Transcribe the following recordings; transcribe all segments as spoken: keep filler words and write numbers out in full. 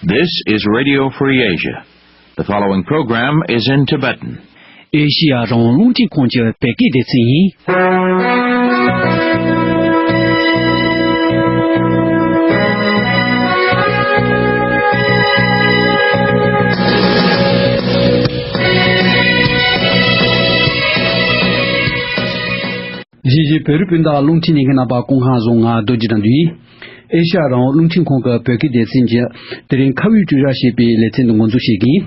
This is Radio Free Asia. The following program is in Tibetan. ཨེ་ཤི་ཡ་རང་དབང་རླུང་འཕྲིན་ཁང་གི་བོད་སྐད་སྡེ་ཚན་ཡིན། གཞིས་བྱེས་བོད་རིགས་སྤུན་ཟླ་རླུང་འཕྲིན་ཉན་མཁན་རྣམ་པ་སྐུ་ཁམས་བཟང་། ང་རྡོ་རྗེ་དགྲ་འདུལ་ཡིན། ཨེ་ཤ་ཡ་རང་དབང་རླུང་འཕྲིན་ཁང་གི་བོད་སྐད་སྡེ་ཚན་གྱིས་དེ་རིང་ཁ་བའི་སྤྲོས་བྲལ་ཞེས་པའི་ལེ་ཚན་འདི་འགོ་འཛུགས་བྱེད་ཀྱི་ཡིན།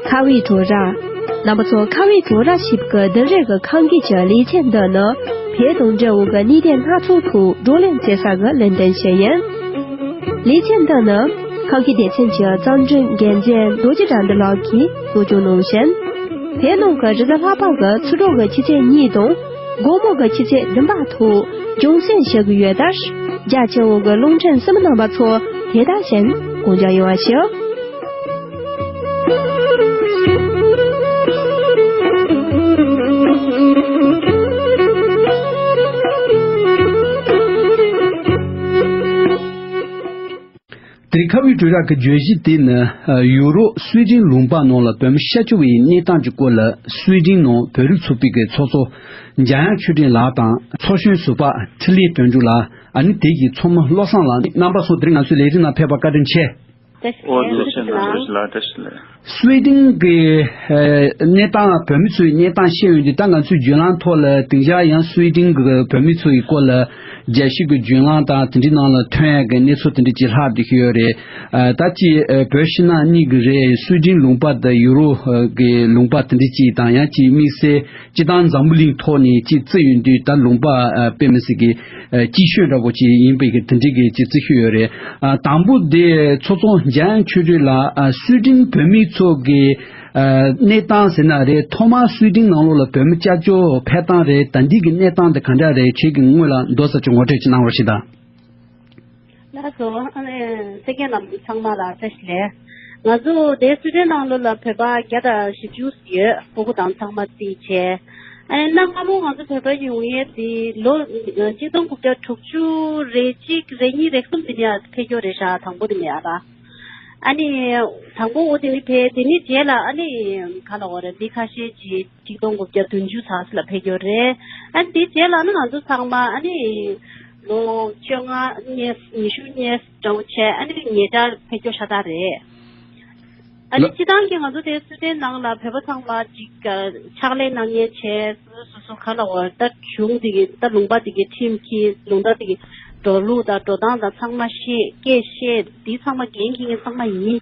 ཁ་བའི་སྤྲོས་བྲལ། རྣམ་པ་ཚོ། ཁ་བའི་སྤྲོས་བྲལ་ཞེས་པའི་བདུན་རེ་གི་ཁམས་སྐད་ཀྱི་ལེ་ཚན་འདི་ནི་བོད་དང་འབྲེལ་བའི་གནད་དོན་སྣ་ཚོགས་ཐོག་བགྲོ་གླེང་བྱེད་ས་གི་ལས་དོན་ཞིག་ཡིན། ལེ་ཚན་འདི་ནི་ཁམས་སྐད་སྡེ་ཚན་གྱི་རྩོམ་སྒྲིག་འགན་འཛིན་རྡོ་རྗེ་དགྲ་འདུལ་ལགས་ཀྱིས་གཙོ་སྐྱོང་གནང་ཞིང་། བོད་ནང་གི་རེས་གཟའ་ལྷག་པ་གི་ཚེས་དྲུག་གི་ཆུ་ཚོད་གཉིས་དང་དགོང་མོ་གི་ཆུ་ཚོད་བདུན་པ་ཐོག་རྒྱང་སྲིང་བྱེད་ཀྱི་ཡོད་ལྟར། རྒྱ་ཆེ་བོ་གི་རླུང་འཕྲིན་གསན་མི་རྣམ་པ་ཚོ་དེ་དག་བཞིན་གོ་འཇོག་ཡོང་བ་ཞུ། དེ་རིང་ཁ་བའི་སྤྲོས་བྲལ་གྱི་བརྗོད་གཞི་དེ་ནི། ཡུ་རོབ་སུའེ་ཏེན་ལུང་པ་ནང་ལ་བོད་མི་ཤ་སྐྱོ་བའི་གནས་སྟངས་ཀྱི་སྐོར་ལ། སུའེ་ཏེན་ནང་བོད་རིགས་ཚོགས་པའི་གི་ཚོགས་གཙོ་འཇམ་དབྱངས་ཆོས་སྒྲོན་ལགས་དང་། ཚོགས་གཞོན་ཟུར་པ་འཕྲིན་ལས་དོན་གྲུབ་ལགས། ཨ་ནི་དེ་ཡི་ཚོགས་མི་བློ་བཟང་ལགས། རྣམ་པ་ཚོ་དེ་རིང་ང་ཚོའི་ལས་རིམ་ནང་ཕེབས་པར་བཀའ་དྲིན་ཆེ། བཀྲ་ཤིས་བདེ་ལེགས། བཀྲ་ཤིས་བདེ་ལེགས། བཀྲ་ཤིས་བདེ་ལེགས། སུའེ་ཏེན་གྱི་གནས་སྟངས། བོད་མི་ཚོའི་གནས་སྟངས་བཤད་ཡོང་དུས། ད་ང་ཚོའི་བརྒྱུད་ལམ་ཐོག་ལ་དེང་སང་ཡང་སུའེ་ཏེན་གྱི་བོད་མི་ཚོ་ཡི་སྐོར་ལ་རྒྱལ་སྤྱིའི་བརྒྱུད་ལམ་དང་དེ་འདྲའི་ནང་ལ་ཐོན་ཡག་གི་གནས་ཚུལ་དེ་འདྲ་ཅིག་ལྷག་བསྡད་ཀྱི་ཡོད་རེད། ད་ཅིག་བོད་ཕྱི་ནང་གཉིས་ཀྱི་རེད། སུའེ་ཏེན་ལུང་པ་དང་ཡུ་རོབ་ཀྱི་ལུང་པ་དེ་འདྲ་ཅིག་དང་། ཡང་ཅིག་དམིགས་བསལ་སྤྱིར་བཏང་འཛམ་བུ་གླིང་ཐོག་ནས་ཅིག་བརྩི་ཡོང་དུས། ད་ལུང་པ་དཔེ་མི་སྲིད་ཀྱི་སྐྱིད་ཤོས་འདྲ་པོ་ཅིག་ཡིན་པའི་གི་དེ་འདྲའི་གི་ཅིག་བརྩི་ཤོས་ཡོད་རེད། དང་པོ་དེ་ཚོགས་གཙོ་འཇམ་དབྱངས་ཆོས་སྒྲོན་ལགས། སུའེ་ཏེན་བོད་མི་ཚོ་གི་གནས་སྟངས་ཟེར་ན་རེད། ཐོག་མར་སུའེ་ཏེན་ནང་ལོགས་ལ་བོད་མི་སྐྱབས་བཅོལ་ཕེབས་སྟངས་རེད། ད་འདི་གི་གནས་སྟངས་དེ་ག་འདྲ་རེད། ཁྱེད་ཀྱིས་སྔོན་ལ་མདོ་ཙམ་ཅིག་ངོ་སྤྲོད་ཅིག་གནང་རོགས་ཞེས་དང་། ལགས་སོ། ཨ་ནི་གསན་མཁན་རྣམས་ཚང་མ་ལ་བཀྲ་ཤིས་བདེ་ལེགས། ང་ཚོ་དེ་སུའེ་ཏེན་ནང་ལོགས་ལ་བོད་པ་བརྒྱ་དང་བཞི་བཅུ་ཡོད། སྤུ་གུ་དང་ཚང་མ་རྩིས་བྱས། ཨ་ནི་གནའ་སྔ་མོ་ང་ཚོ་བོད་པ་ཡོང་ཡས་དེ་ལོ་ཆིག་སྟོང་དགུ་བརྒྱ་དྲུག་ཅུ་རེ་གཅིག་རེ་གཉིས་རེ་གསུམ་དེ་ནས་ཕེབས་ཀྱི་ཡོད་རེད་ཤག་དང་པོ་དེ་ནས་ཨ་ལ། ཨ་ནི་དང་པོ་འོ་དེ་ནས་ཕེབས། དེ་ནས་རྗེས་ལ་ཨ་ནི་ག་ལ་འོ་རེད། མི་ཁ་ཤས་ཀྱིས་ཆིག་སྟོང་དགུ་བརྒྱ་བདུན་ཅུ་ཙམ་ལ་ཕེབས་ཀྱི་ཡོད་རེད། ཨ་ནི་དེ་རྗེས་ལ་ནི་ང་ཚོ་ཚང་མ་ཨ་ནི་ལོ་བཅོ་ལྔ་ཉེར་ཉི་ཤུ་ཉེར་འདྲ་བོ་བྱས། ཨ་ནི་ཉེ་ཆར་ཕེབས་ཀྱི་ཤ་སྟག་རེད། ཨ་ནི་ལ། སྤྱིར་བཏང་གི་ང་ཚོ་དེ་སུའེ་ཏེན་ནང་ལ་བོད་པ་ཚང་མ་ཅིག་ཕྱག་ལས་གནང་མཁན་བྱས། སོ་སོ་སོ་ག་ལ་འོ་ད་གཞུང་དེ་གི་ད་ལུང་པ་དེ་གི་ཁྲིམས་ཀྱི་ལུང་དང་དེ་གི་འགྲོ་ལུགས་དང་འགྲོ་སྟངས་དང་ཚང་མ་ཤེས། སྐད་ཤེས། དེ་ཚང་མ་འགན་འཁྱེར་མཁན་ཚང་མ་ཡིན་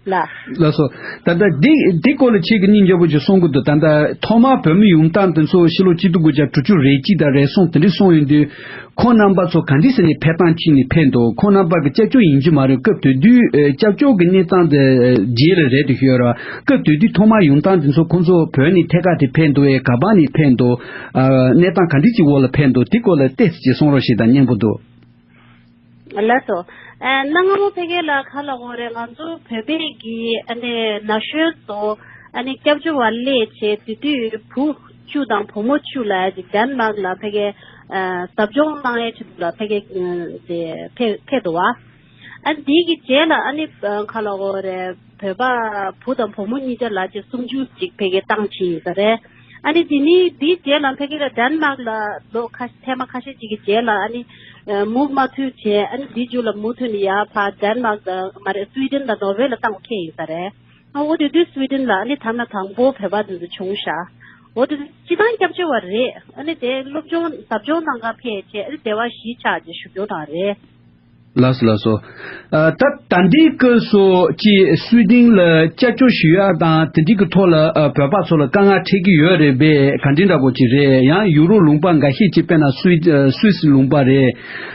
ལ། ལགས་སོ། ད་ལྟ་འདི་འདི་སྐོར་ལ་ཁྱེད་ཀྱིས་སྙིང་རྗེ་པོ་ཅིག་གསུང་གི་འདུག་ད་ལྟ་ཐོག་མར་བོད་མི་ཡོང་སྟངས་དེ་ཚོ་ཕྱི་ལོ་ཆིག་སྟོང་དགུ་བརྒྱ་དྲུག་ཅུ་རེ་གཅིག་དང་རེ་གསུམ་དེ་འདྲ་གསུང་ཡོང་དུས། ཁོང་རྣམ་པ་ཚོ་ག་འདྲ་ཟེར་ནས་ཕེབས་སྟངས་ཅིག་ནས་ཕེབས་འདུག་ཁོང་རྣམ་པ་གི་སྐྱབས་བཅོལ་ཡིན་གྱི་མ་རེད། སྐབས་དེ་དུས་ཨེ་སྐྱབས་བཅོལ་གྱི་གནས་སྟངས་དེ་རྗེས་ལ་རེད་དུ་ཤོད་ར། སྐབས་དེ་དུས་ཐོག་མར་ཡོང་སྟངས་དེ་ཚོ་ཁོང་ཚོ་བོད་ནས་ཐད་ཀར་དེ་ཕེབས་འདུག་ཨེ། ག་པར་ནས་ཕེབས་འདུག་ཨ་གནས་སྟངས་ག་འདྲ་ཅིག་འོག་ལ་ཕེབས་འདུག་དེ་སྐོར་ལ་ཏོག་ཙམ་ཅིག་གསུང་རོགས་ཞེས་དང་སྙན་པོ་འདུག་ལགས་སོ། ཨ་གནའ་སྔ་མོ་ཕ་གི་ལ་ག་ལ་འོ་རེད། ང་ཚོ་བོད་པའི་གི་ཨ་ནི་ན་གཞོན་ཚོ་ཨ་ནི་སྐྱབས་བཅོལ་བ་སླེབས་བྱས། དེ་དུས་བུ་བཅུ་དང་བུ་མོ་བཅུ་ལ་ཅིག་ཌེན་མཱག་ལ་ཕ་གི་ཨ་ཟབ་སྦྱོང་གནང་ཡས་ཆེད་དུ་ལ་ཕ་གི་ཨ་དེ་ཕེབས་ཕེབས་འདུག་བ། ཨ་འདི་གི་རྗེས་ལ་ཨ་ནི་ཨ་ག་ལ་འོ་རེད། བོད་པ་བུ་དང་བུ་མོ་གཉིས་ཆ་ལ་ཅིག་སུམ་ཅུ་ཅིག་ཕ་གི་བཏང་ཕྱིན་ཡིན་ས་རེད། ཨ་ནི་དེ་ནི་འདིའི་རྗེས་ལ་ཕ་གི་ལ་ཌེན་མཱག་ལ་ལོ་ཁ་ཐེངས་མ་ཁ་ཤས་ཅིག་གི་རྗེས་ལ་ཨ་ནི་མུ་མ་མཐུད་བྱས། ཨ་ནི་འདིའི་མཇུག་ལ་མུ་མཐུད་ནས་ཡར་ཕར་ཌེན་མཱག་དང་མ་རེད། སུའི་ཌེན་དང་ནོར་ཝེ་ལ་བཏང་ཁེལ་ཡིན་ས་རེད། ཨ་འོ་དེ་དུས་སུའི་ཌེན་ལ་ཨ་ནི་ཐ་ན་དང་པོ་བོད་པ་འདི་ཚོ་བྱུང་ཤག་འོ་དེ་དུས་སྤྱིར་བཏང་སྐྱབས་བཅོལ་བ་རེད། ཨ་ནི་དེ་སློབ་སྦྱོང་ཟབ་སྦྱོང་གནང་ག་ཕེབས་བྱས། ཨ་ནི་སྡེ་བ་བཞི་ཆགས་ཀྱི་བཞུགས་སྦྱོང་གནང་རེད། ལགས་སོ་ལགས་སོ། ཨ་ད་ད་ལྟའི་སྐབས་སུ་ཅིག་སུའི་ཌེན་ལ་སྐྱབས་བཅོལ་ཞུ་ཡག་དང་དེ་འདྲའི་གི་ཐོག་ལ་ཨ་བོད་པ་ཚོ་ལ་དཀའ་ངལ་འཕྲད་ཀྱི་ཡོད་རེད་པས། ག་འདྲ་འདྲ་པོ་ཅིག་རེད། ཡང་ཡུ་རོབ་ལུང་པ་འགའ་ཤས་ཅིག་དཔེར་ན་སུའི་ཨ་སུད་སི་ལུང་པ་རེད།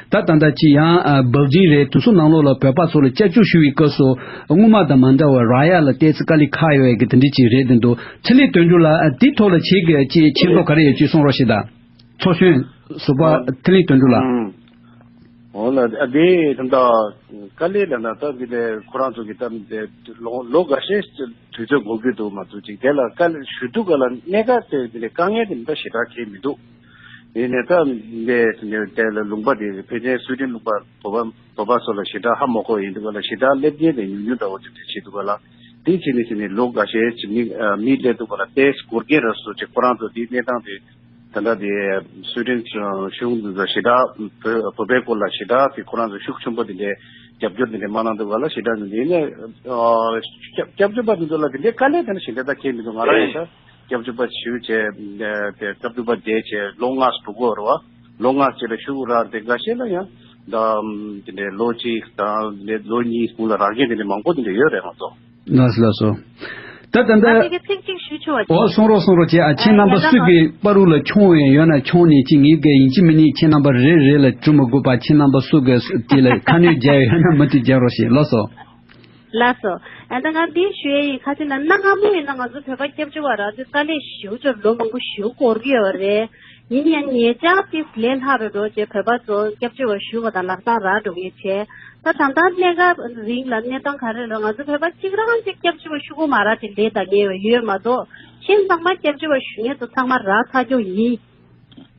ད་ད་ལྟ་ཅིག་ཡང་ཨ་སྦེལ་ཇིམ་རེད། དེ་ཚོ་ནང་ལོགས་ལ་བོད་པ་ཚོ་ལ་སྐྱབས་བཅོལ་ཞུ་བའི་སྐབས་སུ་སྔོན་མ་དང་མ་འདྲ་བར་རག་ཡག་ལ་ཏོག་ཙམ་དཀའ་ལས་ཁག་ཡོད་ཡག་གི་དེ་འདྲ་ཅིག་རེད་དེ་འདུག་འཕྲིན་ལས་དོན་གྲུབ་ལགས། ཨ་དེའི་ཐོག་ལ་ཁྱེད་ཀྱི་ཅིག་མཁྱེན་རྟོགས་ག་རེ་ཡོད་ཅིག་གསུང་རོགས་ཞེས་དང་། ཚོགས་གཞོན་ཟུར་པ་འཕྲིན་ལས་དོན་གྲུབ་ལགས། ཨང་། འོ་ལ་ཨ་དེ་ད་ལྟ་དཀའ་ལས་ལ་ན་ད་དེ་ལས་ཁོ་རང་ཚོ་གི་ད་དེ་ལོ་ལོ་འགའ་ཤས་དུས་ཚོད་འགོར་གྱི་འདུག་མ་གཏོགས་ཅིག་དེ་ལ་དཀའ་ལས་ཞུ་དུས་ག་ལ་གནད་འགག་དེ་དེ་ལས་དཀའ་ངལ་དེ་ད་ཞེ་དྲག་གང་ཡང་མི་འདུག་ཡིན་ནའི་ད་དེ་དེ་ལ་ལུང་པ་དེ་ཕལ་ཆེར་སུའི་ཌེན་ལུང་པ་བོད་པ་བོད་པ་ཚོ་ལ་ཞེ་དྲག་ཧ་མ་གོ་ཡིན་འདུག་ག་ལ་ཞེ་དྲག་སླེབས་མཁན་དེ་ཉུང་ཉུང་འདྲ་བོ་དེ་འདྲ་བྱེད་འདུག་ག་ལ། དེ་བྱས་ནས་བྱས་ནས་ལོ་འགའ་ཤས་ཅིག་མི་ཨ་མི་སླེབས་འདུག་པ་ལ་ཏོག་ཙམ་འགོར་གྱི་རེད་ཟེར་ཅིག་ཁོ་རང་ཚོ་དེའི་གནས་སྟངས་དེ་ད་ལྟ་དེ་སུའི་ཌེན་གཞུང་འདི་ཚོ་ཞེ་དྲག་བོད་བོད་པའི་སྐོར་ལ་ཞེ་དྲག་དེ་ཁོ་རང་ཚོ་ཤུགས་ཆེན་པོ་དེ་འདྲའི་རྒྱབ་སྐྱོར་དེ་འདྲའི་མ་གནང་འདུག་པ་ལ་ཞེ་དྲག་དེ་འདྲའི་ནས་ཨ་སྐྱབས་སྐྱབས་བཅོལ་བ་དེ་ཚོ་ལ་དེ་འདྲའི་དཀའ་ལས་དེ་འདྲ་ཞེ་དྲག་ད་གང་ཡང་མི་འདུག་ང་རང་ཡིན་ད་སྐྱབས་བཅོལ་བ་ཞུ་བྱས་དེ་སྐྱབས་བཅོལ་བ་བསྡད་བྱས་ལོ་ལྔ་འགྲོ་གི་ཡོད་རེད་བ། ལོ་ལྔ་རྗེས་ལ་ཤུགས་རག་དེ་འགའ་ཤས་ལ་ཡང་ད་དེ་འདྲའི་ལོ་གཅིག་དང་དེ་འདྲའི་ལོ་གཉིས་སྔོན་ལ་རག་མཁན་དེ་འདྲའི་མང་པོ་དེ་འདྲ་ཡོད་རེད་ང་ཚོ། ལགས་སོ་ལགས་སོ། ད་ད་ད། ང་ཚོས་ཀྱི་ཚིག་གཅིག་ཞུ་ཆོག་པ། འོ་གསུང་རོགས་གསུང་རོགས་བྱས་ཨ་ཁྱེད་རྣམ་པ་སུ་གི་པ་རུ་ལ་ཁྱོང་ཡོད་ཡོད་ན་ཁྱོང་ནས་ཅི་ངེད་ཀྱི་ཡིན་གཅིག་མིན་གཉིས་ཁྱེད་རྣམ་པ་རེ་རེ་ལ་འབྲི་མི་དགོས་པ་ཁྱེད་རྣམ་པ་སུ་གི་དེ་ལ་ཁ་སྣོན་རྒྱག་ཡོད་ན་མུ་མཐུད་རྒྱག་རོགས་ཞེས་ལགས་སོ། ལགས་སོ། ཨ་ད་ང་འདི་ཞུ་ཡས་ཡིན་ཁ་ཅིག་ན་གནའ་སྔ་མོ་ཡིན་ན་ང་ཚོ་བོད་པ་སྐྱབས་བཅོལ་བ་རང་ཚོའི་དཀའ་ལས་ཞེ་པོ་ཅིག་ལོ་མང་པོ་ཞེ་པོ་འགོར་གྱི་ཡོད་རེད། ཡིན་ཡང་ཉེ་ཆར་ཏིས་ལས་སླ་རུ་འགྲོ་བྱས་བོད་པ་ཚོ་སྐྱབས་བཅོལ་བ་ཞུ་བ་དང་ལག་བསྟར་རག་འགྲོ་མཁན་བྱས། ད་ད་ལྟ་གནས་སྐབས་རིང་ལ་གནས་སྟངས་ག་རེ་རེད་ང་ཚོ་བོད་པ་གཅིག་རང་གཅིག་སྐྱབས་བཅོལ་བ་ཞུ་གི་མ་རག་ཅིག་ལས་ད་ངེས་ཡོད་མ་གཏོགས་གཞན་ཚང་མ་སྐྱབས་བཅོལ་བ་ཞུ་མཁན་ཚོ་ཚང་མ་རག་ཚར་རྒྱུ་ཡིན།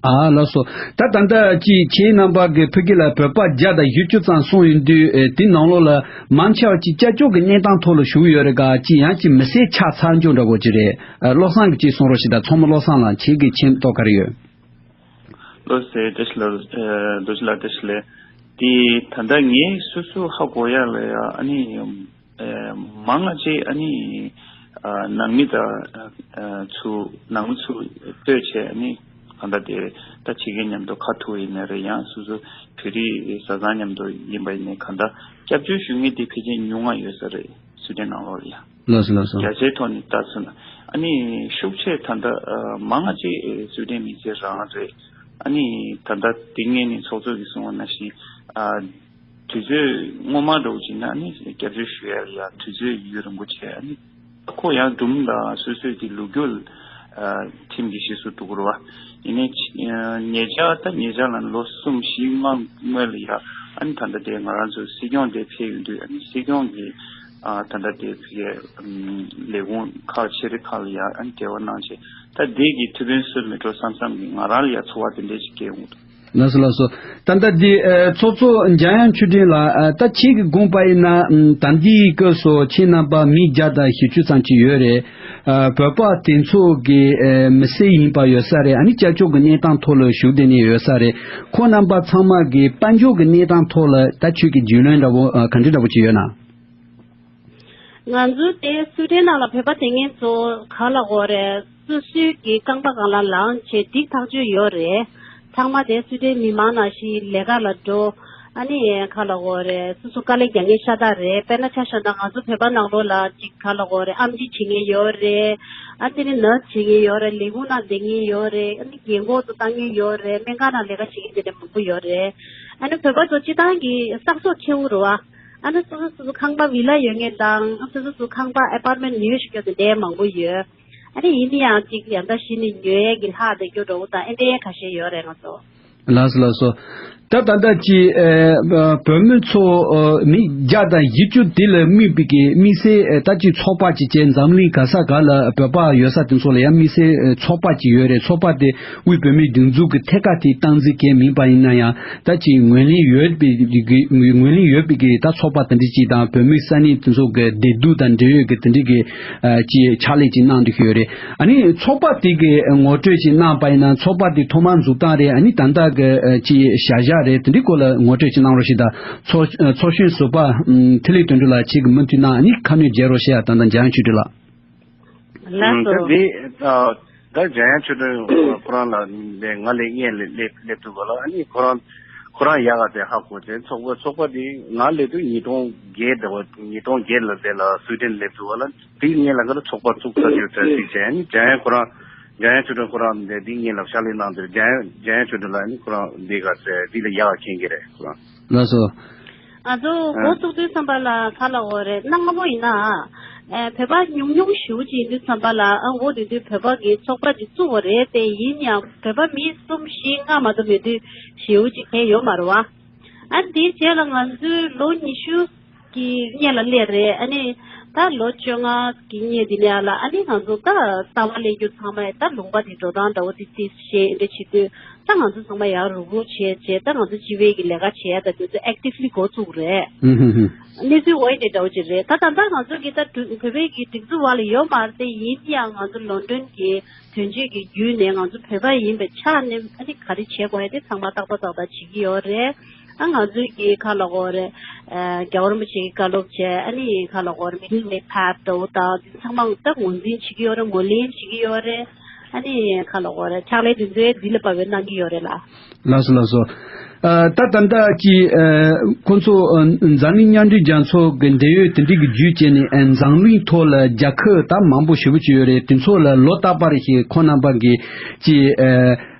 ཨ་ལགས་སོ། ད་ད་ལྟ་ཅིག་ཁྱེད་རྣམ་པ་གི་ཕ་གི་ལ་བོད་པ་བརྒྱ་དང་བཞི་བཅུ་ཙམ་སོང་ཡོང་དུས་ཨེ་དེ་ནང་ལོགས་ལ་མང་ཆེ་བ་ཅིག་སྐྱབས་བཅོལ་གྱི་གནས་སྟངས་ཐོག་ལ་བཞུགས་ཡོད་རེད་ག་ཅིག་ཡང་ཅིག་མི་སེར་ཆགས་ཚར་འཇོག་འདྲ་པོ་ཅིག་རེད། ཨ་བློ་བཟང་གིས་ཅིག་གསུང་རོགས་ཞེས་དང་ཚོགས་མི་བློ་བཟང་ལགས་ཁྱེད་ཀྱི་མཁྱེན་རྟོགས་ག་རེ་ཡོད། བློ་བཟང་བཀྲ་ཤིས་ལགས། ཨ་རྡོ་རྗེ་ལགས་བཀྲ་ཤིས་ལགས། དེ་ད་ལྟ་ངས་སོ་སོ་ཧ་གོ་ཡག་ལ་ཡ་ཨ་ནི། ཨེ་མང་ང་ཅིག་ཨ་ནི་ཨ་ནང་མི་དང་ཨ་ཚུ་ནང་མི་ཚུ་ལྟོས་བྱས་ཨ་ནི་གང་ལྟར་དེ་ད་ཕྱི་རྒྱལ་མཉམ་དུ་ཁ་ཐུག་ཡིན་ན་རེད་ཡང་སོ་སོ་བོད་རིགས་བཟའ་ཚང་མཉམ་དུ་ཡིན་པ་ཡིན་ནའི་གང་ལྟར་སྐྱབས་བཅོལ་ཞུ་མཁན་དེ་ཕལ་ཆེར་ཉུང་ང་ཡོད་ས་རེད་སུའི་ཌེན་ནང་ལོགས་ལ་ཡ། ལགས་སོ་ལགས་སོ། བརྒྱ་ཆའི་ཐོག་ནས་བལྟས་སོང་ན་ཨ་ནི་ཤུགས་ཆེ་ད་ལྟ་ཨ་མང་ང་ཅིག་སུའི་ཌེན་མི་སེར་རང་རེད། ཨ་ནི་ད་ལྟ་དེ་སྔོན་ནས་ཚོགས་གཙོ་གིས་གསུངས་པ་ནང་བཞིན་ཨ། དུས་ཚོད་སྔོན་མ་འདྲ་བོ་ཅིག་ན་ནི་སྐྱབས་བཅོལ་ཞུ་ཡ་ལ་ཡ་དུས་ཚོད་ཡུན་རིང་པོ་བྱས་ཨ་ནི་ཁོ་ཡང་སྒྲུང་དང་སོ་སོའི་དེ་ལོ་རྒྱུས་ཁྲིམས་ཀྱི་གཞི་བཟུང་འགྲོ་གི་རེད་བ། ཡིན་ནའི་ཉེ་ཆར་ད་ཉེ་ཆར་ལ་ལོ་གསུམ་བཞི་ལྔ་སྔོན་ལ་ཡ་ཨ་ནི་ད་ལྟ་དེ་ང་རང་ཚོ་སྲིད་སྐྱོང་དེ་ཕེབས་ཡོང་དུས་ཨ་ནི་སྲིད་སྐྱོང་གི་ད་ལྟ་དེ་ཕ་གིའི་ལས་ཁུངས་ཁག་ཆེ་རིགས་ཁག་ལ་ཡ་ཨ་ནི་འབྲེལ་བ་གནང་བྱས་ད་དེ་གི་ཐུགས་ཕན་གསོས་མི་འགྲོ་བསམ་བསམ་གི་ང་རང་ལ་ཡ་ཚོར་བ་དེ་འདྲ་ཞིག་སྐྱེས་ཡོང་གི་འདུག་ལགས་སོ་ལགས་སོ། ད་ལྟ་འདི་ཨ་ཚོགས་གཙོ་འཇམ་དབྱངས་ཆོས་སྒྲོན་ལགས་ཨ་ད་ཁྱེད་ཀྱི་དགོངས་པ་ཡིན་ན་ཨམ་ད་འདིའི་སྐབས་སུ་ཁྱེད་རྣམ་པ་མི་བརྒྱ་དང་བཞི་བཅུ་ཙམ་ཅིག་ཡོད་རེད། ཨ་བོད་པ་དེ་ཚོ་གི་ཨ་མི་སེར་ཡིན་པ་ཡོད་ས་རེད་ཨ་ནི་སྐྱབས་བཅོལ་གྱི་གནས་སྟངས་ཐོག་ལ་བཞུགས་བསྡད་ནས་ཡོད་ས་རེད། ཁོང་རྣམ་པ་ཚང་མ་གི་དཔལ་འབྱོར་གྱི་གནས་སྟངས་ཐོག་ལ་ད་ཁྱོད་ཀྱི་རྒྱུས་ལོན་འདྲ་བོ་ཨ་ག་འདྲ་འདྲ་བོ་ཅིག་ཡོད་ན། ང་ཚོ་དེ་སུའི་ཌེན་ནང་ལ་བོད་པ་དེ་ངན་ཚོ་ག་ལ་འོ་རེད། སོ་སོའི་གི་རྐང་པ་སྒང་ལ་ལངས་བྱས་སྒྲིག་ཐག་ཆོད་ཡོད་རེད། ཚང་མ་དེ་སུའི་ཌེན་མི་མང་ནང་བཞིན་ལས་ཀ་ལ་འགྲོ། ཨ་ནི་ག་ལ་འོ་རེད། སོ་སོ་དཀའ་ལས་རྒྱག་མཁན་ཤ་སྟག་རེད། དཔེར་ན་ཆ་བཞག་ན་ང་ཚོ་བོད་པ་ནང་ལོགས་ལ་ཅིག་ག་ལ་འོ་རེད། ཨེམ་ཆི་བྱེད་མཁན་ཡོད་རེད། ཨ་དེ་ནི་ནར་སི་བྱེད་མཁན་ཡོད་རེད། ལས་ཁུངས་ནང་བསྡད་མཁན་ཡོད་རེད། ཨ་ནི་རྒན་གོག་ཚོ་ལྟ་མཁན་ཡོད་རེད། སྨན་ཁང་ནང་ལས་ཀ་བྱེད་མཁན་དེ་འདྲ་མང་པོ་ཡོད་རེད། ཨ་ནི་བོད་པ་ཚོ་སྤྱིར་བཏང་གི་བསགས་གསོག་ཆེ་བོ་རེད་བ། ཨ་ནི་སོ་སོ་སོ་སོ་ཁང་པ་བི་ལ་ཡོད་མཁན་དང་ཨ་སོ་སོ་སོ་ཁང་པ་ཨེ་པར་མེན་ཉོས་ཤིག་ཡོད་དེ་འདྲའི་མང་པོ་ཡོད། ཨ་ནི་ཡིན་ན་ཡང་ཅིག་ཡང་ད་གཞི་ནས་ཉོ་ཡས་ཀྱི་ལྷག་བསྡད་རྒྱུ་འདྲ་བོ་དང་ཨེ་འདྲའི་ཁ་ཤས་ཡོད་རེད་ང་ཚོ། ལགས་སོ་ལགས་སོ། ད་ད་ལྟ་ཅིག་ཨ་བོད་མི་ཚོ་ཨ་མི་བརྒྱ་དང་བཞི་བཅུ་དེ་ལ་དམིགས་པའི་གི་དམིགས་བསལ་ཨ་ད་ཅིག་ཚོགས་པ་ཅིག་བྱས་འཛམ་གླིང་ག་ས་ག་ལ་བོད་པ་ཡོད་ས་དེ་ཚོ་ལ་ཡང་དམིགས་བསལ་ཨ་ཚོགས་པ་ཅིག་ཡོད་རེད། ཚོགས་པ་དེ་དབུས་བོད་མིའི་སྒྲིག་འཛུགས་ཀྱི་ཐད་ཀར་དེ་སྟངས་འཛིན་གང་མིན་པ་ཡིན་ན་ཡང་ད་ཅིག་ངོས་ལེན་ཡོད་པའི་གི་ངོས་ལེན་ཡོད་པའི་གི་ད་ཚོགས་པ་དེ་འདྲ་ཅིག་དང་བོད་མི་ས་གནས་དེ་ཚོ་གི་བདེ་སྡུག་དང་འབྲེལ་ཡོད་གི་དེ་འདྲ་གི་ཨ་ཅིག་ཕྱག་ལས་ཅིག་གནང་བསྡད་ཀྱི་ཡོད་རེད། ཨ་ནི་ཚོགས་པ་དེ་གི་ངོ་སྤྲོད་ཅིག་གནང་པ་ཡིན་ན་ཚོགས་པ་དེ་ཐོག་མར་འཛུགས་སྟངས་རེད། ཨ་ནི་ད་ལྟ་གི་ཨ་ཅིག་བྱ་གཞག་རེད། དེ་འདྲའི་སྐོར་ལ་ངོ་སྤྲོད་ཅིག་གནང་རོགས་ཞེས་དང་ཚོགས་ཚོགས་གཞོན་ཟུར་པ་ཨམ་ཐིག་ལེ་དོན་གྲུབ་ལགས་ཁྱེད་ཀྱིས་མུ་མཐུད་གནང་ཨ་ནི་ཁ་སྣོན་རྒྱག་རོགས་ཞེས་ཡ་ད་ལྟ་འཇམ་དབྱངས་ཆོས་སྒྲོན་ལགས། ལགས་སོ། ད་འདི་ད་ད་འཇམ་དབྱངས་ཆོས་སྒྲོན་ཁོ་རང་ལ་ལས་ང་ལས་སྔོན་ལ་སླེབས་སླེབས་ཐུབ་པ་ལ་ཨ་ནི་ཁོ་རང་ཁོ་རང་ཡག་ག་དེ་ཧ་གོ་དེ་ཚོགས་པ་ཚོགས་པ་དེ་ང་སླེབས་དུས་ཉིས་སྟོང་བརྒྱད་དེ་བ་ཉིས་སྟོང་བརྒྱད་ལ་དེ་ལ་སུའི་ཌེན་སླེབས་ཐུབ་པ་ལ་དེའི་སྔོན་ལ་ཁ་ལ་ཚོགས་པ་བཙུགས་ཚར་ཡོད་ཚར་ཅིག་བྱས་ཨ་ནི་འཇམ་དབྱངས་ཁོ་རང་འཇམ་དབྱངས་ཆོས་སྒྲོན་ཁོ་རང་དེ་དེའི་སྔོན་ལ་ཕྱག་ལས་གནང་དེ་འཇམ་དབྱངས་འཇམ་དབྱངས་ཆོས་སྒྲོན་ལ་ཨ་ནི་ཁོ་རང་འདི་ག་ཚད་འདི་ལ་ཡག་ག་མཁྱེན་གི་རེད་ཁོ་རང་། ལགས་སོ། ང་ཚོ་འགོ་ཨ་བཙུགས་དུས་ཙམ་པ་ལ་ག་ལ་འོ་རེད། གནའ་སྔ་མོ་ཡིན་ན་ཨ་བོད་པ་ཉུང་ཉུང་ཞེ་པོ་ཅིག་ཡིན་དུས་ཙམ་པ་ལ་ཨ་འོ་དེ་དུས་བོད་པ་གི་ཚོགས་པ་ཅིག་བཙུགས་པ་རེད་དེ། ཡིན་ཡང་བོད་པ་མི་གསུམ་བཞི་ལྔ་མ་གཏོགས་མེད་དུས་ཞེ་པོ་ཅིག་གང་ཡོད་མ་རེད་བ། ཨ་དེའི་རྗེས་ལ་ང་ཚོའི་ལོ་ཉི་ཤུ་གི་སྔོན་ལ་སླེབས་རེད། ཨ་ནི་ད་ལོ་བཅོ་ལྔ་གི་སྔོན་དེ་ནས་ལ་ཨ་ནི་ང་ཚོ་ད་རྩ་བ་ལེན་རྒྱུ་ཚང་མ་ད་ལུང་པ་དེ་འགྲོ་སྟངས་འདྲ་བོ་དེ་དེ་བཤད་འདྲ་བྱེད་དུས་ད་ང་ཚོ་ཚང་མ་ཡར་རུག་རུག་བྱས་བྱས་ད་ང་ཚོ་སྤྱི་པའི་གི་ལས་ཀ་བྱས་ད་དེ་ཚོ་ཨེག་ཊིབ་ལི་འགོ་བཙུགས་རེད། ཧུམ་ཧུམ་ཧུམ། གནས་ཚུལ་འོ་ཡི་དེ་འདྲ་བོ་ཅིག་རེད། ད་ད་ལྟ་ང་ཚོ་གི་ད་བོད་པའི་གི་སྒྲིག་འཛུགས་བ་ལ་ཡོད་མ་རེད་དེ། ཡིན་ཡང་ང་ཚོ་ལོན་ཌོན་གི་དོན་གཅོད་ཀྱི་བརྒྱུད་ནས་ང་ཚོ་བོད་པ་ཡིན་པའི་ཆ་ནས་ཨ་ནི་ག་རེ་བྱེད་དགོས་ཡ་དེ་ཚང་མ་ཏག་ཏག་ཏག་ཏག་བྱེད་ཀྱི་ཡོད་རེད། ཨ་ང་ཚོའི་གི་ཁ་ལ་གོ་རེད། ཨ་རྒྱལ་བ་རིན་པོ་ཆེ་གི་བཀའ་སློབ་བྱས་ཨ་ནི་ཁ་ལ་གོ་རེད། མི་ཌལ་ཝེ་ཕ་ཐི་འདྲ་བོ་དང་དེ་ཚང་མ་ད་ངོས་འཛིན་བྱེད་ཀྱི་ཡོད་རེད། ངོས་ལེན་བྱེད་ཀྱི་ཡོད་རེད། ཨ་ནི་ཁ་ལ་གོ་རེད། ཕྱག་ལས་དེ་ཚོའི་འདི་ལ་བབས་པའི་གནང་གི་ཡོད་རེད་ལ། ལགས་སོ་ལགས་སོ། ཨ་ད་ད་ལྟ་ཀྱི་ཨ་ཁོང་ཚོ་ཨ་འཛམ་གླིང་མཉམ་འབྲེལ་རྒྱལ་ཚོགས་ཀྱི་འབྲེལ་ཡོད་དེ་འདྲའི་གི་བརྒྱུད་བྱས་ནས་ཨ་འཛམ་གླིང་ཐོག་ལ་རྒྱལ་ཁབ་ད་མང་པོ་ཞེ་པོ་ཅིག་ཡོད་རེད། དེ་ཚོ་ལ་ལོ་རྟག་པར་ཞིག་ཁོང་རྣམ་པ་གི་ཀྱི་ཨ་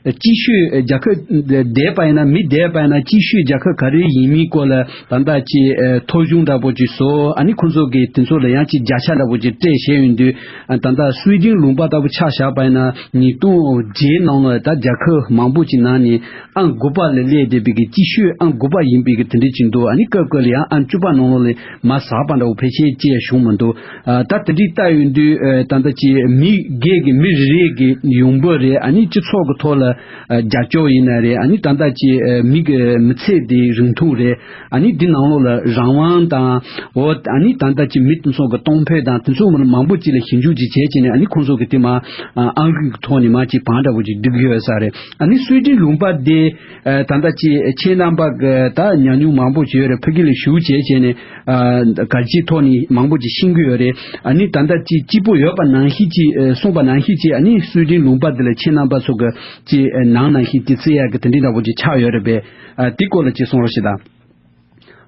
སྐྱིད་ཤོས་རྒྱལ་ཁབ་བསྡད་པ་ཡིན་ན་མི་བསྡད་པ་ཡིན་ན་སྐྱིད་ཤོས་རྒྱལ་ཁབ་ག་རེ་ཡིན་མིན་སྐོར་ལ་ད་ལྟ་ཀྱི་ཨ་ཐོ་གཞུང་འདྲ་པོ་ཅིག་བཟོ། ཨ་ནི་ཁོང་ཚོ་གི་དེ་ཚོ་ལ་ཡང་ཅིག་བརྒྱ་ཆ་འདྲ་པོ་ཅིག་སྤྲད་བཞག་ཡོང་དུས། ཨ་ད་ལྟ་སུའི་ཌེན་ལུང་པ་ལྟ་བུ་ཆ་བཞག་པ་ཡིན་ན་ཉིས་སྟོང་བརྒྱད་ནང་ལ་ད་རྒྱལ་ཁབ་མང་པོ་ཅིག་ནང་ནས་ཨང་དགུ་པ་ལ་སླེབས་བསྡད་པའི་གི་སྐྱིད་ཤོས་ཨང་དགུ་པ་ཡིན་པའི་གི་དེ་འདྲ་ཅིག་འདུག་ཨ་ནི་སྐབས་སྐབས་ལ་ཡང་ཨང་བཅུ་པ་ནང་ལོགས་ལ་མར་ཟགས་པ་འདྲ་བོ་ཕལ་ཆེར་ཅིག་བྱུང་མི་འདུག་ཨ་ད་དེ་འདྲའི་ལྟ་ཡོང་དུས་ཨ་ད་ལྟ་ཅིག་མི་སྒེར་གི་མི་རེ་རེ་གི་ཡོང་འབབ་རེད། ཨ་ནི་སྤྱི་ཚོགས་ཀྱི་ཐོག་ལ་ཨ་རྒྱབ་སྐྱོར་ཡིན་ན་རེད། ཨ་ནི་ད་ལྟ་ཅིག་ཨ་མི་གི་མི་ཚེ་འདི་རིང་ཐུང་རེད། ཨ་ནི་འདི་ནང་ལོགས་ལ་རང་དབང་དང་། འོ་ཨ་ནི་ད་ལྟ་ཅིག་མི་དེ་ཚོ་གི་གཏོང་ཕོད་དང་དེ་ཚོ་མང་པོ་ཅིག་ལ་ཞིབ་འཇུག་ཅིག་བྱས་བྱས་ནས་ཨ་ནི་ཁོང་ཚོ་གི་དེ་མ་ཨ་ཨང་རིགས་ཀྱི་ཐོག་ནས་མ་ཅིག་བང་འདྲ་བོ་ཅིག་བསྒྲིགས་ཡོད་ས་རེད། ཨ་ནི་སུའི་ཌེན་ལུང་པ་དེ་ཨ་ད་ལྟ་ཅིག་ཁྱེད་རྣམ་པ་གི་ད་ཉམས་མྱོང་མང་པོ་ཅིག་ཡོད་རེད། ཕ་གི་ལ་བཞུགས་བྱས་བྱས་ནས་ཨ་གལ་ཆེའི་ཐོག་ནས་མང་པོ་ཅིག་ཤེས་ཀྱི་ཡོད་རེད། ཨ་ནི་ད་ལྟ་ཅིག་སྐྱིད་པོ་ཡོད་པ་ནང་བཞིན་ཅིག་ཨ་གསུངས་པ་ནང་བཞིན་ཅིག་ཨ་ནི་སུའི་ཌེན་ལུང་པ་དེ་ལ་ཁྱེད་རྣམ་པ་ཚོ་གི་ཅིག་ཨ་ནང་ནང་བཞིན་ཅིག་བརྩི་ཡག་གི་དེ་འདྲའི་འདྲ་བོ་ཅིག་ཆགས་ཡོད་རེད་པས། ཨ་དེ་སྐོར་ལ་ཅིག་གསུང་རོགས་ཞེས་དང་།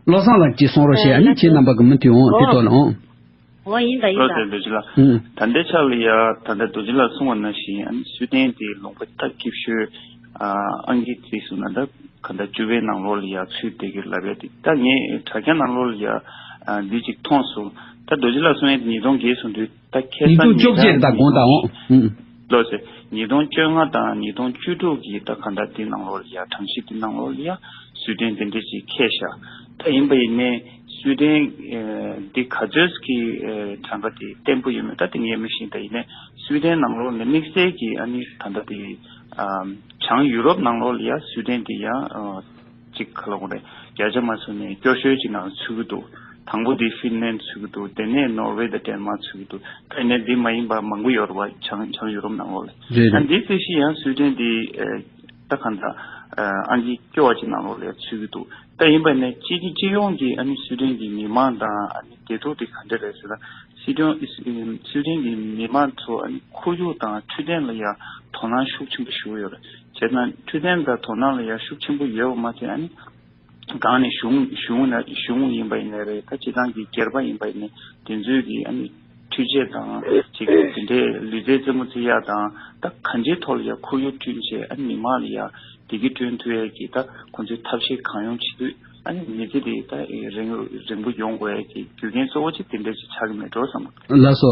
བློ་བཟང་ལགས་ཀྱིས་གསུང་རོགས་ཞེས། ཨ་ནི་ཁྱེད་རྣམ་པ་གི་མུ་མཐུད་འོང་དེ་ཐོག་ལ་འོང་། འོ་ཡིན་ད་ཡིན་ད། ལགས་སོ་རྡོ་རྗེ་ལགས། ཨུམ། ད་ལྟའི་ཆ་ལ་ཡ་ད་ལྟ་རྡོ་རྗེ་ལགས་གསུངས་པ་ནང་བཞིན་ཨ་ནི་སུའི་ཌེན་དེ་ལུང་པ་ད་སྐྱིད་ཤོས་ཨ་ཨང་ཀི་བརྩིས་སོང་ན་ད་ག་ད་བཅུ་པའི་ནང་ལོགས་ལ་ཡ་ཚུད་བསྡད་ཀྱི་ལབ་ཡ་དེ་ད་ངས་དྲ་རྒྱ་ནང་ལོགས་ལ་ཡ་ཨ་འདི་ཅིག་མཐོང་སོང་། ད་རྡོ་རྗེ་ལགས་གསུང་ཡ་དེ་ཉིས་སྟོང་བརྒྱད་གསུང་དུས་ད་ཁ་སང་ཉིས་སྟོང་བཅོ་བརྒྱད་ད་དགོངས་དག་འོང་། ཨུམ། ལགས་སོ། ཉིས་སྟོང་བཅོ་ལྔ་དང་ཉིས་སྟོང་བཅུ་དྲུག་གི་ད་ག་ད་དེ་ནང་ལོགས་ལ་ཡ་གྲངས་གཞི་དེ་ནང་ལོགས་ལ་ཡ་སུའི་ཌེན་དེ་འདྲ་ཅིག་ཁེལ་ཤག་ད་ཡིན་པ་ཡིན་ནའི་སུའི་ཌེན་ཨ་འདི་ག་ཚོད་ཀྱི་ཨ་གྲངས་ཀ་དེ་བརྟན་པོ་ཡོད་མེད་ད་དེ་ངས་མི་ཤེས། ད་ཡིན་ནའི་སུའི་ཌེན་ནང་ལོགས་ནས་དམིགས་བསལ་གྱི་ཨ་ནི་ད་ལྟ་དེ་ཨ་བྱང་ཡུ་རོབ་ནང་ལོགས་ལ་ཡ་སུའི་ཌེན་དེ་ཡ་ཨ་ཅིག་ག་ལ་གོ་རེད། བརྒྱ་ཆ་མ་སོང་ནས་སྐྱོ་ཤོས་ཅིག་ནང་ཚུད་ཀྱི་འདུག་དང་པོ་དེ་ཧྥིན་ལན་ཚུད་ཀྱི་འདུག་དེ་ནས་ནོར་ཝེ་དང་ཌེན་མཱག་ཚུད་ཀྱི་འདུག་ད་ཡིན་ནའི་འདི་མ་ཡིན་པ་མང་པོ་ཡོད་རེད་བ། བྱང་བྱང་ཡུ་རོབ་ནང་ལོགས་ལ། རེད་ད་རེད། འདི་རྩོད་གཞི་ཡང་སུའི་ཌེན་འདི་ཨ་ད་གང་ལྟར་ཨ་ཨང་ཀི་སྐྱོ་བ་ཅིག་ནང་ལོགས་ལ་ཚུད་ཀྱི་འདུག་ད་ཡིན་པ་ནས་སྤྱི་སྤྱི་ཡོངས་ཀྱི་ཨ་ནི་སུའི་ཌེན་གྱི་མི་མང་དང་ཨ་ནི་བདེ་སྡུག་དེ་ག་འདྲ་རེད་ཟེར་ན། སུའི་ཌེན་སུའི་ཌེན་གྱི་མི་མང་ཚོ་ཨ་ནི་ཁོར་ཡུག་དང་འཕྲོད་བསྟེན་ལ་ཡང་དོ་སྣང་ཤུགས་ཆེན་པོ་ཞུ་གི་ཡོད་རེད། བྱས་ཙང་འཕྲོད་བསྟེན་དང་དོ་སྣང་ལ་ཡང་ཤུགས་ཆེན་པོ་ཡོད་པ་མ་ཟད་ཨ་ནི། གང་ནས་གཞུང་གཞུང་ན་གཞུང་ཡིན་པ་ཡིན་ནའི་རེད། ད་སྤྱི་བཏང་གི་སྒེར་པ་ཡིན་པ་ཡིན་ནའི་དེ་ཚོའི་གི་ཨ་ནི་འཕྲུལ་ཆས་དང་ཅིག་དེ་འདྲའི་ལུས་རྩལ་རྩེད་མོ་རྩེ་ཡག་དང་ད་གང་ཅིའི་ཐོག་ལ་ཡ་ཁོར་ཡུག་བསྐྲུན་བྱས་ཨ་ནི་མི་མང་ལ་ཡ་བདེ་སྐྱིད་བསྐྲུན་ཐུབ་ཡས་ཀྱི་ད་ཁོང་ཚོའི་ཐབས་ཤེས་གང་ཡོང་བྱེད་དུས་ཨ་ནི་མི་ཚེ་དེ་ད་རིང་རིང་པོ་ཡོང་དགོས་ཡས་ཀྱི་རྒྱུ་རྐྱེན་གཙོ་བོ་གཅིག་དེ་འདྲ་ཅིག་ཆགས་ཀྱི་མེད་འགྲོ་བསམ། ལགས་སོ།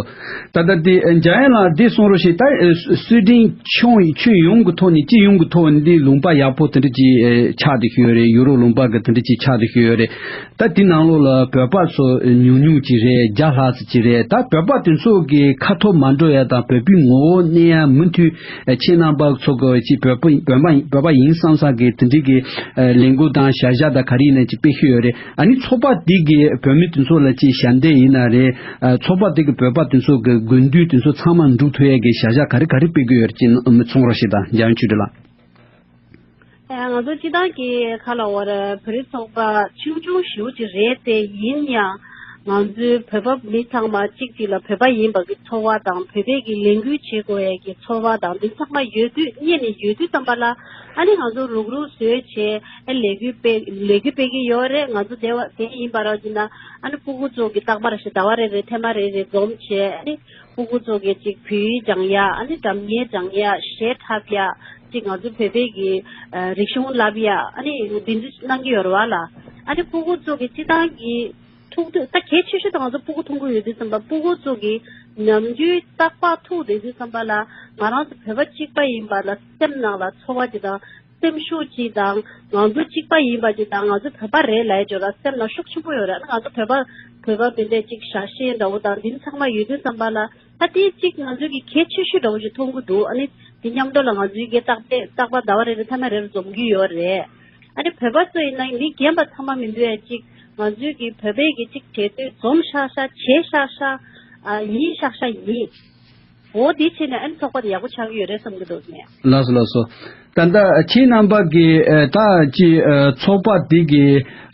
ད་ལྟ་དེ་འཇམ་དབྱངས་ལགས་འདི་གསུང་རོགས་ཞེས། ད་སུའི་ཌེན་ཁྱོན་ཁྱོན་ཡོངས་ཀྱི་ཐོག་ནས་སྤྱི་ཡོངས་ཀྱི་ཐོག་ནས་འདི་ལུང་པ་ཡག་པོ་དེ་འདྲ་ཅིག་ཆགས་བསྡད་ཀྱི་ཡོད་རེད། ཡུ་རོབ་ལུང་པ་གི་དེ་འདྲ་ཅིག་ཆགས་བསྡད་ཀྱི་ཡོད་རེད། ད་དེ་ནང་ལོགས་ལ་བོད་པ་ཚོ་ཉུང་ཉུང་ཅིག་རེད། བརྒྱ་ལྷག་ཙམ་ཅིག་རེད། ད་བོད་པ་དེ་ཚོ་གི་ཁ་ཐོར་མ་འགྲོ་ཡ་དང་བོད་པའི་ངོ་བོ་གནས་ཡ་མུ་མཐུད་ཁྱེད་རྣམ་པ་ཚོ་གི་ཅིག་བོད་པ་བོད་པ་བོད་པ་ཡིན་བསམ་བསམ་གི་དེ་འདྲ་གི་ལས་འགུལ་དང་བྱ་གཞག་དང་ག་རེ་ཡིན་ན་ཅིག་སྤེལ་ཤོས་ཡོད་རེད། ཨ་ནི་ཚོགས་པ་དེ་གི་བོད་མི་དེ་ཚོ་ལ་ཅིག་ཞལ་འདེབས་ཡིན་ན་རེད། ཨ་ཚོགས་པ་དེ་གི་བོད་པ་དེ་ཚོ་གི་དགོས་འདུན་དེ་ཚོ་ཚང་མ་འགྲུབ་ཐུབ་ཡས་ཀྱི་བྱ་གཞག་ག་རེ་ག་རེ་སྤེལ་གི་ཡོད་རེད་ཅེས་གསུང་རོགས་ཞེས་དང་། འཇམ་དབྱངས་ཆོས་སྒྲོན་ལགས། ཨ་ང་ཚོ་སྤྱི་བཏང་གི་ཁ་ལ་འོ་ར་བོད་རིགས་ཚོགས་པ་ཆུང་ཆུང་ཞེ་པོ་ཅིག་རེད་དེ། ཡིན་ཡང་ང་ཚོའི་བོད་པ་མི་ཚང་མ་གཅིག་གཅིག་ལ་བོད་པ་ཡིན་པ་གི་ཚོར་བ་དང་བོད་པའི་གི་ལས་འགུལ་བྱེད་དགོས་ཡས་ཀྱི་ཚོར་བ་དང་འདི་ཚང་མ་ཡོད་དུས་རྙེད་ནས་ཡོད་དུས་ཙམ་པ་ལ་ཨ་ནི་ང་ཚོ་རུག་རུག་བཟོས་བྱས་ཨ་ལས་འགུལ་སྤེལ་ལས་འགུལ་སྤེལ་གི་ཡོད་རེད། ང་ཚོ་དེ་བ་དེ་ཡིན་པ་ར་ཅིག་ན་ཨ་ནི་སྤུ་གུ་ཚོ་གི་རྟག་པར་ཞིག་ཟླ་བ་རེ་རེ་ཐེངས་མ་རེ་རེ་འཛོམས་བྱས་ཨ་ནི། སྤུ་གུ་ཚོ་གི་ཅིག་བོད་ཡིག་སྦྱང་ཡ། ཨ་ནི་སྒྲ་སྙན་སྦྱང་ཡ། གཞས་འཁྲབ་ཡ། ཅིག་ང་ཚོ་བོད་པའི་གི་ཨ་རིག་གཞུང་བསླབ་ཡ། ཨ་ནི་འདི་ཚོ་གནང་གི་ཡོད་རེད་བ་ལ། ཨ་ནི་སྤུ་གུ་ཚོ་གི་སྤྱི་བཏང་གི་ཐུག་དུས་ད་གལ་ཆེ་ཤོས་དེ་ང་ཚོ་སྤུ་གུ་མཐོང་གི་ཡོད་དུས་ཙམ་པ་སྤུ་གུ་ཚོ་གི་ནམ་རྒྱུན་རྟག་པར་ཐུག་བསྡད་དུས་ཙམ་པ་ལ་ང་རང་ཚོ་བོད་པ་གཅིག་པ་ཡིན་པ་ལ་སེམས་ནང་ལ་ཚོར་བ་ཅིག་དང་། སེམས་ཤུགས་ཅིག་དང་ང་ཚོ་གཅིག་པ་ཡིན་པ་ཅིག་དང་ང་ཚོ་བོད་པ་རེད་ལབ་ཡ་ཅིག་ཡོད་ར། སེམས་ནང་ཤུགས་ཆེན་པོ་ཡོད་ར། ང་ཚོ་བོད་པ་བོད་པ་མི་འདྲ་ཅིག་ཞལ་ཤེས་འདྲ་བོ་དང་འདི་ཚང་མ་ཡོད་དུས་ཙམ་པ་ལ། ད་དེ་གཅིག་ང་ཚོས་ཀྱི་གལ་ཆེ་ཤོས་འདྲ་བོ་ཞིག་མཐོང་གི་འདུག་ཨ་ནི་དེ་མཉམ་དུ་ལ་ང་ཚོའི་གི་རྟག་པ་རྟག་པ་ཟླ་བ་རེ་རེ་མཐའ་མ་རེ་རེ་འཛོམས་ཀྱི་ཡོད་རེད། ཨ་ནི་བོད་པ་ཚོ་ཡིན་ན་མི་རྒན་པ་ཚང་མ་མི་འདུག་ཡ་གཅིག་ང་ཚོའི་གི་བོད་པའི་གི་གཅིག་བྱེད་དུས་འཛོམས་ཤག་ཤག་བྱེད་ཤག་ཤག་ཨ་ཡིན་ཤག་ཤག་ཡིན། འོ་དེ་བྱས་ནས་ཨ་ནི་ཚོགས་པ་དེ་ཡག་པོ་ཆགས་ཀྱི་ཡོད་རེད་བསམ་གྱི་འདུག་ངས། ལགས་སོ་ལགས་སོ། ད་ལྟ་ཁྱེད་རྣམ་པ་གི་ཨ་ད་ཅི་ཨ་ཚོགས་པ་དེ་གི་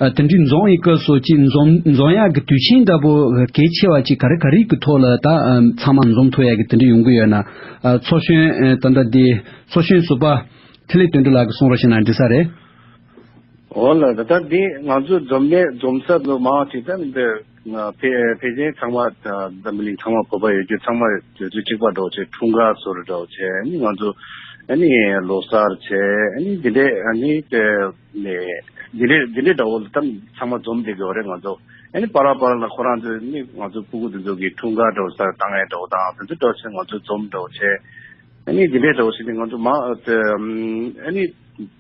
ཨ་དེ་འདྲའི་འཛོམས་ཡི་སྐབས་སུ་ཅི་འཛོམས་འཛོམས་ཡག་གི་དུས་ཆེན་འདྲ་པོ་གལ་ཆེ་བ་ཅིག་ག་རེ་ག་རེ་གི་ཐོག་ལ་ད་ཨ་ཚང་མ་འཛོམས་ཐུབ་ཡག་གི་དེ་འདྲ་ཡོང་གི་ཡོད་ན། ཨ་ཚོགས་གཞོན་ཨ་ད་ལྟ་དེ་ཚོགས་གཞོན་ཟུར་པ་ཐིག་ལེ་དོན་གྲུབ་ལགས་ཀྱིས་གསུང་རོགས་བྱས་ན་འགྲིག་ས་རེད། འོ་ལགས། ད་ལྟ་འདི་ང་ཚོ་འཛོམས་ནས་འཛོམས་ས་ཚོ་མང་ཆེ་ད་འདི་ཕལ་ཕལ་ཆེར་ཚང་མ་འཛམ་བུ་གླིང་ཚང་མ་བོད་པ་ཡོད་རྒྱུ་ཚང་མ་དུས་ཚོད་གཅིག་པ་འདྲ་བོ་བྱས། འཁྲུངས་སྐར་ཟེར་འདྲ་བོ་བྱས། ཨ་ནི་ང་ཚོ་ཨ་ནི་ལོ་གསར་བྱས། ཨ་ནི་འདི་འདྲས་ཨ་ནི་དེ་ནས་འདི་འདྲས་འདི་འདྲས་འདྲ་བོ་ལ་ད་ཚང་མ་འཛོམས་བསྡད་ཀྱི་ཡོད་རེད། ང་ཚོ་ཨ་ནི་བར་བར་ལ་ཁོ་རང་ཚོ་ནི་ང་ཚོ་སྤུ་གུ་འདི་ཚོ་གི་འཁྲུངས་སྐར་འདྲ་བོ་ས་བཏང་ཡས་འདྲ་བོ་དང་དེ་ཚོ་འདྲ་བོ་བྱས་ང་ཚོ་འཛོམས་འདྲ་བོ་བྱས། ཨ་ནི་འདི་འདྲའི་འདྲ་བོ་ཞིག་ནི་ང་ཚོ་མ་ཨ་ནི་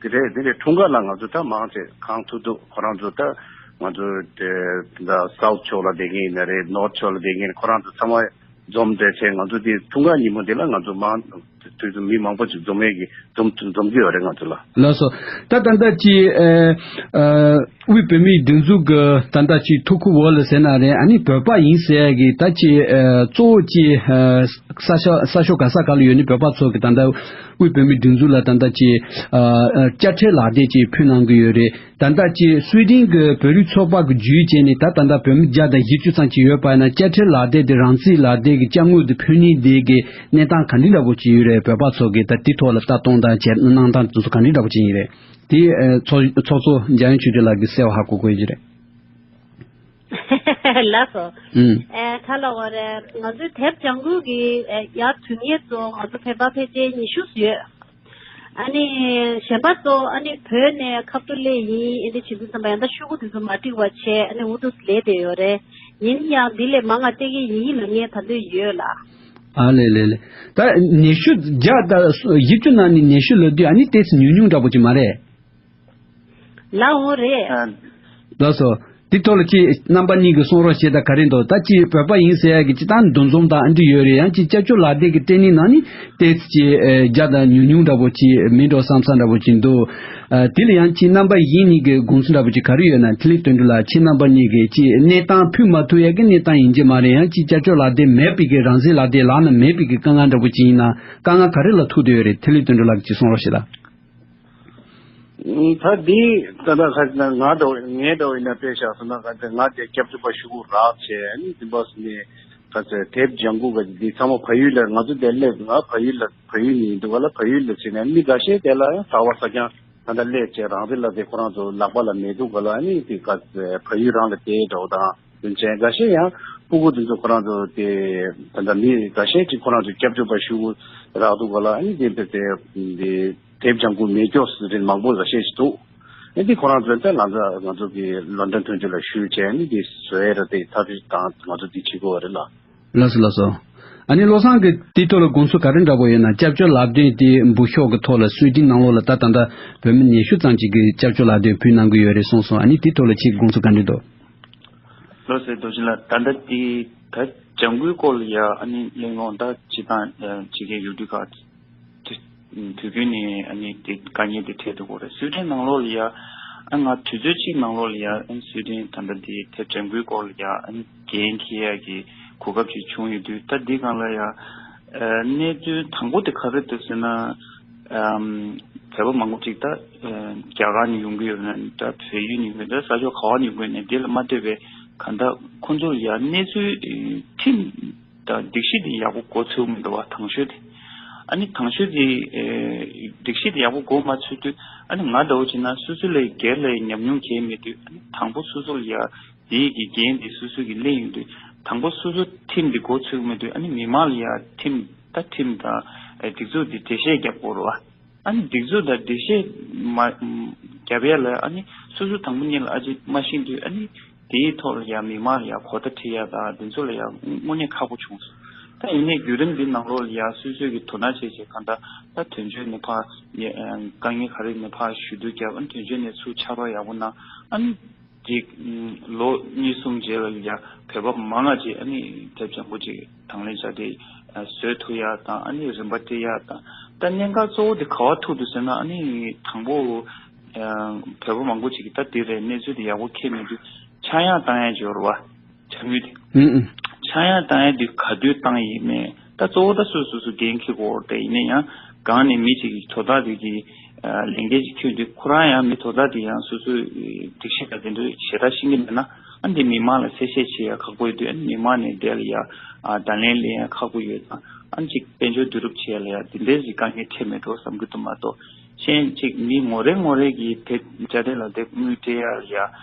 དེ་རེད། འདི་འདྲའི་འཁྲུངས་སྐར་ལ་ང་ཚོ་ད་མང་ཆེ་གང་ཐུབ་ཐུབ་ཁོ་རང་ཚོ་ད་ང་ཚོ་དེ་ད་སའུ་ཐི་ཕྱོགས་ལ་བསྡད་མཁན་ཡིན་ན་རེད། ནོར་ཐི་ཕྱོགས་ལ་བསྡད་མཁན་ཁོ་རང་ཚོ་ཚང་མ་འཛོམས་བསྡད་བྱས། ང་ཚོ་དེ་འཁྲུངས་སྐར་ཉིན་མོ་དེ་ལ་ང་ཚོ་མང་དུས་ཚོད་མི་མང་པོ་ཅིག་འཛོམས་ཡས་ཀྱི་འཛོམས་འཛོམས་ཀྱི་ཡོད་རེད་ང་ཚོ་ལ། ལགས་སོ། ད་ད་ལྟ་ཅི་ཨ་ཨ། དབུས་བོད་མིའི་སྒྲིག་འཛུགས་ཀྱི་ད་ལྟ་ཅིག་ཐུགས་ཁུར་འོག་ལ་ཟེར་ན་རེད། ཨ་ནི་བོད་པ་ཡིན་ཟེར་ཡ་གི་ད་ཅིག་ཨ་གཙོ་བོ་ཅིག་ཨ་ས་ཆ་ས་ཕྱོགས་ག་ས་ག་ལ་ཡོད་ནི་བོད་པ་ཚོ་གི་ད་ལྟ་དབུས་བོད་མིའི་སྒྲིག་འཛུགས་ལ་ད་ལྟ་ཅིག་ཨ་ཨ་དཔྱ་ཁྲལ་ལག་དེབ་ཅིག་ཕུལ་གནང་གི་ཡོད་རེད། ད་ལྟ་ཅིག་སུའེ་ཏེན་གྱི་བོད་རིགས་ཚོགས་པ་གི་བརྒྱུད་བྱས་ནས་ད་ད་ལྟ་བོད་མི་བརྒྱ་དང་བཞི་བཅུ་ཙམ་ཅིག་ཡོད་པ་ཡིན་ན། དཔྱ་ཁྲལ་ལག་དེབ་དེ་རང་བཙན་ལག་དེབ་ཀྱི་དཔྱ་དངུལ་དེ་ཕུལ་ནི་དེ་གི་གནས་སྟངས་ག་འདྲ་འདྲ་པོ་ཅིག་ཡོད་རེད། བོད་པ་ཚོ་གི་ད་དེ་ཐོག་ལ་ལྟ་སྟངས་དང་བྱས་གནང་སྟངས་དེ་ཚོ་ག་འདྲ་འདྲ་པོ་ཅིག་ཡིན་རེད། དེ་ཨ་ཚོགས་ཚོགས་གཙོ་འཇམ་དབྱངས་ཆོས་སྐྱིད་ལགས་ཀྱིས་གསལ་བ་ཧ་གོ་དགོས་ཀྱི་རེད། ལགས་སོ། ཨུམ། ཨེ་ག་ལབ་དགོས་རེད། ང་ཚོའི་དེབ་ལྗང་ཁུ་གི་ཨེ་ཡར་དུས་ངེས་ཚོ་ང་ཚོ་བོད་པ་ཕལ་ཆེར་ཉི་ཤུ་ཡོད། ཨ་ནི་གཞན་པ་ཚོ་ཨ་ནི་བོད་ནས་ཁ་ཐུག་སླེབས་ཡིན། ཨེ་འདི་བྱེད་དུས་ཙམ་པ་ཡང་ད་ཤོག་གུ་དེ་ཚོ་མ་འགྲིག་པ་བྱས། ཨ་ནི་འུ་ཐུག་ལས་བསྡད་ཡོད་རེད། ཡིན་ཡང་འདི་ལས་མང་ང་སྟེར་གི་ཡིན་ལབ་མཁན་ད་དུང་ཡོད་ལ། ཨ་ལེ་ལེ་ལེ། ད་ཉི་ཤུ་བརྒྱ་དང་བཞི་བཅུ་ནང་ནས་ཉི་ཤུ་ལབ་དུས་ཨ་ནི་ཏོག་ཙམ་ཉུང་ཉུང་འདྲ་པོ་ཅིག་མ་རེད། ལགས་འོང་རེད། ཨ། ལགས་སོ། དེ་ཐོག་ལ་ཅིག་རྣམ་པ་གཉིས་ཀྱིས་གསུང་རོགས་བྱེད། ད་ག་རེ་འདུག་ད་ཅིག་བོད་པ་ཡིན་ཟེར་ཡ་གི་ཅིག་ད་འདུ་འཛོམས་དང་ཨ་འདྲ་ཡོད་རེད། ཡང་ཅིག་སྐྱབས་བཅོལ་ལག་དེབ་ཀྱི་སྤྲད་ནི་ནང་ནི་ཏོག་ཙམ་ཅིག་ཨ་བརྒྱ་དང་ཉུང་ཉུང་འདྲ་པོ་ཅིག་མིན་འགྲོ་བསམ་ས་འདྲ་པོ་ཅིག་འདུག་ཨ་དེ་ལ་ཡང་ཅིག་རྣམ་པ་གཞན་གཉིས་ཀྱི་དགོངས་ཚུལ་འདྲ་པོ་ཅིག་ག་རེ་ཡོད་ན། ཐིག་ལེ་དོན་གྲུབ་ལགས། ཁྱེད་རྣམ་པ་གཉིས་ཀྱི་ཅིག་གནས་སྟངས་ཕུད་མ་ཐུབ་ཡ་གི་གནས་སྟངས་ཡིན་གྱི་མ་རེད། ཡང་ཅིག་སྐྱབས་བཅོལ་ལག་དེབ་མེད་པའི་གི་རང་བཙན་ལག་དེབ་ལག་ན་མེད་པའི་གི་དཀའ་ངལ་འདྲ་པོ་ཅིག་ཡིན་ན་དཀའ་ངལ་ག་རེ་ལ་ཐུག་བསྡད་ཡོད་རེད། ཐིག་ལེ་དོན་གྲུབ་ལགས་ཀྱིས་གསུང་རོགས་བྱེད་ད། ད་འདི་ད་ལྟ་ཁ་ཅིག་ང་འདྲ་བོ་ངའི་འདྲ་བོ་ཡིན་ན་དཔེ་བཞག་སོང་ན། ང་དེ་ང་དེ་སྐྱབས་བཅོལ་པ་ཞུ་དགོས་རག་བྱས། ཨ་ནི་འདི་འབའ་སི་ནས་ཁ་ཅིག་དེབ་ལྗང་ཁུ་ག་ཅིག་འདི་ཚང་མ་བལ་ཡུལ་ལ་ང་ཚོ་དེ་སླེབས། ང་བལ་ཡུལ་ལ་བལ་ཡུལ་ནས་ཡིན་འདུག་ག་ལ། བལ་ཡུལ་ལ་ཕྱིན་ནས་མི་འགའ་ཤས་དེ་ལ་ཡང་གྲྭ་པ་ས་ཀྱང་ད་ལྟ་སླེབས་བྱས་རང་བཙན་ལག་དེབ་ཁོ་རང་ཚོ་ལག་པ་ལ་མེད་འདུག་ག་ལ། ཨ་ནི་དེ་ག་བལ་ཡུལ་རང་ལ་བསྡད་འདྲ་བོ་དང་། དོན་ཆེན་འགའ་ཤས་ཡང་སྤུ་གུ་དེ་ཚོ་ཁོ་རང་ཚོ་དེ་ད་ལྟ་མི་འགའ་ཤས་ཀྱིས་ཁོ་རང་ཚོ་སྐྱབས་བཅོལ་པ་ཞུ་དགོས་རག་འདུག་ག་ལ། ཨ་ནི་དེ་དེ་དེ་དེབ་ལྗང་ཁུ་མེད་སྐྱོ་ཟེར་མཁན་མང་པོ་འགའ་ཤས་ཤིག་འདུག་ཨ་ནི་དེ་ཁོ་རང་ཚོ་ད་ང་ཚོ་ང་ཚོ་གི་ལོན་ཌོན་དོན་གཅོད་ལ་ཞུས་བྱས། ཨ་ནི་དེ་བཟོ་ཡས་ར་དེ་ཐབས་ཤེས་དང་ང་ཚོ་དེ་བྱེད་དགོས་པ་རེད་ལ། ལགས་སོ་ལགས་སོ། ཨ་ནི་བློ་བཟང་གིས་དེའི་ཐོག་ལ་དགོངས་ཚུལ་ག་རེ་འདྲ་པོ་ཡོད་ན། སྐྱབས་བཅོལ་ལག་དེབ་དེ་འབུལ་ཕྱོགས་ཀྱི་ཐོག་ལ་སུའེ་ཏེན་ནང་ལོགས་ལ་ད་ད་ལྟ་བོད་མི་ཉི་ཤུ་ཙམ་ཅིག་གིས་སྐྱབས་བཅོལ་ལག་དེབ་ཕུལ་གནང་གི་ཡོད་རེད་གསུངས་སོང་། ཨ་ནི་དེའི་ཐོག་ལ་ཁྱེད་དགོངས་ཚུལ་ག་འདྲ་འདུག་ལགས་སོ་རྡོ་རྗེ་ལགས། ད་ལྟ་དེ་ད་ལྗང་ཁུའི་སྐོར་ལ་ཡ་ཨ་ནི་གླེང་སློང་ད་སྤྱི་བཏང་ཕྱི་རྒྱལ་ཡུལ་གྲུ་ཁག་དུས་དུས་རྒྱུན་ནས་ཨ་ནི་དེ་དཀའ་ངལ་དེ་འཕྲད་འདུག་གོ་རེད། སུའེ་ཏེན་ནང་ལོགས་ལ་ཡ་ཨ་ང་དུས་ཚོད་གཅིག་ནང་ལོགས་ལ་ཡ་ཨ་ནི་སུའེ་ཏེན་ད་ལྟ་དེ་དེབ་ལྗང་ཁུའི་སྐོར་ལ་ཡ་ཨ་ནི་འགན་འཁྱེར་ཡ་གི་གོ་སྐབས་ཅིག་བྱུང་ཡོད་དུས། ད་འདི་སྒང་ལ་ཡ་གནས་ཚུལ་དང་པོ་དེ་ག་རེ་འདུག་ཟེར་ན། བོད་པ་མང་པོ་ཅིག་ད་རྒྱ་གར་ནས་ཡོང་གི་ཡོད་ན་ད་བལ་ཡུལ་ནས་ཡོང་གི་ད་ས་ཕྱོགས་ག་བ་ནས་ཡོང་གི་ཡོད་ན་དེ་ལ་མ་ལྟོས་པའི་གང་ལྟར་ཁོང་ཚོར་ཡ་གནས་ཚུལ་ཁྲིམས་དང་སྒྲིག་གཞི་དེ་ཡག་པོ་འགོ་ཚུགས་མི་འདུག་བ། དང་ཤོས་དེ་ཨ་ནི་དང་ཤོས་དེ་སྒྲིག་གཞི་དེ་ཡག་པོ་འགོ་མ་ཚུགས་དུས་ཨ་ནི་ང་འདྲ་བོ་བྱས་ན་སོ་སོ་ལས་སྒེར་ལ་ཉམས་མྱོང་གང་ཡང་མེད་དུས། ཨ་ནི་དང་པོ་སོ་སོ་ལ་ཡ་དེའི་གི་འགན་དེ་སོ་སོ་གི་ལེན་ཡོང་དུས་དང་པོ་སོ་སོ་ཁྲིམས་དེ་འགོ་ཚུགས་མེད་དུས་ཨ་ནི་མི་མང་ལ་ཡ་ཁྲིམས་ད་ཁྲིམས་དང་སྒྲིག་འཛུགས་དེ་འགྲེལ་བཤད་རྒྱག་དགོས་རེད་བ། ཨ་ནི་སྒྲིག་འཛུགས་དང་འགྲེལ་བཤད་མ་རྒྱབ་ཡ་ལ་ཨ་ནི་སོ་སོ་དང་པོ་ཉིད་ལ་ཨ་ཅེ་མ་ཤེས་དུས་ཨ་ནི་དེའི་ཐོག་ལ་ཡ་མི་མང་ལ་ཡ་གོ་བརྡ་འཕྲད་ཡ་དང་དེ་ཚོ་ལ་ཡ་དངོས་གནས་ཁག་པོ་བྱུང་སོང་། ད་ ད་ཡིན་ནའི་བརྒྱུད་རིམ་འདི་ནང་ལོགས་ལ་ཡ་སོ་སོས་ཀྱི་དོ་སྣང་བྱས་བྱས་གང་ལྟར་ད་དོན་གཅོད་ནས་ཕར་ཡ་དཀའ་ངལ་ག་རེ་ནས་ཕར་ཞུ་གཏུག་བརྒྱབ། ཨ་ནི་དོན་གཅོད་ནས་ཚུར་ཕྱག་རོགས་ཡག་པོ་གནང་། ཨ་ནི་ཅིག་ལོ་གཉིས་གསུམ་རྗེས་ལ་ཡ་བོད་པ་མང་ང་ཅིག་ཨ་ནི་དེབ་ལྗང་ཁུ་ཅིག་དང་ལེན་བྱ་དེ་བཟོས་ཐུབ་ཡག་དང་། ཨ་ནི་རིན་པ་སྤྲད་ཡག་དང་། ད་གནད་འགག་གཙོ་བོ་དེ་ག་བ་ཐུག་འདུག་ཟེར་ན། ཨ་ནི་དང་པོ་བོད་པ་མང་པོ་ཅིག་གིས་ད་དེ་རེད། གནས་ཚུལ་དེ་ཡག་པོ་མཁྱེན་མེད་དུས་ཆག་ཡང་བཏང་ཡག་ཅིག་ཡོད་རེད་བ། ཆག་ཡུལ་དེ། ཨུ་ཨུ། ཆག་ཡང་བཏང་ཡག་དེ་ག་དུས་བཏང་ཡིན་མིན་ད་གཙོ་བོ་ད་སོ་སོ་སོ་འགན་འཁྱེར་དགོས་རེད། ཡིན་ན་ཡང་སྒང་ནས་མི་གཅིག་གིས་དོ་བདག་དེ་གི་ལས་འགན་ཅིག་འཁྱེར་དུས། ཁོ་རང་ཡང་མི་དོ་བདག་དེ་ཡང་སོ་སོའི་སྒྲིག་གཞི་དང་དེ་འདྲ་ཞེ་དྲག་ཤེས་ཀྱི་མེད་ན། ཨ་ནི་མི་མང་ལ་གསལ་བཤད་བྱེད་ཡག་ཁག་པོ་ཡོད་དུས། ཨ་ནི་མི་མང་ནས་དེ་ལ་ཡ་བརྡ་ལན་ལེན་ཡག་ཁག་པོ་ཡོད་ཙང་། ཨ་ནི་ཅིག་དཔལ་འབྱོར་བསྡུ་རུབ་བྱེད་ཡག་ལ་ཡ་དེ་འདྲའི་ཅིག་དཀའ་ངལ་འཕྲད་མེད་འགྲོ་བསམ་གྱི་འདུག་མ་གཏོགས། གཞན་ཅིག་མི་ངོ་རེ་ངོ་རེ་གིས་དེ་བཅའ་སྡོད་ལ་དེ་དངུལ་སྤྲད་ཡག་ལ་ཡ་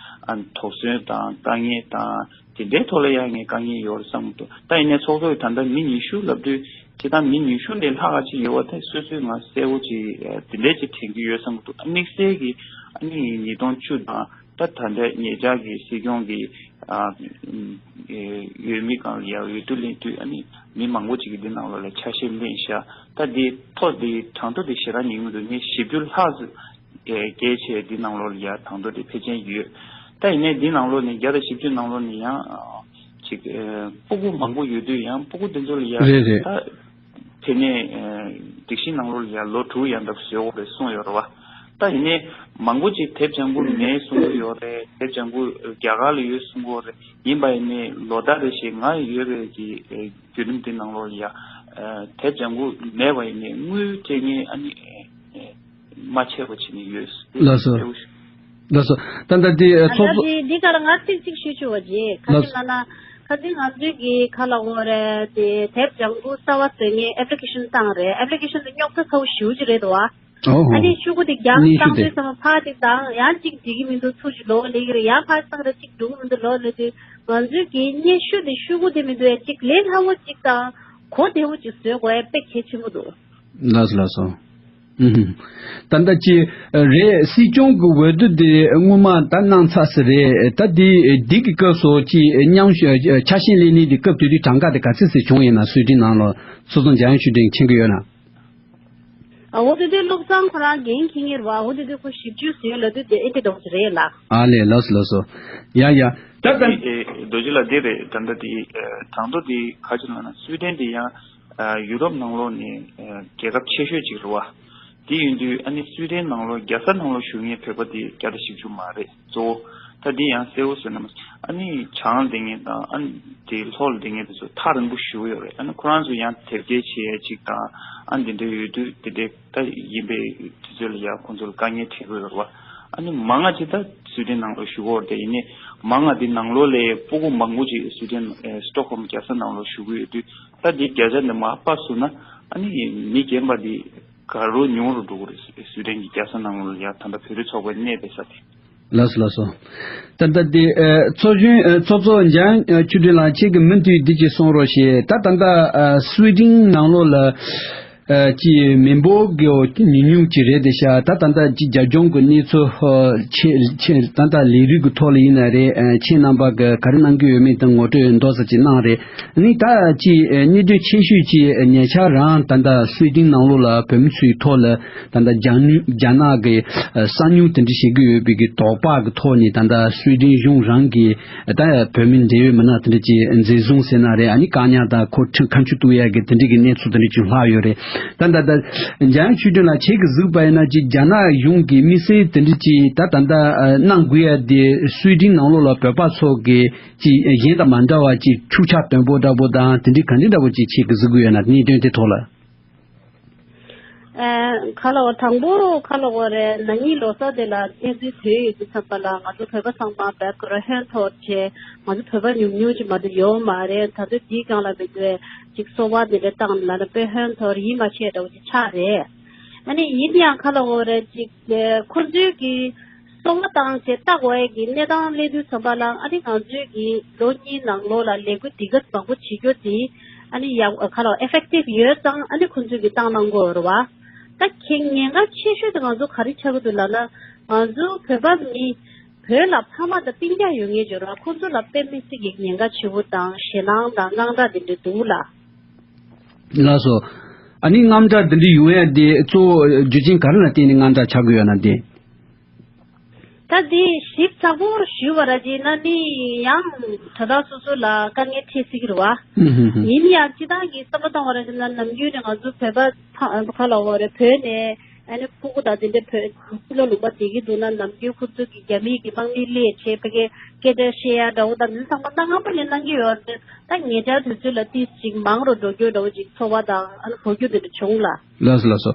ཨ་ནི་དོགས་ཟོན་དང་དཀའ་ངལ་དང་དེ་འདྲའི་ཐོག་ལ་ཡ་ངས་དཀའ་ངལ་ཡོད་རེད་བསམ་གྱི་འདུག་ད་ཡིན་ནའི་ཚོགས་གཙོ་ཡིས་ད་ལྟ་མི་ཉི་ཤུ་ལབ་དུས། སྤྱིར་བཏང་མི་ཉི་ཤུ་ལས་ལྷག་ག་ཅིག་ཡོད་པ་དེ་སོ་སོས་ང་གསལ་པོ་ཅིག་དེ་འདྲས་ཅིག་དྲན་གྱི་ཡོད་བསམ་གྱི་འདུག་དམིགས་བསལ་གྱིས་ཨ་ནི་ཉིས་སྟོང་བཅུ་དང་ད་ད་ལྟ་ཉེ་ཆར་གྱི་སྲིད་སྐྱོང་གི་ཨ་འོས་མི་སྒང་ལ་ཡ་འོས་བསྡུ་ལེན་དུས། ཨ་ནི་མི་མང་པོ་ཅིག་གིས་འདི་ནང་ལོགས་ལ་ཆ་ཤས་ལེན་ཤག་ད་འདི་ཐོ་འདི་གྲངས་ཐོ་འདི་ཞེ་དྲག་ཉན་གྱི་མི་འདུག་ངས་བཞི་བཅུ་ལྷག་ཙམ་བཀལ་བྱས་འདི་ནང་ལོགས་ལ་ཡ་གྲངས་ཐོ་འདི་ཕལ་ཆེར་ཡོད། ད་ཡིན་ནའི་འདི་ནང་ལོགས་ནས་བརྒྱ་དང་བཞི་བཅུ་ནང་ལོགས་ནས་ཡང་ཅིག་ཨ་སྤུ་གུ་མང་པོ་ཡོད་དུས། ཡང་སྤུ་གུ་འདི་ཚོ་ལ་ཡ་རེད་རེད། ད་དེ་ནས་ཨ་སྒྲིག་གཞི་ནང་ལོགས་ལ་ཡ་ལོ་དྲུག་ཡན་འདབ་བཟོ་དགོས་རེད་གསུངས་ཡོད་རེད་བ། ད་ཡིན་ནའི་མང་པོ་ཅིག་དེབ་ལྗང་ཁུ་མེད་གསུང་གི་ཡོད་རེད། དེབ་ལྗང་ཁུ་རྒྱ་གར་ལ་ཡོད་གསུང་གི་ཡོད་རེད། ཡིན་པ་ཡིན་ནའི་ལོ་ཟླ་རེ་བཞིན་ང་ཡི་ཡོད་པའི་གི་ཨ་བརྒྱུད་རིམ་འདི་ནང་ལོགས་ལ་ཡ་ཨ་དེབ་ལྗང་ཁུ་མེད་པ་ཡིན་ནའི་དངུལ་སྤྲད་མཁན་ཨ་ནི་ཨ་མ་ཆད་པ་བྱས་ནས་ཡོད། ལགས་སོ། ལགས་སོ། ད་ལྟ་འདི་ཨ་ཚོགས་གཙོ། འདི་འདི་ག་ལ་ང་ཚིག་གཅིག་ཞུ་ཆོག་པ་ཅིག་ཁ་ལགས་ཅིག་ལབ་ན། ཁ་ཅིག་ང་ཚོའི་གི་ཁ་ལ་འོ་རེད་དེ་དེབ་ལྗང་ཁུ་གསར་པ་བཟོ་མཁན་ཨེབ་ལི་ཀེ་ཤན་བཏང་རེད། ཨེབ་ལི་ཀེ་ཤན་དེ་རྙོག་དྲ་ཚ་པོ་ཞེ་པོ་ཅིག་རེད་འདུག་བ། ཨོ་ཧོ། ཨ་ནི་ཤོག་གུ་དེ་རྒྱག་སྙན་ཞུ་བཏང་དེ། དུས་ཙམ་པ་ཕར་ཅིག་བཏང་ཡང་ཅིག་འགྲིག་གི་མི་འདུག་ཚུར་ཅིག་ལོག་སླེབས་ཀྱི་རེད། ཡང་ཕར་བཏང་རེད་ཅིག་འགྲིག་གི་མི་འདུག་ལོག་སླེབས་དུས། ང་ཚོའི་གི་སྙན་ཞུ་དེ་ཤོག་གུ་དེ་མི་འདུག་ཡ་ཅིག་ལས་སླ་བོ་ཅིག་དང་གོ་བདེ་བོ་ཅིག་བཟོ་དགོས་ཡ་དཔེ་གལ་ཆེན་པོ་འདུག་ལགས་སོ་ལགས་སོ། ཨུ་ཧུམ། ད་ལྟ་ཅི་རེད། སྲིད་སྐྱོང་གི་འོས་བསྡུ་དེ་སྔོན་མ་ད་གནང་ཚར་ཟིན་རེད། ད་དེ་འདི་གི་སྐབས་སུ་ཅི་མཉམ་ཞུགས་ཆ་ཤས་ལེན་ནི་དེ་སྐབས་དེ་དུས་གྲངས་ཀ་དེ་ག་ཚོད་ཙམ་བྱུང་ཡིན་ན། སུའི་ཌེན་ནང་ལ་ཚོགས་གཙོ་འཇམ་དབྱངས་ཆོས་སྒྲོན་མཁྱེན་གྱི་ཡོད་ན། ཨ་འོ་དེ་དུས་བློ་བཟང་ཁོ་རང་འགན་འཁྱེར་ངེས་རེད་བ། འོ་དེ་དུས་ཁོ་བཞི་བཅུ་ཟིན་ལབ་དུས་དེ་ཨེ་དེ་འདྲ་བོ་ཅིག་རེད་ལགས། ཨ་ལས། ལགས་སོ་ལགས་སོ། ཡ་ཡ། ད་ད། ཨེ་རྡོ་རྗེ་ལགས་འདི་རེད། ད་ལྟ་དེ་ཨ་གྲངས་ཐོ་དེ་ག་ཅི་ལབ་ན། སུའི་ཌེན་དེ་ཡང་ཨ་ཡུ་རོབ་ནང་ལོགས་ནས་ཨ་རྒྱལ་ཁབ་ཆེ་ཤོས་ཅིག་རེད་བ། དེ་ཡིན་དུས་ཨ་ནི་སུའི་ཌེན་ནང་ལོགས་རྒྱལ་ས་ནང་ལོགས་བཞུགས་མཁན་བོད་པ་དེ་བརྒྱ་དང་བཞི་བཅུ་མ་རེད་གཙོ་བོ། ད་དེ་ཡང་གསལ་པོ་བཟོས་ན་མ། ཨ་ནི་བྱང་ལ་བསྡད་མཁན་དང་ཨ་ནི་དེ་ལྷོ་ལ་བསྡད་མཁན་དེ་ཚོ་ཐག་རིང་པོ་ཞེ་པོ་ཡོད་རེད། ཨ་ནི་ཁོ་རང་ཚོ་ཡང་དེབ་སྐྱེལ་བྱེད་ཡ་ཅིག་དང་ཨ་ནི་དེ་འདྲ་ཡོད་དུས་དེ་འདྲའི་ད་ཡིན་པའི་དུས་ཚོད་ལ་ཡ་ཁོང་ཚོ་ལ་དཀའ་ངལ་འཕྲད་ཀྱི་ཡོད་རེད་བ། ཨ་ནི་མང་ང་ཅིག་ད་སུའི་ཌེན་ནང་ལོགས་བཞུགས་ཀྱི་ཡོད་རེད་དེ། ཡིན་ནའི་མང་ང་དེ་ནང་ལོགས་ལ་སྤུ་གུ་མང་པོ་ཅིག་སུའི་ཌེན་ཨེ་སི་ཊོག་ཧོམ་རྒྱལ་ས་ནང་ལོགས་བཞུགས་ཀྱི་ཡོད་དུས། ད་འདི་བརྒྱ་ཆ་འདི་མར་ཕབ་སོང་ན་ཨ་ནི་མི་རྒན་པ་འདི་ག་རོ་ཉུང་རུ་འགྲོ་གི་རེད། སུའི་ཌེན་གྱི་རྒྱལ་ས་ནང་ལོགས་ལ་ཡ་ད་ལྟ་བོད་རིགས་ཚོགས་པ་གནས་པའི་ས་དེ། ལགས་སོ་ལགས་སོ། ད་ལྟ་འདི་ཨ་ཚོགས་གཞོན་ཨ་ཚོགས་གཙོ་འཇམ་ཨ་ཆོས་སྒྲོན་ལགས། ཁྱེད་ཀྱིས་མུ་མཐུད་འདི་ཅིག་གསུང་རོགས་ཞེས། ད་ད་ལྟ་ཨ་སུའི་ཌེན་ནང་ལོགས་ལ་ཨ་ཅིག་མི་འབོར་གྱི་ཉུང་ཉུང་ཅིག་རེད་དེ་ཤག་ད་ད་ལྟ་ཅིག་རྒྱབ་ལྗོངས་ཀྱི་གནས་ཚུལ་ཨ་ཆེ་ཆེ་ད་ལྟ་ལས་རིགས་ཀྱི་ཐོག་ལ་ཡིན་ན་རེད། ཨ་ཁྱེད་རྣམ་པ་གིས་ག་རེ་གནང་གི་ཡོད་མེད་དང་ངོ་སྤྲོད་མདོར་ཙམ་ཅིག་གནང་རེད། ནི་ད་ཅིག་ཨ་གནད་དོན་ཆེ་ཤོས་ཅིག་ཉེ་ཆར་རང་ད་ལྟ་སུའི་ཌེན་ནང་ལོགས་ལ་བོད་མི་ཚོའི་ཐོག་ལ་ད་ལྟ་རྒྱ་ནུ་རྒྱ་ནག་གི་ཨ་གསང་ཉུལ་དེ་འདྲ་བྱེད་ཀྱི་ཡོད་པའི་གི་དོགས་པ་གི་ཐོག་ནས་ད་ལྟ་སུའི་ཌེན་གཞུང་རང་གིས་ད་བོད་མི་འབྲེལ་ཡོད་མི་སྣ་དེ་འདྲ་ཅིག་འཛིན་བཟུང་ཟེར་ན་རེད། ཨ་ནི་བཀག་ཉར་དང་ཁོ་ཁྲིམས་ཁ་མཆུ་གཏུག་ཡ་གི་དེ་འདྲ་གི་གནས་ཚུལ་དེ་འདྲ་ཅིག་ལྷག་ཡོད་རེད། ད་ད་ད་འཇམ་དབྱངས་ཆོས་སྒྲོན་ལགས། ཁྱེད་ཀྱིས་གཟིགས་པ་ཡིན་ན་ཅིག་རྒྱ་ནག་གཞུང་གིས་དམིགས་བསལ་དེ་འདྲ་ཅིག་ད་ད་ལྟ་ཨ་གནང་དགོས་ཡ་དེ་སུའི་ཌེན་ནང་ལོགས་ལ་བོད་པ་ཚོ་གི་ཅིག་གཞན་དང་མ་འདྲ་བ་ཅིག་ཤུགས་ཆག་དོད་པོ་འདྲ་པོ་དང་དེ་འདྲའི་ག་འདྲ་འདྲ་པོ་ཅིག་ཁྱེད་ཀྱིས་གཟིགས་ཀྱི་ཡོད་ན། གནད་དོན་དེ་ཐོག་ལ། ཨ་ཁ་ལོ་དང་པོ་ཁ་ལོ་བོ་རེ་ན་ནིང་ལོ་གསར་དེ་ལ་གནས་ཚུལ་ཐོན་ཡོད་དུས་ཙམ་པ་ལ་ང་ཚོ་བོད་པ་ཚང་མ་བེག་ར་ཧན་ཐོར་བྱས། ང་ཚོ་བོད་པ་ཉུང་ཉུང་ཅིག་མ་གཏོགས་ཡོད་མ་རེད། ད་དུང་དེའི་སྒང་ལ་མི་འདུག་ཅིག་གསོལ་བ་དེ་འདྲ་བཏང་ལ་ན་དཔེ་ཧན་ཐོར་ཡིད་མ་ཆེས་འདྲ་བོ་ཅིག་ཆགས་རེད། ཨ་ནི་ཡིན་ཡང་ཁ་ལོ་བོ་རེ་ཅིག་ཁོ་ཚོའི་གི་གསོལ་བ་བཏང་བྱས་ལྟ་དགོས་ཡས་ཀྱི་གནས་སྟངས་སླེབས་དུས་ཙམ་པ་ལ་ཨ་ནི་ང་ཚོའི་གི་ལོ་གཉིས་ནང་ལོགས་ལ་ལས་འགུལ་འདི་ག་མང་པོ་བྱེད་རྒྱུ་དེ་ཨ་ནི་ཡག་ཁ་ལོ་ཨེ་ཕེག་ཊིབ་ཡོད་ཙང་ཨ་ནི་ཁོ་ཚོས་གི་བཏང་གནང་དགོས་རེད་བ། ད་ཁྱེད་ཉེན་ཁ་ཆེ་ཤོས་དེ་ང་ཚོ་ག་རེ་ཆགས་ཀྱི་འདུག་ལབ་ན། ང་ཚོ་བོད་པ་མི་བོད་ལ་ཕ་མ་དང་སྤུན་ཀྱག་ཡོད་མཁན་ཅིག་རེད་བ། ཁོ་ཚོ་ལ་དཔེ་མི་སྲིད་ཀྱི་ཉེན་ཁ་ཆེ་བོ་དང་ཞེད་སྣང་དང་དངངས་སྐྲག་དེ་འདྲ་འདུག་ལ། ལགས་སོ། ཨ་ནི་དངངས་སྐྲག་འདི་འདྲ་ཡོང་ཡ་དེ་གཙོ་བོ་རྒྱུ་རྐྱེན་ག་རེ་ལ་བརྟེན་ནས་དངངས་སྐྲག་ཆགས་ཀྱི་ཡོད་ན་དེ། ད་དེ་ཞིབ་ཚགས་པོ་ཞུས་པ་ར་ཅིག་ན་ནི་ཡང་དྲ་ཐག་སོ་སོ་ལ་དཀའ་ངལ་འཕྲད་སྲིད་ཀྱི་རེད་བ། ཡིན་ཡང་སྤྱི་བཏང་གི་བསམ་བློ་བཏང་བ་ར་ཅིག་ན་ནམ་རྒྱུན་ནས་ང་ཚོ་བོད་པ་ཚང་ག་ལ་བ་རེད་བོད་ནས། ཨ་ནི་ཕྲུ་གུ་དང་དེ་འདྲའི་བོད་ཕྱི་ལོགས་ལུང་པ་བསྡད་ཀྱི་འདུག་ན་ནམ་རྒྱུན་ཁོ་ཚོ་གི་རྒྱ་མི་གི་དམག་མི་སླེབས་བྱས་ཕ་གིའི་སྐད་ཆ་བཤད་ཡ་འདྲ་བོ་དང་མི་ཚང་མ་གནའ་སྔ་མོ་ནས་གནང་གི་ཡོད་རེད། ད་ཉེ་ཆར་དུས་ཚོད་ལ་ཏིས་ཅིག་མང་རུ་འགྲོ་རྒྱུ་འདྲ་བོ་ཅིག་ཚོར་བ་དང་ཨ་ནི་གོ་རྒྱུ་དེ་འདྲ་བྱུང་ལ། ལགས་སོ་ལགས་སོ།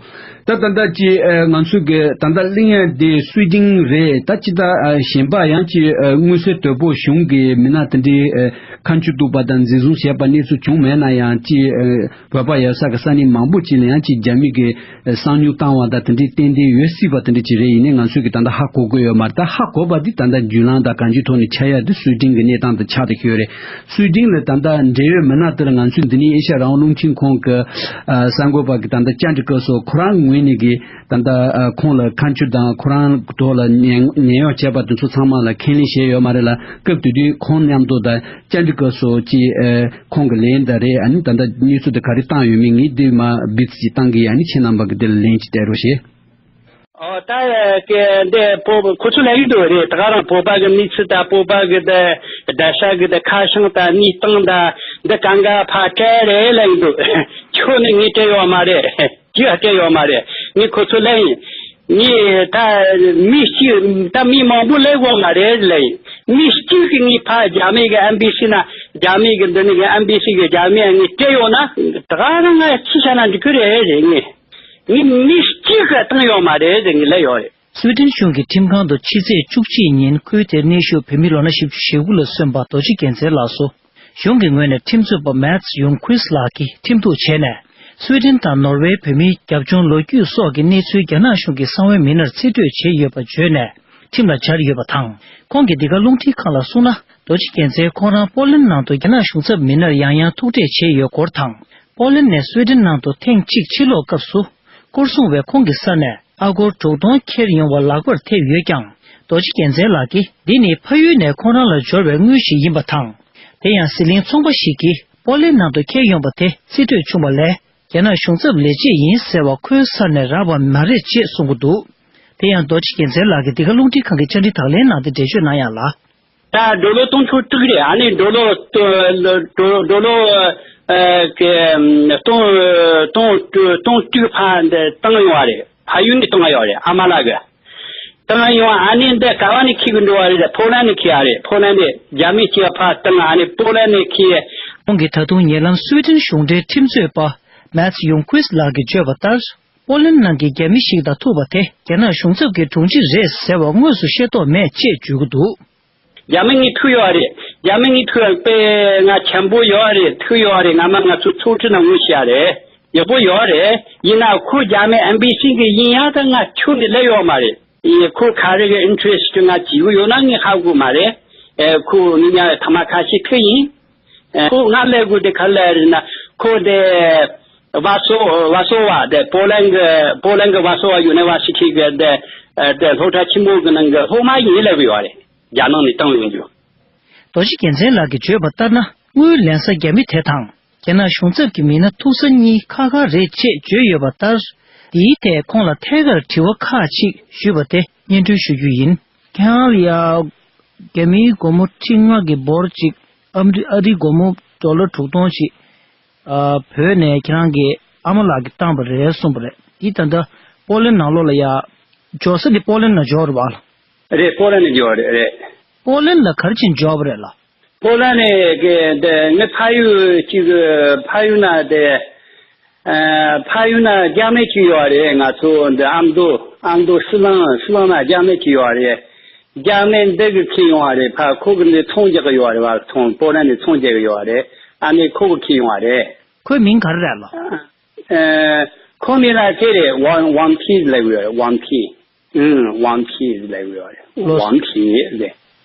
ད་ད་ལྟ་ཅི་ཨ་ང་ཚོ་གི་ད་ལྟ་གླེང་ཡ་དེ་སུའི་ཏིང་རེད། ད་ཅི་ད་ཨ་གཞན་པ་ཡང་ཅི་ཨ་མངོན་གསལ་དོད་པོ་གཞུང་གི་མི་སྣ་དེ་འདྲའི་ཨ་ཁ་མཆུ་གཏུགས་པ་དང་འཛིན་བཟུང་བྱས་པ་གནས་ཚུལ་བྱུང་མེད་ན་ཡང་ཅི་ཨ་བོད་པ་ཡོད་ས་གི་ས་གནས་མང་པོ་ཅིག་ལ་ཡང་ཅིག་རྒྱ་མི་གི་གསང་མྱུལ་བཏང་བ་དང་དེ་འདྲའི་ཏན་ཏན་ཡོད་སྲིད་པ་དེ་འདྲ་ཅིག་རེད། ཡིན་ནའི་ང་ཚོས་ཀྱི་ད་ལྟ་ཧ་གོ་གི་ཡོད་མ་རེད། ད་ཧ་གོ་བ་འདི་ད་ལྟ་བརྒྱུད་ལམ་དང་གང་ཅིའི་ཐོག་ནས་ཆགས་ཡ་འདི་སུའི་ཏིང་གི་གནས་སྟངས་དང་ཆགས་བསྡད་ཀྱི་ཡོད་རེད། སུའི་ཏིང་ལ་ད་ལྟ་འབྲེལ་ཡོད་མི་སྣ་དེ་ལ་ང་ཚོས་འདི་ནས་ཨེ་ཤ་ཡ་རང་དབང་རླུང་འཕྲིན་ཁང་གི་གསར་འགོད་པ་གི་ད་ལྟ་བཅར་འདྲི་སྐབས་སུ་ཁོ་རང་ངོས་ནས་ཀྱི་ད་ལྟ་ཁོང་ལ་ཁ་མཆུ་དང་ཁོ་རང་ཐོག་ལ་ཉེན་ཉེན་གཡོག་བྱས་པ་དེ་ཚོ་ཚང་མ་ལ་ཁས་ལེན་བྱས་ཡོད་མ་རེད་ལ། སྐབས་དེ་དུས་ཁོང་མཉམ་དུ་ད་བཅར་འདྲི་སྐབས་སུ་ཅི་ཨ་ཁོང་གི་ལན་ད་རེད། ཨ་ནི་ད་ལྟ་གནས་ཚུལ་དེ་ག་རེ་བཏང་ཡོད་མེད་ངས་འདི་མ་བིས་ཅིག་བཏང་གི་ཡིན། ཨ་ནི་ཁྱེད་རྣམ་པ་གི་དེ་ལ་ལན་ཅིག་སྤྲད་རོགས་ཞེས། ཨོ་ད་གི་འདི་བོད་ཁོ་ཚོ་ལབ་ཀྱི་འདུག་རེད། ད་ག་རང་བོད་པ་གི་གནས་ཚུལ་དང་བོད་པ་གི་དེ་རྡ་ས་གི་དེ་ཁ་བྱང་དང་གནས་སྟངས་དང་འདི་གང་ག་ཕར་སྤྲད་རེད་ལབ་ཀྱི་འདུག་ཁྱོད་ནི་ངས་སྤྲད་ཡོད་མ་རེད། ཅི་ཡང་སྤྲད་ཡོད་མ་རེད། ངས་ཁོ་ཚོ་ལབ་ཡིན། ངས་ད་མི་གཅིག་ད་མི་མང་པོ་ལབ་དགོས་མ་རེད་ལབ་ཡིན། མི་གཅིག་གིས་ངས་ཕར་རྒྱ་མི་གི་ཨེམ་བྷི་སི་ན་རྒྱ་མི་གི་འདི་ནི་གི་ཨེམ་བྷི་སི་གི་རྒྱ་མི་ངས་སྤྲད་ཡོད་ན་ད་ག་རང་ང་ཅི་བྱ་ན་འགྲིག་གི་རེད་རེད། ངས་ངས་མི་གཅིག་གིས་བཏང་ཡོད་མ་རེད་ཟེར་ངས་ལབ་ཡོད་རེད། སུའེ་ཏེན་གཞུང་གི་ཁྲིམས་ཁང་དུ་ཕྱི་ཚེས་བཅུ་གཅིག་ཉིན་ཁུལ་དེར་གནས་བཞུགས་བོད་མི་ལོ་ན་བཞི་བཅུ་ཞེ་དགུ་ལ་སོན་པ་རྡོ་རྗེ་རྒྱལ་མཚན་ལགས་སུ། གཞུང་གི་ངོས་ནས་ཁྲིམས་རྩོད་པ་མཱད་ཡུང་ཁུས་ལགས་ཀྱིས་ཁྲིམས་གཏུག་བྱས་ནས། སུའེ་ཏེན་དང་ནོར་ཝེ་བོད་མིའི་རྒྱབ་ལྗོངས་ལོ་རྒྱུས་སོགས་ཀྱི་གནས་ཚུལ་རྒྱ་ནག་གཞུང་གི་གསང་བའི་མི་སྣར་རྩིས་སྤྲོད་བྱས་ཡོད་པ་བརྗོད་ནས་ཁྲིམས་ལ་སྦྱར་ཡོད་པ་དང་། ཁོང་གིས་འདི་ག་རླུང་འཕྲིན་ཁང་ལ་གསུངས་ན། རྡོ་རྗེ་རྒྱལ་མཚན་ཁོང་རང་པོ་ལན་ནང་དུ་རྒྱ་ནག་གཞུང་ཚབ་མི་སྣར་ཡང་ཡང་ཐུག་འཕྲད་བྱས་ཡོད་སྐོར་དང་། པོ་ལན་ནས་སུའེ་ཏེན་ནང་དུ་ཐེངས་གཅིག་ཕྱིར་ལོག་སྐབས་སུ། སྐོར་སྲུང་བས་ཁོང་གི་ས་ནས་ཨ་སྒོར་དྲུག་སྟོང་ཁྱེར་ཡོང་བ་ལག་པར་ཐེབས་ཡོད་ཀྱང་། རྡོ་རྗེ་རྒྱལ་མཚན་ལགས་ཀྱིས་འདི་ནི་ཕ་ཡུལ་ནས་ཁོང་རང་ལ་འབྱོར་བའི་དངུལ་ཞིག་ཡིན་པ་དང་། དེ་ཡང་ཟི་ལིང་ཚོང་པ་ཞིག་གིས་པོ་ལན་ནང་དུ་ཁྱེར་ཡོང་བ་དེ་རྩིས་སྤྲོད་བྱུང་བ་ལས། རྒྱ་ནག་གཞུང་ཚབ་ལས་བྱེད་ཡིན་ཟེར་བ་ཁོའི་ས་ནས་རག་པ་མ་རེད་ཅེས་གསུང་གི་འདུག་དེ་ཡང་རྡོ་རྗེ་རྒྱལ་མཚན་ལགས་ཀྱིས་འདི་ག་རླུང་འཕྲིན་ཁང་གི་བཅར་འདྲི་དང་ལེན་གནང་སྟེ་འགྲེལ་བརྗོད་གནང་ཡག་ལ། ད་ཌོ་ལར་སྟོང་ཕྲག་དྲུག་རེད། ཨ་ནི་ཌོ་ལར་ཌོ་ལར་ཨ་གི་སྟོང་སྟོང་སྟོང་དྲུག་ཕར་འདི་བཏང་ཡོང་བ་རེད། ཕ་ཡུལ་ནས་བཏང་ཡོད་རེད། ཨ་མ་ལགས་གི་བཏང་ཡོང་། ཨ་ནི་འདི་ག་བ་ནས་འཁྱེར་གི་འགྲོ་བ་རེད། ཕོ་ལན་ནས་འཁྱེར་ཡ་རེད། ཕོ་ལན་ནས་རྒྱ་མི་སྐྱེ་བ་ཕར་བཏང་། ཨ་ནི་ཕོ་ལན་ནས་འཁྱེར། ཁོང་གིས་ད་དུང་ཉེ་ལམ་སུའེ་ཏེན་གཞུང་འབྲེལ་ཁྲིམས་རྩོད་པ་མཱད་ཡུང་ཁུས་ལགས་ཀྱིས་བརྗོད་པ་ལྟར། པོ་ལན་ནང་གི་རྒྱ་མི་ཞིག་དང་ཐུག་པ་དེ་རྒྱ་ནག་གཞུང་ཚབ་ཀྱི་དྲུང་ཆེ་རེད་ཟེར་བ་དངོས་སུ་ཤེས་རྟོགས་མེད་ཅེས་བརྗོད་ཀྱི་འདུག་རྒྱ་མི་གཉིས་ཐུག་ཡོད་རེད། རྒྱ་མི་གཉིས་ཐུག་ཡོད་པས་ང་ཆེན་པོ་ཡོད་རེད། ཐུག་ཡོད་རེད། ང་མ་ང་ཚོ་ཚོགས་ཁྲི་ནང་ངོ་ཤེས་ཡ་རེད། ཡག་པོ་ཡོད་རེད། ཡིན་ན་ཁོ་རྒྱ་མི་ཨེམ་བྷི་སི་གི་ཡིན་ཡ་ད་ང་ཁྱོན་ནས་ལབ་ཡོད་མ་རེད། ཡིན་ཁོ་ག་རེ་གི་ཨིན་ཊི་རེ་སི་ཊི་ང་བྱེད་གི་ཡོད་ན་ངས་ཧ་གོ་མ་རེད། ཨེ་ཁོ་ངས་ཉ་ཐ་མ་ཁ་ཤས་ཐུག་ཡིན། ཨེ་ཁོ་ང་ལབ་དགོས་དེ་ག་ལབ་རེད་ན་ཁོ་དེ་ཝ་སོ་ཝ་སོ་ཝ་དེ་པོ་ལན་གི་པོ་ལན་གི་ཝ་སོ་ཝ་ཡུ་ནི་ཝར་སི་ཊི་གི་དེ་ཨེ་དེ་སློབ་གྲྭ་ཆེན་མོ་གི་ནང་གི་སློབ་མ་ཡིན་ལབ་གི་ཡོད་རེད། རྒྱ་ནང་ནས་བཏང་ཡོང་རྒྱུ། རྡོ་རྗེ་རྒྱལ་མཚན་ལགས་ཀྱིས་བརྗོད་པ་ལྟར་ན། དངུལ་ལེན་ས་རྒྱ་མི་དེ་དང་། རྒྱ་ནག་གཞུང་ཚབ་ཀྱི་མི་སྣ་ཐུག་ས་གཉིས་ཁག་ཁག་རེད་ཅེས་བརྗོད་ཡོད་པ་ལྟར། འདིའི་ཐད་ཁོང་ལ་ཐད་ཀར་དྲི་བ་ཁག་ཅིག་ཞུས་པ་དེ་སྙན་སྒྲོན་ཞུ་རྒྱུ་ཡིན། ཁྱེད་རང་ལ་ཡ། རྒྱ་མིའི་སྒོར་མོ་ཁྲི་ལྔ་གི་འབོར་ཅིག་ཨ་རི་ཨ་རིའི་སྒོར་མོ་ཌོ་ལར་དྲུག་སྟོང་ཅིག་ཨ་བོད་ནས་ཁྱེད་རང་གི་ཨ་མ་ལགས་ཀྱིས་བཏང་བ་རེད་གསུངས་པ་རེད། འདི་ད་ལྟ་པོ་ལན་ནང་ལོགས་ལ་ཡ། འབྱོར་ས་འདི་པོ་ལན་ལ་འབྱོར་བ་ལ། རེད། པོ་ལན་ལ་འབྱོར་རེད་རེད། པོ་ལན་ལ་ག་རེ་བྱས་འབྱོར་བ་རེད་ལ། པོ་ལན་ནས་གི་འདི་ངའི་ཕ་ཡུལ་གཅིག་གི་ཕ་ཡུལ་ན་དེ། ཨ་ཕ་ཡུལ་ན་རྒྱ་མི་གཅིག་ཡོད་རེད། ང་ཚོ་འདི་ཨ་མདོ་ཨ་མདོ་ཧྥུ་ལང་ཧྥུ་ལང་ན་རྒྱ་མི་གཅིག་ཡོད་རེད། རྒྱ་མི་འདི་གི་ཁྱེར་ཡོང་བ་རེད། ཕ་ཁོ་གི་འདི་ཚོང་རྒྱག་གི་ཡོད་རེད་བ། ཚོང་པོ་ལན་ནས་ཚོང་རྒྱག་གི་ཡོད་རེད། ཨ་ནི་ཁོ་གི་ཁྱེར་ཡོང་བ་རེད། ཁོའི་མིང་ག་རེ་རེད་ལ། ཨ་ཁོ་མིང་ལ་དེ་རེད། ཝང་ཝང་ཕི་ལབ་ཡོད་རེད། ཝང་ཕི། ཨུམ། ཝང་ཕི་ལབ་ཡོད་རེད། ལོ། ཝང་ཕི་ལབ།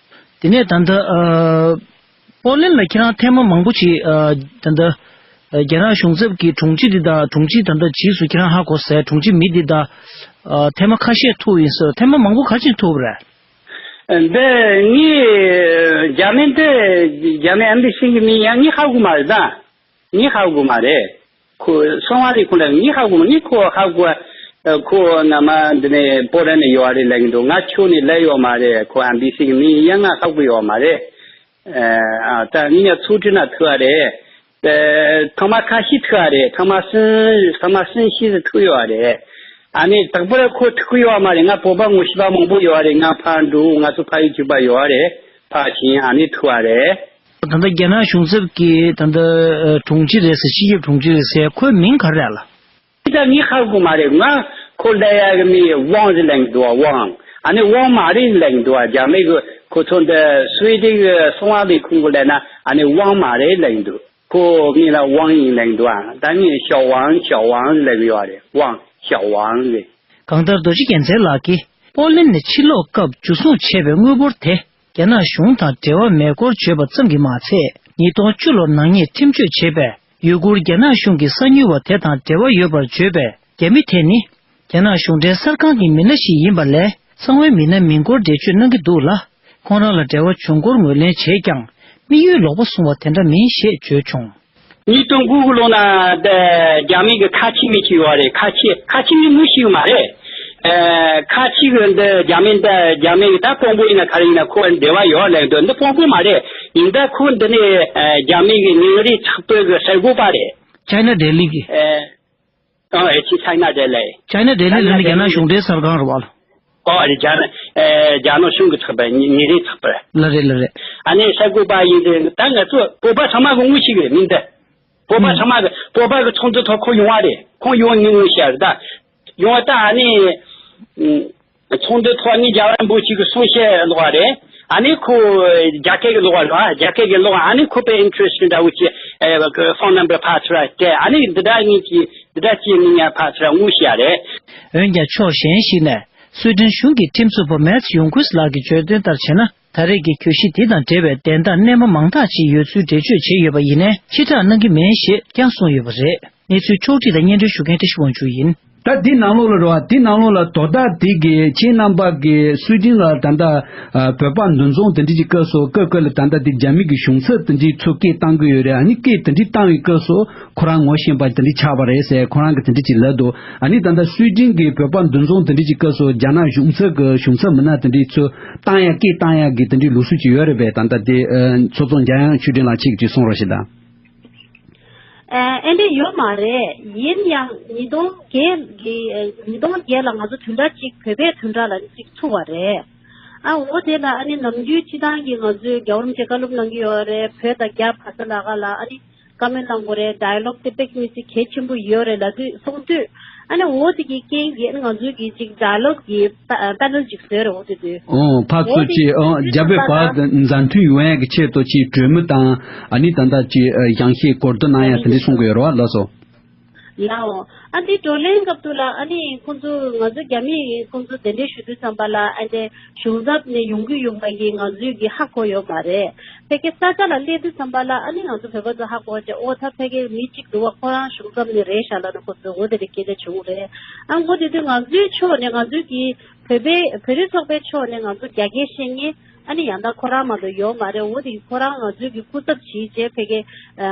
དེ་ནས་ད་ལྟ་ཨ་པོ་ལན་ལ་ཁྱེད་རང་ཐེངས་མ་མང་པོ་ཅིག་ཨ་ད་ལྟ་ཨ་རྒྱ་ནག་གཞུང་ཚབ་ཀྱི་དྲུང་ཆེ་འདི་དང་དྲུང་ཆེ་ད་ལྟ་རྗེས་སུ་ཁྱེད་རང་ཧ་གོ་ཟེར། དྲུང་ཆེ་མི་འདི་དང་ཨ་ཐེངས་མ་ཁ་ཤས་ཐུག་ཡིན་ཟེར། ཐེངས་མ་མང་པོ་ག་ཅིག་ཐུག་པ་རེད། འདི་ངས་རྒྱ་མི་འདི་རྒྱ་མི་ཨེམ་བྷི་སི་གི་མིང་ཡང་ངས་ཧ་གོ་མ་རེད་ད། ངས་ཧ་གོ་མ་རེད། ཁོ་སོང་བ་རེད། ཁོ་ལ་ངས་ཧ་གོ་མ། ངས་ཁོ་ཧ་གོ་ཨ། ཁོ་ན་མ་འདི་ནས་པོ་རན་ནས་ཡོད་རེད་ལབ་གི་འདུག་ང་ཁྱོད་ནས་ལབ་ཡོད་མ་རེད། ཁོ་ཨེམ་བྷེ་སི་གི་མི་ཡིན་ཡང་ང་ཧ་གོ་ཡོད་མ་རེད། ཨ་ད་ངས་ཡང་ཚོགས་ཁྲི་ན་ཐུག་པ་རེད། ཨ་ཐེངས་མ་ཁ་ཤས་ཐུག་པ་རེད། ཐེངས་མ་གསུམ་ཐེངས་མ་གསུམ་བཞི་ཟིག་ཐུག་ཡོད་རེད། ཨ་ནི་དང་པོ་ལ་ཁོ་ཐུག་གི་ཡོད་མ་རེད། ང་བོད་པ་ངོ་ཤེས་པ་མང་པོ་ཡོད་རེད། ང་ཕར་འགྲོ། ང་ཚོ་ཕ་ཡུལ་གཅིག་པ་ཡོད་རེད། ཕར་ཕྱིན་ཨ་ནི་ཐུག་པ་རེད། ད་ལྟ་རྒྱ་ནག་གཞུང་ཚབ་ཀྱི་ད་ལྟ་དྲུང་ཆེ་རེད་ཟེར། སྤྱི་ཁྱབ་དྲུང་ཆེ་རེད་ཟེར། ཁོའི་མིང་ག་རེ་རེད་ལགས། ད་ངས་ཧ་གོ་མ་རེད། ང་ཁོ་ལབ་ཡག་གི་མི་ཝང་ཟེར་ལབ་གི་འདུག་ཝང་། ཨ་ནི་ཝང་མ་རེད་ལབ་གི་འདུག་རྒྱ་མི་གི་ཁོ་ཚོ་འདི་སུའེ་ཏེན་གི་གསང་བ་ལས་ཁུངས་གི་ལབ་ན་ཨ་ནི་ཝང་མ་རེད་ལབ་གི་འདུག་ཁོ་མིང་ལ་ཝང་ཡིན་ལབ་གི་འདུག་ཨ་ད་ངས་ཞའོ་ཝང་ཞའོ་ཝང་ལབ་གི་ཡོད་རེད། ཝང་ཞའོ་ཝང་རེད། གང་ལྟར་རྡོ་རྗེ་རྒྱལ་མཚན་ལགས་ཀྱིས་པོ་ལན་ནས་ཕྱིར་ལོག་སྐབས་འཇུ་བཟུང་བྱས་པའི་དངུལ་འབོར་དེ་རྒྱ་ནག་གཞུང་དང་འབྲེལ་བ་མེད་སྐོར་བརྗོད་པ་ཙམ་གྱིས་མ་ཚད། ཉིས་སྟོང་བཅུ་ལོར་ནག་ཉེས་ཁྲིམས་གཅོད་བྱས་པའི་ཡུ་གུར་རྒྱ་ནག་གཞུང་གི་གསང་ཉུལ་བ་དེ་དང་འབྲེལ་བ་ཡོད་པར་བརྗོད་པའི་རྒྱ་མི་དེ་ནི། རྒྱ་ནག་གཞུང་འབྲེལ་གསར་ཁང་གི་མི་སྣ་ཞིག་ཡིན་པ་ལས་གསང་བའི་མི་སྣ་མིན་སྐོར་འགྲེལ་བརྗོད་གནང་གི་འདུག་ལ། ཁོང་རང་ལ་འབྲེལ་བ་བྱུང་སྐོར་ངོས་ལེན་བྱས་ཀྱང་། དམིགས་ཡུལ་ལོག་པ་བཟུང་བ་དེ་འདྲ་མིན་ཞེས་བརྗོད་བྱུང་། ཉིས་སྟོང་དགུ་གི་ལོ་ན་ད་རྒྱ་མི་གི་ཁ་ཆེ་མི་ཞིག་ཡོད་རེད། ཁ་ཆེ་ཁ་ཆེ་མི་མི་ཞིག་མ་རེད། ཨ་ཁ་ཆེ་གི་འདི་རྒྱ་མི་འདི་རྒྱ་མི་གི་ད་དཔོན་པོ་ཡིན་ན་ག་རེ་ཡིན་ན་ཁོ་འབྲེལ་བ་ཡོད་ལབ་འདུག་འདི་དཔོན་པོ་མ་རེད། ཡིན་ད་ཁོ་འདི་ནས་ཨ་རྒྱ་མི་གི་ཉིན་རེའི་ཚགས་པར་གི་གསར་འགོད་པ་རེད། China Daily གི། ཨ་ཨེ་ཆི་China Daily། China Daily ལ་ནི་རྒྱ་ནག་གཞུང་འབྲེལ་གསར་ཁང་རེད་བ། ཨོ་ཨ་རེད། རྒྱ་ནག་ཨེ་རྒྱ་ནག་གཞུང་གི་ཚགས་པར་ཉིན་ཉིན་རེའི་ཚགས་པར། ལ་རེད་ལ་རེད། ཨ་ནི་གསར་འགོད་པ་ཡིན་དེ་ད་ང་ཚོ་བོད་པ་ཚང་མ་གི་དངོས་ཤིག་རེད་མིན་ད། བོད་པ་ཚང་མ་གི་བོད་པ་གི་ཚོགས་འདུ་ཐོག་ཁོ་ཡོང་བ་རེད། ཁོང་ཡོང་ངེས་དངོས་ཤིག་རེད་ད། ཡོང་བ་ད་ཨ་ནི་ཚོགས་འདུ་ཐོག་ནས་རྒྱལ་བ་རིན་པོ་ཆེ་གི་གསུང་བཤད་ཀློག་པ་རེད། ཨ་ནི་ཁོ་རྒྱ་སྐད་ཀྱི་ཀློག་པ་རེད། རྒྱ་སྐད་ཀྱི་ཀློག་པ། ཨ་ནི་ཁོ་པའི་interest འདྲ་བོ་ཅིག་ཨེ་phone number ཕར་ཚུར་སྤྲད། ཨ་ནི་འདི་འདྲ་ངེས་ཀྱི་འདི་འདྲ་ཅིག་ནི་ངས་ཕར་ཚུར་དངོས་ཤིག་རེད། འོན་ཀྱང་ཕྱོགས་གཞན་ཞིག་ནས་སུའེ་ཏེན་གཞུང་གི་ཁྲིམས་རྩོད་པ་Mats Ljungqvist ལགས་ཀྱིས་བརྗོད་དོན་ལྟར་བྱས་ན། ད་རེས་ཀྱི་གྱོད་གཞི་འདི་དང་འབྲེལ་བའི་དན་རྟགས་རྣལ་མ་མང་དག་ཅིག་ཡོད་ཚུལ་འགྲེལ་བརྗོད་བྱས་ཡོད་པ་ཡིན་ནའི་ཕྱིར་བསྒྲགས་གནང་གི་མེད་ཞེས་ཀྱང་གསུངས་ཡོད་པ་རེད། གནས་ཚུལ་ཕྱོགས་སྒྲིག་དང་སྙན་སྒྲོན་ཞུ་མཁན་བཀྲ་ཤིས་དབང་ཕྱུག་ཡིན། ད་འདི་ནང་ལོགས་ལ་རེད་བ། འདི་ནང་ལོགས་ལ་དོ་བདག་དེ་གི་ཁྱེད་རྣམ་པ་གི་སུའེ་ཏེན་ལ་ད་ལྟ་ཨ་བོད་པ་འདུ་འཛོམས་དེ་འདྲ་གི་སྐབས་སུ་སྐབས་སྐབས་ལ་ད་ལྟ་དེ་རྒྱ་མི་གི་གཞུང་ཚབ་དེ་འདྲའི་ཚུར་སྐད་བཏང་གི་ཡོད་རེད། ཨ་ནི་སྐད་དེ་འདྲ་བཏང་བའི་སྐབས་སུ་ཁོ་རང་ངོ་ཤེས་པ་དེ་འདྲ་ཆགས་པ་རེད་ཟེར་ཁོ་རང་གི་དེ་འདྲ་ཅིག་ལབ་འདུག་ཨ་ནི་ད་ལྟ་སུའེ་ཏེན་གི་བོད་པ་འདུ་འཛོམས་དེ་འདྲ་གི་སྐབས་སུ་རྒྱ་ནག་གཞུང་ཚབ་གི་གཞུང་ཚབ་མི་སྣ་དེ་འདྲའི་ཚུར་བཏང་ཡ་སྐད་བཏང་ཡ་གི་དེ་འདྲའི་ལུགས་སྲོལ་ཅིག་ཡོད་རེད་པས། ད་ལྟ་དེ་ཨ་ཚོགས་གཙོ་འཇམ་དབྱངས་ཆོས་སྒྲོན་ལགས་ཁྱེད་ཀྱིས་ཅིག་གསུང་རོགས་ཞེས་དང་། ཨ་ཨེ་འདྲ་ཡོད་མ་རེད། ཡིན་ཡང་ཉིས་སྟོང་བརྒྱད་ཀྱི་ཉིས་སྟོང་བརྒྱད་ལ་ང་ཚོ་བདུན་ཕྲག་གཅིག་བོད་པའི་བདུན་ཕྲག་ལ་གཅིག་ཚུགས་པ་རེད། ཨ་འོ་དེ་ལ་ཨ་ནི་ནམ་རྒྱུན་སྤྱི་བཏང་གི་ང་ཚོའི་རྒྱལ་བ་རིན་པོ་ཆེ་བཀའ་སློབ་གནང་གི་ཡོད་རེད། བོད་དང་རྒྱ་བར་ས་ལ་ཁ་ལ་ཨ་ནི་བཀའ་མོལ་གནང་དགོས་རེད། ཌའི་ལོག་དེ་དཔེ་མི་སྲིད་གལ་ཆེན་པོ་ཡོད་རེད་ལབ་དུས་གསུངས་དུས། ཨ་ནི་འོ་དེ་གི་རྐྱེན་གྱིས་ཨ་ནི་ང་ཚོའི་གི་ཅིག་ཌའི་ལོག་གི་པ་པེ་ནེལ་ཅིག་བཟོས་རེད། འོ་དེ་དུས་ཨོ་ཕར་ཚུར་ཅིག་ཨོ་རྒྱ་བོད་བར་མཛའ་མཐུན་ཡོང་ཡག་གི་ཆེད་དུ་ཅིག་གྲོས་མོལ་དང་ཨ་ནི་ད་ལྟ་ཅིག་ཨ་ཞལ་བཞེས་གོ་བསྡུར་གནང་ཡག་དེ་འདྲ་གསུང་གི་ཡོད་རེད་བ། ལགས་སོ། ལའོ། ཨ་འདི་བགྲོ་གླེང་སྐབས་དུ་ལ་ཨ་ནི་ཁོང་ཚོ་ང་ཚོ་རྒྱ་མིས་ཁོང་ཚོ་གདན་འདྲེན་ཞུ་དུས་ཙམ་པ་ལ་ཨ་འདི་གཞུང་ཚབ་ནས་ཡོང་གི་ཡོང་བ་གི་ང་ཚོའི་གི་ཧ་གོ་ཡོད་མ་རེད། ཕ་གི་ས་ཆ་ལ་སླེབས་དུས་ཙམ་པ་ལ་ཨ་ནི་ང་ཚོ་བོད་པ་ཚོ་ཧ་གོ་བྱས། ཨོ་ད་ཕ་གི་མི་གཅིག་འདུག་བ། ཁོ་རང་གཞུང་ཚབ་ནས་རེད་ཤག་ལབ་ནས་ཁོ་ཚོས་འོ་དེ་འདྲ་སྐད་ཆ་བྱུང་རེད། ཨ་འོ་དེ་དུས་ང་ཚོའི་ཕྱོགས་ནས་ང་ཚོའི་གི་བོད་པའི་བོད་རིགས་ཚོགས་པའི་ཕྱོགས་ནས་ང་ཚོ་རྒྱ་སྐད་བཤད་མཁན་ཨ་ནི་ཡང་ད་ཁོ་རང་མ་གཏོགས་ཡོད་མ་རེད། འོ་དེ་གི་ཁོ་རང་ང་ཚོའི་གི་སྐུ་ཚབ་བྱས་བྱས་ཕ་གི་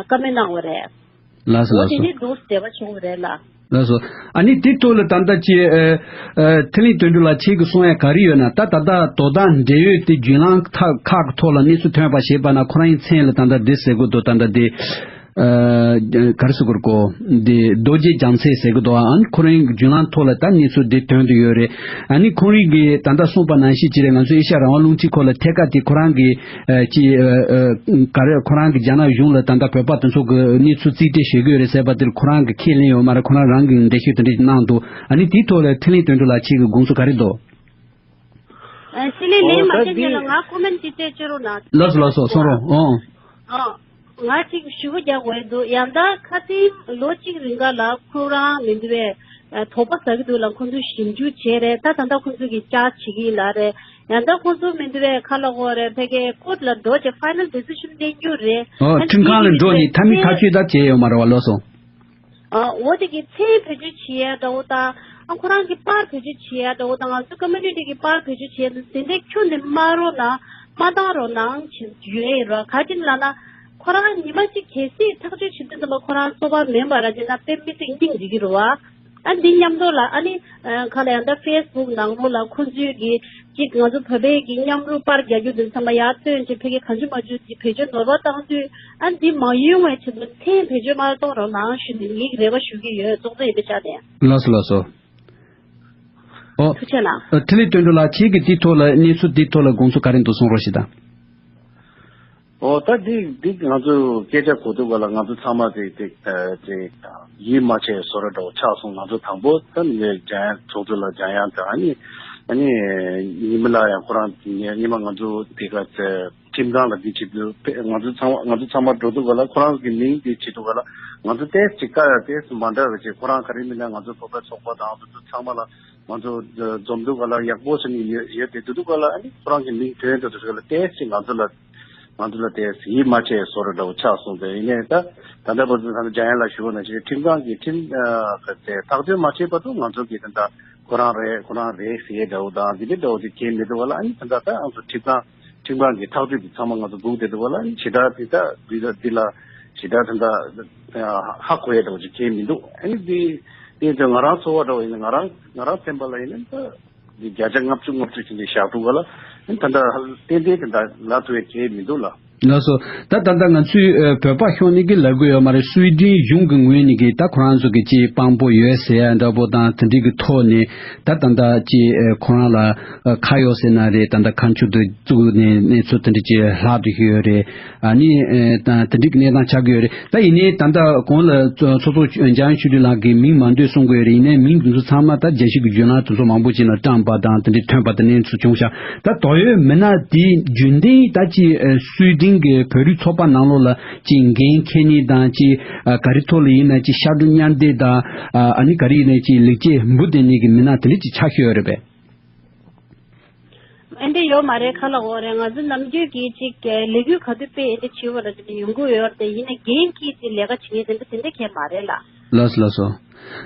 བཀའ་མོལ་གནང་བ་རེད། ལགས་སོ། འོ་ལགས་དེ་སོ། ནི་འདུག་བདེ་བ་བྱུང་བ་རེད་ལ། ལགས་སོ། ཨ་ནི་དེ་ཐོག་ལ་ད་ལྟ་ཅིག་ཨ་ཨ་ཐིག་ལེ་དོན་གྲུབ་ལགས་ཁྱེད་ཀྱིས་གསུང་ཡ་ག་རེ་ཡོད་ན། ད་ད་ལྟ་དོ་བདག་འབྲེལ་ཡོད་དེ་བརྒྱུད་ལམ་ཁག་ཁག་གི་ཐོག་ལ་གནས་ཚུལ་ཐོན་པ་ཞེས་པ་ན་ཁོ་རང་གི་མཚན་ལ་ད་ལྟ་འདི་ཟེར་དགོས་འདུག་ད་ལྟ་དེ་ཨ་ག་རེ་ཟེར་དགོས་རེད་གོ། འདི་རྡོ་རྗེ་རྒྱལ་མཚན་ཟེར་གི་འདུག་ཨ་ནི་ཁོ་རང་གི་བརྒྱུད་ལམ་ཐོག་ལ་ད་གནས་ཚུལ་འདི་ཐོན་དུ་ཡོད་རེད། ཨ་ནི་ཁོ་རང་གིས་ད་ལྟ་གསུངས་པ་ནང་བཞིན་ཅིག་རེད། ང་ཚོ་ཨེ་ཤ་ཡ་རང་དབང་རླུང་འཕྲིན་ཁོ་ལ་ཐད་ཀར་དེ་ཁོ་རང་གི་ཨ་ཅིག་ཨ་ཨ་ག་རེ་ཁོ་རང་གི་རྒྱ་ནག་གཞུང་ལ་ད་ལྟ་བོད་པ་དེ་ཚོ་གི་གནས་ཚུལ་རྩིས་སྤྲད་བྱེད་ཀྱི་ཡོད་རེད་ཟེར་བ་དེར་ཁོ་རང་གི་ཁས་ལེན་ཡོད་མ་རེད། ཁོ་རང་རང་གི་འགྲེལ་བཤད་དེ་འདྲ་ཞིག་གནང་འདུག་ཨ་ནི་དེའི་ཐོག་ལ་ཐིག་ལེ་དོན་གྲུབ་ལགས་ཁྱེད་ཀྱི་དགོངས་ཚུལ་ག་རེ་འདུག་ཨ་ཅི་ལེ་ལེ་མ་ཨོ་ད་བྱེད་འདི་ཉན་ལ་ང་ཀོ་མེན་ཊི་ཅིག་སྤྲད་ཅི་རུང་ན། ལགས་སོ་ལགས་སོ། གསུང་རོགས། ཨོ། ཨ། ང་ཅིག་ཞུ་བ་རྒྱག་དགོས་འདུག་ཡང་ད་ཁ་སང་ལོ་གཅིག་རིང་ག་ལ་ཁོ་རང་མི་འདུག་པས། ཨ་དོགས་པ་ཟ་གི་འདུག་ལ་ཁོ་ཚོས་ཞིབ་འཇུག་བྱས་རེད། ད་ད་ལྟ་ཁོ་ཚོ་གི་བཅར་བྱེད་ཀྱི་ཡིན་ལ་རེད། ཡང་ད་ཁོ་ཚོ་མི་འདུག་པས་ཁ་ལ་གོ་རེད། ཕ་གི་ཀོར་ཊི་ལ་འགྲོ་བྱས་ཕའི་ནལ་ཌི་སི་ཤན་ལེན་རྒྱུ་རེད། ཨོ་ཨ་ཁྲིམས་ཁང་ལ་འགྲོ་ནས་མཐའ་མའི་ཐག་གཅོད་ད་བྱས་ཡོད་མ་རེད་བ། ལགས་སོ། ཨ་འོ་དེ་གི་མཚན་བེད་སྤྱོད་བྱེད་ཡ་འདྲ་བོ་དང་། ཨ་ཁོ་རང་གི་པར་བེད་སྤྱོད་བྱེད་ཡ་འདྲ་བོ་དང་། ང་ཚོ་ཀོ་མུ་ནི་ཊི་གི་པར་བེད་སྤྱོད་བྱེད་ཡ་དེ་འདྲའི་ཁྱོན་ནས་མ་རོགས་གནང་། མ་བཏང་རོགས་གནང་བྱེད་ཡོད་ཡིན་རོགས། ག་ཅི་ལབ་ན། ཁོ་རང་ཉི་མ་གཅིག་གལ་སྲིད་ཐག་གཅོད་བྱེད་དུས་ཙམ་པ་ཁོ་རང་སོ་པ་མེད་པ་ར་དེ་ན་དཔེ་མི་སྲིད་སྙིང་རྗེ་གི་རེད་བ། ཨ་འདི་མཉམ་དུ་ལ་ཨ་ནི་ཁ་ལ་ཡང་ད་ཕེ་སི་བུག་ནང་ལོགས་ལ་ཁོ་ཚོས་གི་གཅིག་ང་ཚོ་བོད་པའི་གི་མཉམ་རུབ་པར་རྒྱག་རྒྱུ་དེ་ཚང་མ་ཡར་བཏོན་བྱས་ཕ་གི་གང་བྱུང་མ་བྱུང་གི་བེད་སྤྱོད་ནོར་བ་བཏང་དུས་ཨ་འདི་མ་ཡོང་བའི་ཆེད་དུ་མཚན་བེད་སྤྱོད་མ་གཏོང་རོགས་གནང་ཞུ་ནས་ངས་རེ་བ་ཞུ་གི་ཡོད། ཙོག་ཙེ་ཡིན་པའི་ཆ་ནས། ལགས་སོ་ལགས་སོ། ཨོ། ཐུགས་རྗེ་གནང་། ཨ། འཕྲིན་ལས་དོན་གྲུབ་ལགས། ཁྱེད་ཀྱིས་འདི་ཐོག་ལ་གནས་ཚུལ་འདི་ཐོག་ལ་དགོངས་ཚུལ་ག་རེ་འདུག་གསུང་རོགས་ཞེས་དང་། ཨོ། ད་འདི་འདི་ང་ཚོ་སྐད་ཆ་གོ་དུས་ག་ལ་ང་ཚོ་ཚང་མ་དེ་དེ་དེ་ཡིད་མ་ཆེས་བཟོ་འདྲ་འདྲ་བོ་ཆགས་སོང་། ང་ཚོ་དང་པོ་ད་ནི་འཇམ་དབྱངས་ཚོགས་གཙོ་ལ་འཇམ་དབྱངས་དང་ཨ་ནི་ཨ་ནི་ཉི་མ་ལ་ཡང་ཁོ་རང་ཉི་མ་ང་ཚོ་དེ་ག་ཚེ་ཁྲིམས་ཁང་ལ་འདི་བྱེད་དུས་ང་ཚོ་ཚང་མ་ང་ཚོ་ཚང་མ་འགྲོ་དུས་ག་ལ་ཁོ་རང་གི་མིང་འདི་བྱེད་དུས་ག་ལ་ང་ཚོ་ཏོག་ཙམ་དཀའ་ཡ་ཏོག་ཙམ་མ་འདྲ་བ་བྱས། ཁོ་རང་ག་རེ་མིན་ན་ང་ཚོ་བོད་པའི་ཚོགས་པ་དང་དེ་ཚོ་ཚང་མ་ལ་ང་ཚོ་འཛོམས་དུས་ག་ལ་ཡག་པོ་བྱས་ནས་ཡོད་ཡོད་དེ་དུས་ག་ལ་ཨ་ནི་ཁོ་རང་གི་མིང་ཐོན་དུས་ག་ལ་ཏོག་ཙམ་ང་ཚོ་ལ་ང་ཚོ་ལ་ཏོག་ཙམ་ཡིད་མ་ཆེས་བཟོ་འདྲ་འདྲ་བོ་ཆགས་སོང་། དེ་ཡིན་ནའི་ད་ད་ལྟ་བར་དུ་ད་ལྟ་འཇམ་དབྱངས་ལགས་ཞུ་བ་ནང་བཞིན་ཁྲིམས་ཁང་གི་ཁྲིམས་ཨ་ག་ཚེ་ཐག་གཅོད་མ་བྱས་བར་དུ་ང་ཚོ་གི་ད་ལྟ་ཁོ་རང་རེད་ཁོ་རང་རེད་ཟེར་འདྲ་བོ་དང་འདི་འདྲ་འདྲ་བོ་དེ་གལ་མི་འདུག་ག་ལ། ཨ་ནི་ད་ལྟ་ད་ང་ཚོ་ཁྲིམས་ཁང་ཁྲིམས་ཁང་གི་ཐག་གཅོད་དེ་ཚང་མ་ང་ཚོ་སྒུག་བསྡད་འདུག་ག་ལ། ཨ་ནི་ཞེ་དྲག་དེ་ད་འདི་ལ་འདི་ལ་ཞེ་དྲག་ད་ལྟ་ཧ་གོ་ཡ་འདྲ་བོ་ཅིག་གལ་མི་འདུག་ཨ་ནི་འདི་དེ་ཚོ་ང་རང་ཚོ་བ་འདྲ་བོ་ཡིན་ན་ང་རང་ང་རང་ཚན་པ་ལ་ཡིན་ན་ད་འདི་བརྒྱ་ཆ་ལྔ་བཅུ་ལྔ་བཅུ་ཅིག་འདི་བཞག་འདུག་ག་ལ། ཨ་ནི་ད་ལྟ་ཏན་ཏན་དེ་འདྲ་ལབ་ཐུབ་ཡ་གལ་མི་འདུག་ལ། ལགས་སོ། ད་ད་ལྟ་ང་ཚོས་ཨ་བོད་པ་ཤོར་ནི་གི་ལབ་དགོས་ཡོད་མ་རེད། སུའེ་ཏེན་གཞུང་གི་ངོས་ནས་གི་ད་ཁོ་རང་ཚོ་གི་ཅིག་དཔང་པོ་ཡོད་ཟེར་ཡ་འདྲ་པོ་དང་དེ་འདྲའི་གི་ཐོག་ནས་ད་ད་ལྟ་ཅིག་ཨ་ཁོ་རང་ལ་ཨ་ཁ་གཡོག་ཟེར་ན་རེད། ད་ལྟ་ཁ་མཆུ་དེ་བཙུགས་ནས་གནས་ཚུལ་དེ་འདྲ་ཅིག་ལྷག་ཏུ་ཡོད་རེད། ཨ་ནི་ཨ་ད་དེ་འདྲའི་གི་གནས་སྟངས་ཆགས་ཀྱི་ཡོད་རེད། ད་ཡིན་ནའི་ད་ལྟ་གོང་ལ་ཚོགས་གཙོ་འཇམ་དབྱངས་ཆོས་སྒྲོན་ལགས་ཀྱིས་མིང་མ་འདོད་གསུང་གི་ཡོད་རེད། ཡིན་ནའི་མིང་དེ་ཚོ་ཚང་མ་ད་རྒྱལ་སྤྱི་གི་བརྒྱུད་ལམ་དེ་ཚོ་མང་པོ་ཅིག་ནང་བཀྲམ་པ་དང་དེ་འདྲའི་ཐོན་པ་དང་གནས་ཚུལ་བྱུང་ཤག་ད་དོགས་ཡོད་མི་སྣ་དེའི་རྒྱུན་ལྡན་ད་ཅི་ཨ་སུའེ་ཏེན་གྱི་བོད་རིགས་ཚོགས་པ་ནང་ལོགས་ལ་ཅི་འགན་འཁྱེར་ནི་དང་ཅི་ཨ་ག་རེ་ཐོག་ལ་ཡིན་ན་ཅི་ཤར་གྲུ་མཉམ་འདེགས་དང་ཨ་ཨ་ནི་ག་རེ་ཡིན་ན་ཅི་ལེགས་སྐྱེས་འབུལ་བསྡད་ནི་གི་མི་སྣ་དེ་འདྲ་ཅིག་ཆགས་ཤོར་ཡོད་རེད་པས། ཨེ་འདྲ་ཡོད་མ་རེད། ཁ་ལ་འོ་རེད། ང་ཚོ་ནམ་རྒྱུན་གྱི་ཅིག་ལས་འགུལ་ག་དུས་སྤེལ་ཨེ་འདྲ་བྱེད་པ་ལ་དེ་འདྲ་ཡོང་གི་ཡོད་རེད་དེ། ཡིན་ན་འགན་འཁྱེར་ཏེ་ལས་ཀ་བྱེད་མཁན་དེ་འདྲ་དེ་འདྲ་གང་ཡང་མ་རེད་ལ། ལགས་སོ་ལགས་སོ།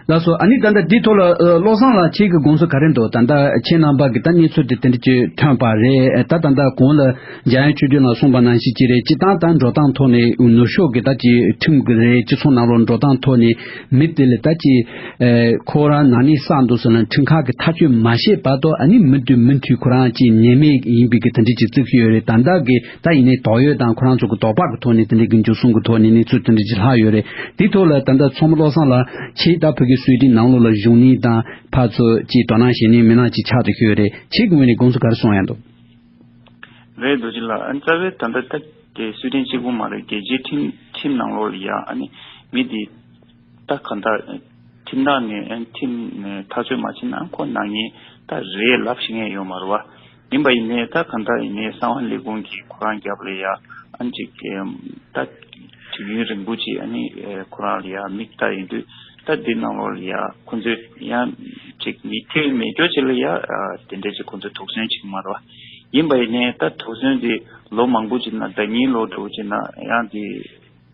ལགས་སོ། ཨ་ནི་ད་ལྟ་འདི་ཐོག་ལ་ཨ་བློ་བཟང་ལགས་ཁྱེད་ཀྱི་དགོངས་ཚུལ་ག་རེ་འདུག་ད་ལྟ་ཁྱེད་རྣམ་པ་གི་ད་གནས་ཚུལ་དེ་དེ་འདྲ་ཅིག་ཐོན་པ་རེད། ད་ད་ལྟ་གོང་ལ་འཇམ་དབྱངས་ཆོས་སྒྲོན་ལགས་གསུངས་པ་ནང་བཞིན་ཅིག་རེད། སྤྱིར་བཏང་ད་འགྲོ་སྟངས་ཐོག་ནས་ནུབ་ཕྱོགས་ཀྱི་ད་ཅིག་ཁྲིམས་ཀྱི་རེད། སྤྱི་ཚོགས་ནང་ལོགས་འགྲོ་སྟངས་ཐོག་ནས་མི་དེ་ལ་ད་ཅིག་ཨེ་ཁོ་རང་ན་ནིང་བསགས་འདུག་ཟེར་ན་ཁྲིམས་ཁང་གི་ཐག་གཅོད་མ་བྱས་བར་དུ་ཨ་ནི་མུ་མཐུད་མུ་མཐུད་ཁོ་རང་ཅིག་ཉེས་མེད་ཡིན་པའི་གི་དེ་འདྲ་ཅིག་བརྩི་གི་ཡོད་རེད། ད་ལྟ་གི་ད་ཡིན་ནའི་དོགས་ཡོད་དང་ཁོ་རང་ཚོ་གི་དོགས་པ་གི་ཐོག་ནས་དེ་འདྲའི་གི་འཇུ་བཟུང་གི་ཐོག་ནས་གནས་ཚུལ་དེ་འདྲ་ཅིག་ལྷག་ཡོད་རེད། དེའི་ཐོག་ལ་ད་ལྟ་མཚོ་མོ་བློ་བཟང་ལགས་ཁྱེད་ད་བོད་ཀྱི་སུའེ་ཏེན་ནང་ལོགས་ལ་བཞུགས་ནི་དང་ཕར་ཚུར་ཅིག་དོ་སྣང་བྱེད་ནི་མི་སྣ་ཅིག་ཆགས་བསྡད་ཡོད་རེད། ཁྱེད་ཀྱི་ངོས་ནས་དགོངས་ཚུལ་ག་རེ་གསུང་ཡ་འདུག་རེད། རྡོ་རྗེ་ལགས། ཨ་ནི་རྩ་བའི་ད་ལྟ་ད་དེ་སུའེ་ཏེན་གཅིག་པུ་མ་རེད། རྒྱལ་སྤྱིའི་ཁྲིམས་ཁྲིམས་ནང་ལོགས་ལ་ཡ་ཨ་ནི་མི་དེ་ད་གང་ལྟར་ཁྲིམས་ཐག་ནས་ཨ་ནི་ཁྲིམས་ནས་ཐག་གཅོད་མ་བྱས་ན་ཁོ་ནག་ཉེས་ད་རེད་ལབ་ཤེས་མཁན་ཡོད་མ་རེད་བ། ཡིན་པ་ཡིན་ནའི་ད་གང་ལྟར་ཡིན་ནའི་གསང་བ་ལས་ཁུངས་ཀྱིས་ཁོ་རང་རྒྱབ་ལ་ཡ་ཨ་ནི་ཅིག་ད་དུས་ཡུན་རིང་པོ་ཅིག་ཨ་ནི་ཁོ་རང་ལ་ཡ་མིག་ལྟ་ཡིན་དུས་ད་འདི་ནང་ལོགས་ལ་ཡ་ཁོ་ཚོས་ཡང་ཅིག་མི་ཐེ་བའི་མེ་སྒྱོགས་ཅིག་ལ་ཡ་དེ་འདྲས་ཅིག་ཁོ་ཚོས་དོགས་ཟོན་བྱེད་ཀྱི་མ་རེད་བ། ཡིན་པ་ཡིན་ནའི་ད་དོགས་ཟོན་དེ་ལོ་མང་པོ་ཅིག་ན་ཟླ་ཉིན་ལོ་འདྲ་བོ་ཅིག་ན་ཡང་དེ་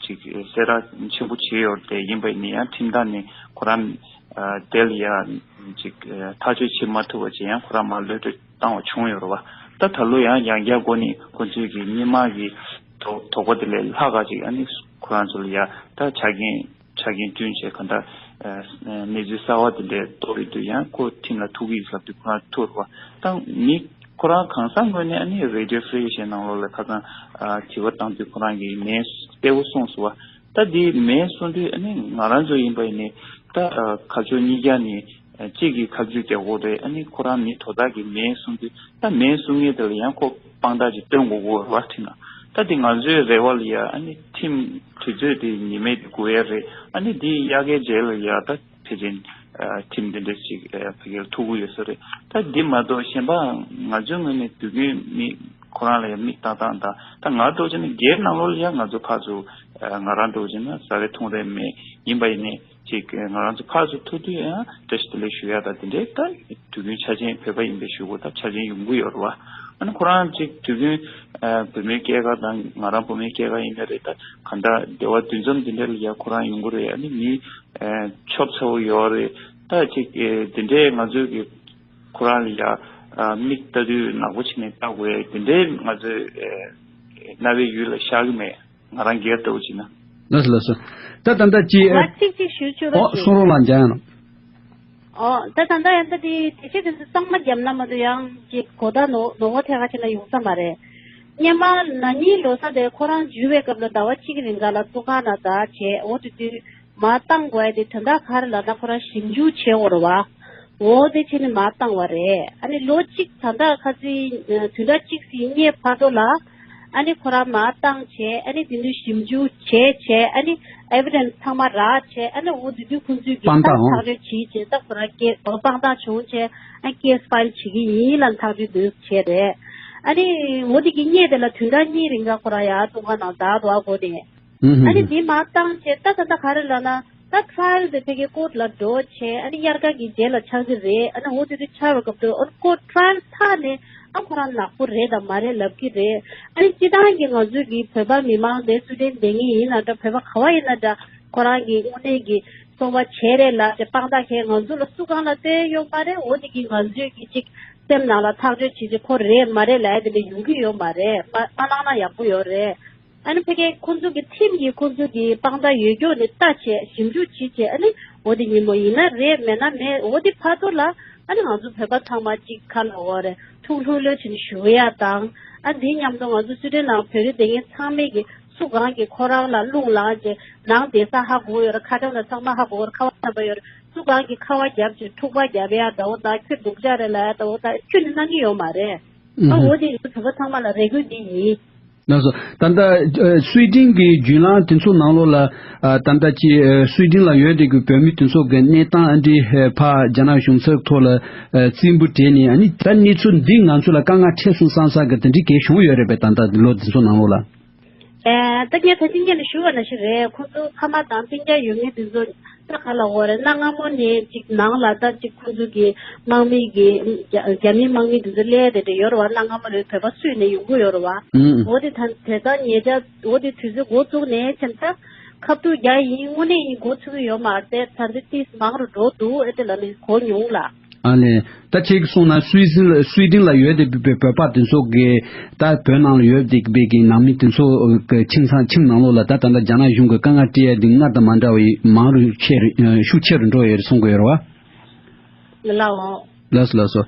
ཅིག་གསལ་བསྒྲགས་ཆེན་པོ་བྱས་ཡོད་རེད་དེ། ཡིན་པ་ཡིན་ནའི་ཡང་ཁྲིམས་ཐག་ནས་ཁོ་རང་ཨ་དེ་ལ་ཡང་ཅིག་ཨ་ཐག་གཅོད་བྱེད་མ་ཐུབ་པ་ཅིག་ཡང་ཁོ་རང་མར་གློད་གྲོལ་བཏང་བ་བྱུང་ཡོད་རེད་བ། ད་ད་ལོ་ཡང་ཡང་བསྐྱར་སྒོ་ནས་ཁོ་ཚོས་ཀྱི་སྔོན་མ་གི་དོ་དོགས་པ་དེ་ལས་ལྷག་ག་ཅིག་ཨ་ནི་ཁོ་རང་ཚོ་ལ་ཡང་ད་ཆ་རྐྱེན་ཆ་རྐྱེན་བསྐྲུན་བྱས་གང་ལྟར་ཨ་གནས་ཚུལ་གསར་བ་དེ་འདྲའི་གཏོར་ཡོད་དུས་ཡང་ཁོ་ཁྲིམས་ལ་ཐུག་གི་ཡོད་ཟེར་དུས་ཁོ་རང་ཐུག་རེད་བ། ད་མི་ཁོ་རང་གང་ཟག་ངོས་ནས་ཨ་ནི་རེ་ཌི་ཡོ་ཧྥི་རི་ཞེས་ནང་ལོགས་ལ་ཁ་སང་ཨ་དྲི་བ་བཏང་དུས་ཁོ་རང་གིས་མེད་གསལ་པོ་གསུངས་སོང་བ། ད་འདི་མེད་གསུངས་དུས་ཨ་ནི་ང་རང་ཚོ་ཡིན་པ་ཡིན་ནའི་ད་ཨ་ཁ་ཕྱོགས་གཉིས་ཀ་ནས་ཨ་གཅིག་གིས་ཁ་མཆུ་རྒྱག་དགོས་རེད། ཨ་ནི་ཁོ་རང་མི་དོ་བདག་གིས་མེད་གསུངས་དུས་ད་མེད་གསུང་མཁན་དེ་ལ་ཡང་ཁོ་དཔང་རྟགས་ཅིག་སྟོན་དགོས་ཀྱི་ཡོད་རེད་བ། ཁྲིམས་ལ་ད་འདི་ང་ཚོའི་རེ་བ་ལ་ཡ་ཨ་ནི་ཁྲིམས་དུས་ཚོད་དེ་ཉི་མའི་དེ་དགོས་ཡ་རེད། ཨ་ནི་འདི་དབྱར་ཁའི་རྗེས་ལ་ཡ་ད་ཕལ་ཆེར་ཨ་ཁྲིམས་འདི་འདྲ་ཞིག་ཨ་ཕ་གིར་ཐུག་གི་ཡོད་ས་རེད། ད་འདི་མ་གཏོགས་གཞན་པ་ང་ཚོའི་ངོས་ནས་དུས་རྒྱུན་མི་ཁོ་རང་ལ་ཡང་མིག་ལྟ་སྟངས་དང་ད་ང་འདྲ་བྱས་ན་སྒེར་ནང་ལོགས་ལ་ཡང་ང་ཚོ་ཕར་ཚུར་ཨ་ང་རང་འདྲ་བྱས་ན་ཟ་རེ་འཐུང་རེ་མེད། ཡིན་པ་ཡིན་ནའི་ཅིག་ང་རང་ཚོ་ཕར་ཚུར་ཐུག་དུས་ཡང་བཀྲ་ཤིས་བདེ་ལེགས་ཞུ་ཡ་ད་འདི་འདྲའི་ད་དུས་རྒྱུན་འཆར་ཅན་བོད་པ་ཡིན་པའི་ཞུ་དགོས་ད་འཆར་ཅན་ཡོང་གི་ཡོད་རེད་བ། ཨ་ནི་ཁོ་རང་ཅིག་དུས་རྒྱུན་ཨ་བུད་མེད་སྐྱེས་སྐར་དང་ང་རང་བུ་མོའི་སྐྱེས་སྐར་ཡིན་ན་རེད། ད་གང་ལྟར་སྡེ་བ་འདུ་འཛོམས་འདི་འདྲ་ལ་ཡ་ཁོ་རང་ཡོང་གི་རེད། ཨ་ནི་མི་ཨ་ཆོབ་ཚ་བོ་ཡོད་རེད། ད་ཅིག་ཨེ་འདི་འདྲའི་ང་ཚོའི་གི་ཁོ་རང་ལ་ཡ་ཨ་མིག་ལྟ་དུས་ནག་པོ་བྱས་ནས་ལྟ་དགོས་ཡ་འདི་འདྲའི་ང་ཚོའི་ཨེ་རྣ་བའི་ཡུལ་ལ་ཤར་གི་མེད། ང་རང་སྒེར་ལྟ་བུ་བྱས་ན། ལགས་སོ་ལགས་སོ། ད་ད་ལྟ་ཅི་ང་གཅིག་གཅིག་ཞུ་ཆོག་ཨོ་རོགས་གསུང་རོགས་ལ་འཇམ་ཡང་། ཨོ་ད་ད་ལྟ་ཡང་ད་དེ་དེ་ཆེད་དེ་ཚོ་གཙང་མ་བརྒྱབ་ན་མ་གཏོགས་ཡང་ཅིག་གོ་བརྡ་ནོར་ནོར་བ་ཐད་ཀ་ཆེ་ན་ཡོང་ས་མ་རེད། སྔོན་མ་ན་ནིང་ལོ་གསར་དེ་ཁོ་རང་འཇུ་བའི་སྐབས་ལ་ཟླ་བ་གཅིག་གི་རིང་ག་ལ་བཙོན་ཁང་ནང་བསྡད་བྱས་འོ་དེ་དུས་མར་བཏང་དགོས་ཡ་དེ་དོན་དག་ག་རེ་ལབ་ན་ཁོ་རང་ཞིབ་འཇུག་བྱེད་དགོས་རེད་བ། འོ་དེ་བྱས་ནས་མར་བཏང་བ་རེད། ཨ་ནི་ལོ་གཅིག་ད་ལྟ་ཁ་སང་བདུན་ཕྲག་གཅིག་ཙམ་སྔོན་བར་དུ་ལ་ཨ་ནི་ཁོ་རང་མར་བཏང་བྱས་ཨ་ནི་དེ་དུས་ཞིབ་འཇུག་བྱས་བྱས་ཨ་ནི་ཨེ་བི་ཌེན་སི་ཚང་མ་རག་བྱས་ཨ་ནི་འོ་དེ་དུས་ཁོང་ཚོས་ཀྱི་དཔང་ད་རྟགས་ཐག་གཅོད་བྱས་བྱས་ད་ཁོ་རང་སྐད་འོ་དཔང་རྟགས་བྱུང་བྱས་ཨ་ནི་ཀེ་སི་ཕའིལ་བྱེད་ཀྱི་ཡིན་ལབ་ཐག་གཅོད་དེ་བྱས་རེད། ཨ་ནི་འོ་དེ་གི་སྔོན་དེ་ལ་བདུན་ཕྲག་གཉིས་རིང་ག་ཁོ་རང་ཡར་བཙོན་ཁང་ནང་བསྡད་འདུག་ཨ་གོ་ནས། ཨ་ནི་དེ་མར་བཏང་བྱས་ད་ད་ལྟ་ག་རེ་ལབ་ན་ད་ཊ་ར་ཡལ་དེ་ཕ་གིའི་ཀོར་ཊི་ལ་འགྲོ་བྱས་ཨ་ནི་དབྱར་ཁ་གི་རྗེས་ལ་ཆགས་ཀྱི་རེད། ཨ་ནི་འོ་དེ་དུས་ཆགས་པའི་སྐབས་དུ་ཨ་ནི་ཀོར་ཊི་ཊ་ར་ཡལ་ཚར་ནས་ཨ་ཁོ་རང་ནག་པོ་རེད་དང་མ་རེད་ལབ་ཀྱི་རེད། ཨ་ནི་སྤྱི་བཏང་གི་ང་ཚོའི་གི་བོད་པ་མི་མང་དེ་སུའི་ཌེན་བསྡད་མཁན་ཡིན་ན་འདྲ་བོད་པ་ག་བ་ཡིན་ན་འདྲ་ཁོ་རང་གི་དངོས་གནས་ཀྱི་སོ་པ་བྱས་རེད་ལ་དེ་དཔང་རྟགས་ཁྱེད་ང་ཚོ་ལ་སུ་གང་ལ་སྟོན་ཡོད་མ་རེད། འོ་དེ་གི་ང་ཚོའི་གི་ཅིག་སེམས་ནང་ལ་ཐག་གཅོད་བྱེད་ཀྱི་ཁོ་རེད་མ་རེད་ལབ་ཡ་དེ་འདྲ་ཡོང་གི་ཡོད་མ་རེད། མ་མ་གནང་ན་ཡག་པོ་ཡོད་རེད། ཨ་ནི་ཕ་གིའི་ཁོང་ཚོ་གི་ཁྲིམས་ཀྱི་ཁོང་ཚོ་གི་དཔང་རྟགས་ཡོད་རྒྱུ་ནི་ལྟ་བྱས་ཞིབ་འཇུག་བྱེད་བྱས་ཨ་ནི་འོ་དེ་ཉིན་མོ་ཡིན་ན་རེད་མེད་ན་མེད་འོ་དེ་བར་དུ་ལ་ཨ་ནི་ང་ཚོ་བོད་པ་ཚང་མ་གཅིག་ཁ་ལ་འོ་རེད་ཐུགས་ལྷོད་ལྷོད་བྱས་ནས་བཞུགས་ཡ་དང་ཨ་དེ་མཉམ་དུ་ང་ཚོ་སུའི་ཌེན་ནང་བོད་རིགས་སྡོད་མཁན་ཚང་མས་ཀྱི་སུ་གང་གི་ཁོ་རང་ལ་རླུང་ལངས་བྱས་ནང་བསྡད་ས་ཧ་གོ་ཡོད་རེད། ཁ་བྱང་ལ་ཚང་མ་ཧ་གོ་རེད། ཁ་བ་ཚན་པ་ཡོད་རེད། སུ་གང་གི་ཁ་བ་བརྒྱབ་བྱས་འཁྲུག་པ་བརྒྱབ་ཡ་འདྲ་བོ་དང་ཁྱོད་སྡུག་ཅག་རེད་ལབ་ཡ་འདྲ་བོ་དང་ཁྱོད་ནི་གནང་གི་ཡོད་མ་རེད། ཨ་འོ་དེ་ཡིན་བོད་པ་ཚང་མ་ལ་རེ་སྐུལ་འདི་ཡིན། ལགས་སོ། ད་ལྟ་ཨ་སུའི་ཌེན་གྱི་བརྒྱུད་ལམ་དེ་ཚོ་ནང་ལོགས་ལ་ཨ་ད་ལྟ་ཅི་ཨ་སུའི་ཌེན་ལ་ཡོད་བསྡད་ཀྱི་བོད་མི་དེ་ཚོ་གི་གནས་སྟངས་ཨ་འདྲི་ཨ་ཕར་རྒྱ་ནག་གཞུང་ཚབ་ཐོག་ལ་ཨ་རྩིས་འབུལ་སྤྲད་ནས་ཨ་ནི་ད་གནས་ཚུལ་འདི་ང་ཚོ་ལ་དཀའ་ངལ་འཕྲད་སོང་བསམ་ས་གི་དེ་འདྲི་གས་བྱུང་ཡོད་རེད་པས། ད་ལྟ་ལོ་དེ་ཚོ་ནང་ལོགས་ལ། ཨེ་ད་ངས་ད་ཅི་སྔོན་ལ་ཞུ་བ་ནང་བཞིན་རེད། ཁོ་ཚོ་ཕ་མ་དང་སྤུན་ཀྱག་ཡོད་མཁན་དེ་ཚོ་ད་ག་ལ་འོ་རེད། གནའ་སྔ་མོ་ནས་ཅིག་ནང་ལ་ད་ཅིག་ཁོ་ཚོ་གི་དམག་མི་གི་རྒྱ་རྒྱ་མིའི་དམག་མི་དེ་ཚོ་སླེབས་བསྡད་དེ་ཡོད་རེད་བ། གནའ་སྔ་མོ་ནས་བོད་པ་བསུས་ནས་ཡོང་གི་ཡོད་རེད་བ། ཨུམ། འོ་དེ་ད་དེ་ད་ཉེ་ཆར་འོ་དེ་དུས་ཚོད་འགོ་བཙུགས་ནས་བྱས་ད་ཁ་ཐུག་རྒྱག་ཡིན་དངོས་གནས་ཡིན་འགོ་ཚུགས་ཀྱི་ཡོད་མ་རེད། ད་དེ་ཏིས་མང་རུ་འགྲོ་འདུག་ཨེ་དེ་ལ་ནི་གོ་མྱོང་ལ། ཨ་ལས། ད་ཁྱེད་ཀྱིས་གསུངས་ན་སུད་སི་སུའི་ཌེན་ལ་ཡོད་བསྡད་པའི་བོད་པ་དེ་ཚོ་གི་ད་བོད་ནང་ལ་ཡོད་བསྡད་པའི་གི་ནང་མི་དེ་ཚོ་གི་ཁྱིམ་ཚང་ཁྱིམ་ནང་ལོགས་ལ་ད་ད་ལྟ་རྒྱ་ནག་གཞུང་གི་དཀའ་ངལ་སྤྲད་ཡ་དེ་སྔར་དང་མ་འདྲ་བའི་མང་རུ་ཆེ་རུ་ཤུགས་ཆེ་རུ་འགྲོ་ཡོད་རེད་གསུང་གི་ཡོད་རེད་བ། ལགས་ལགས་འོང་། ལགས་སོ་ལགས་སོ།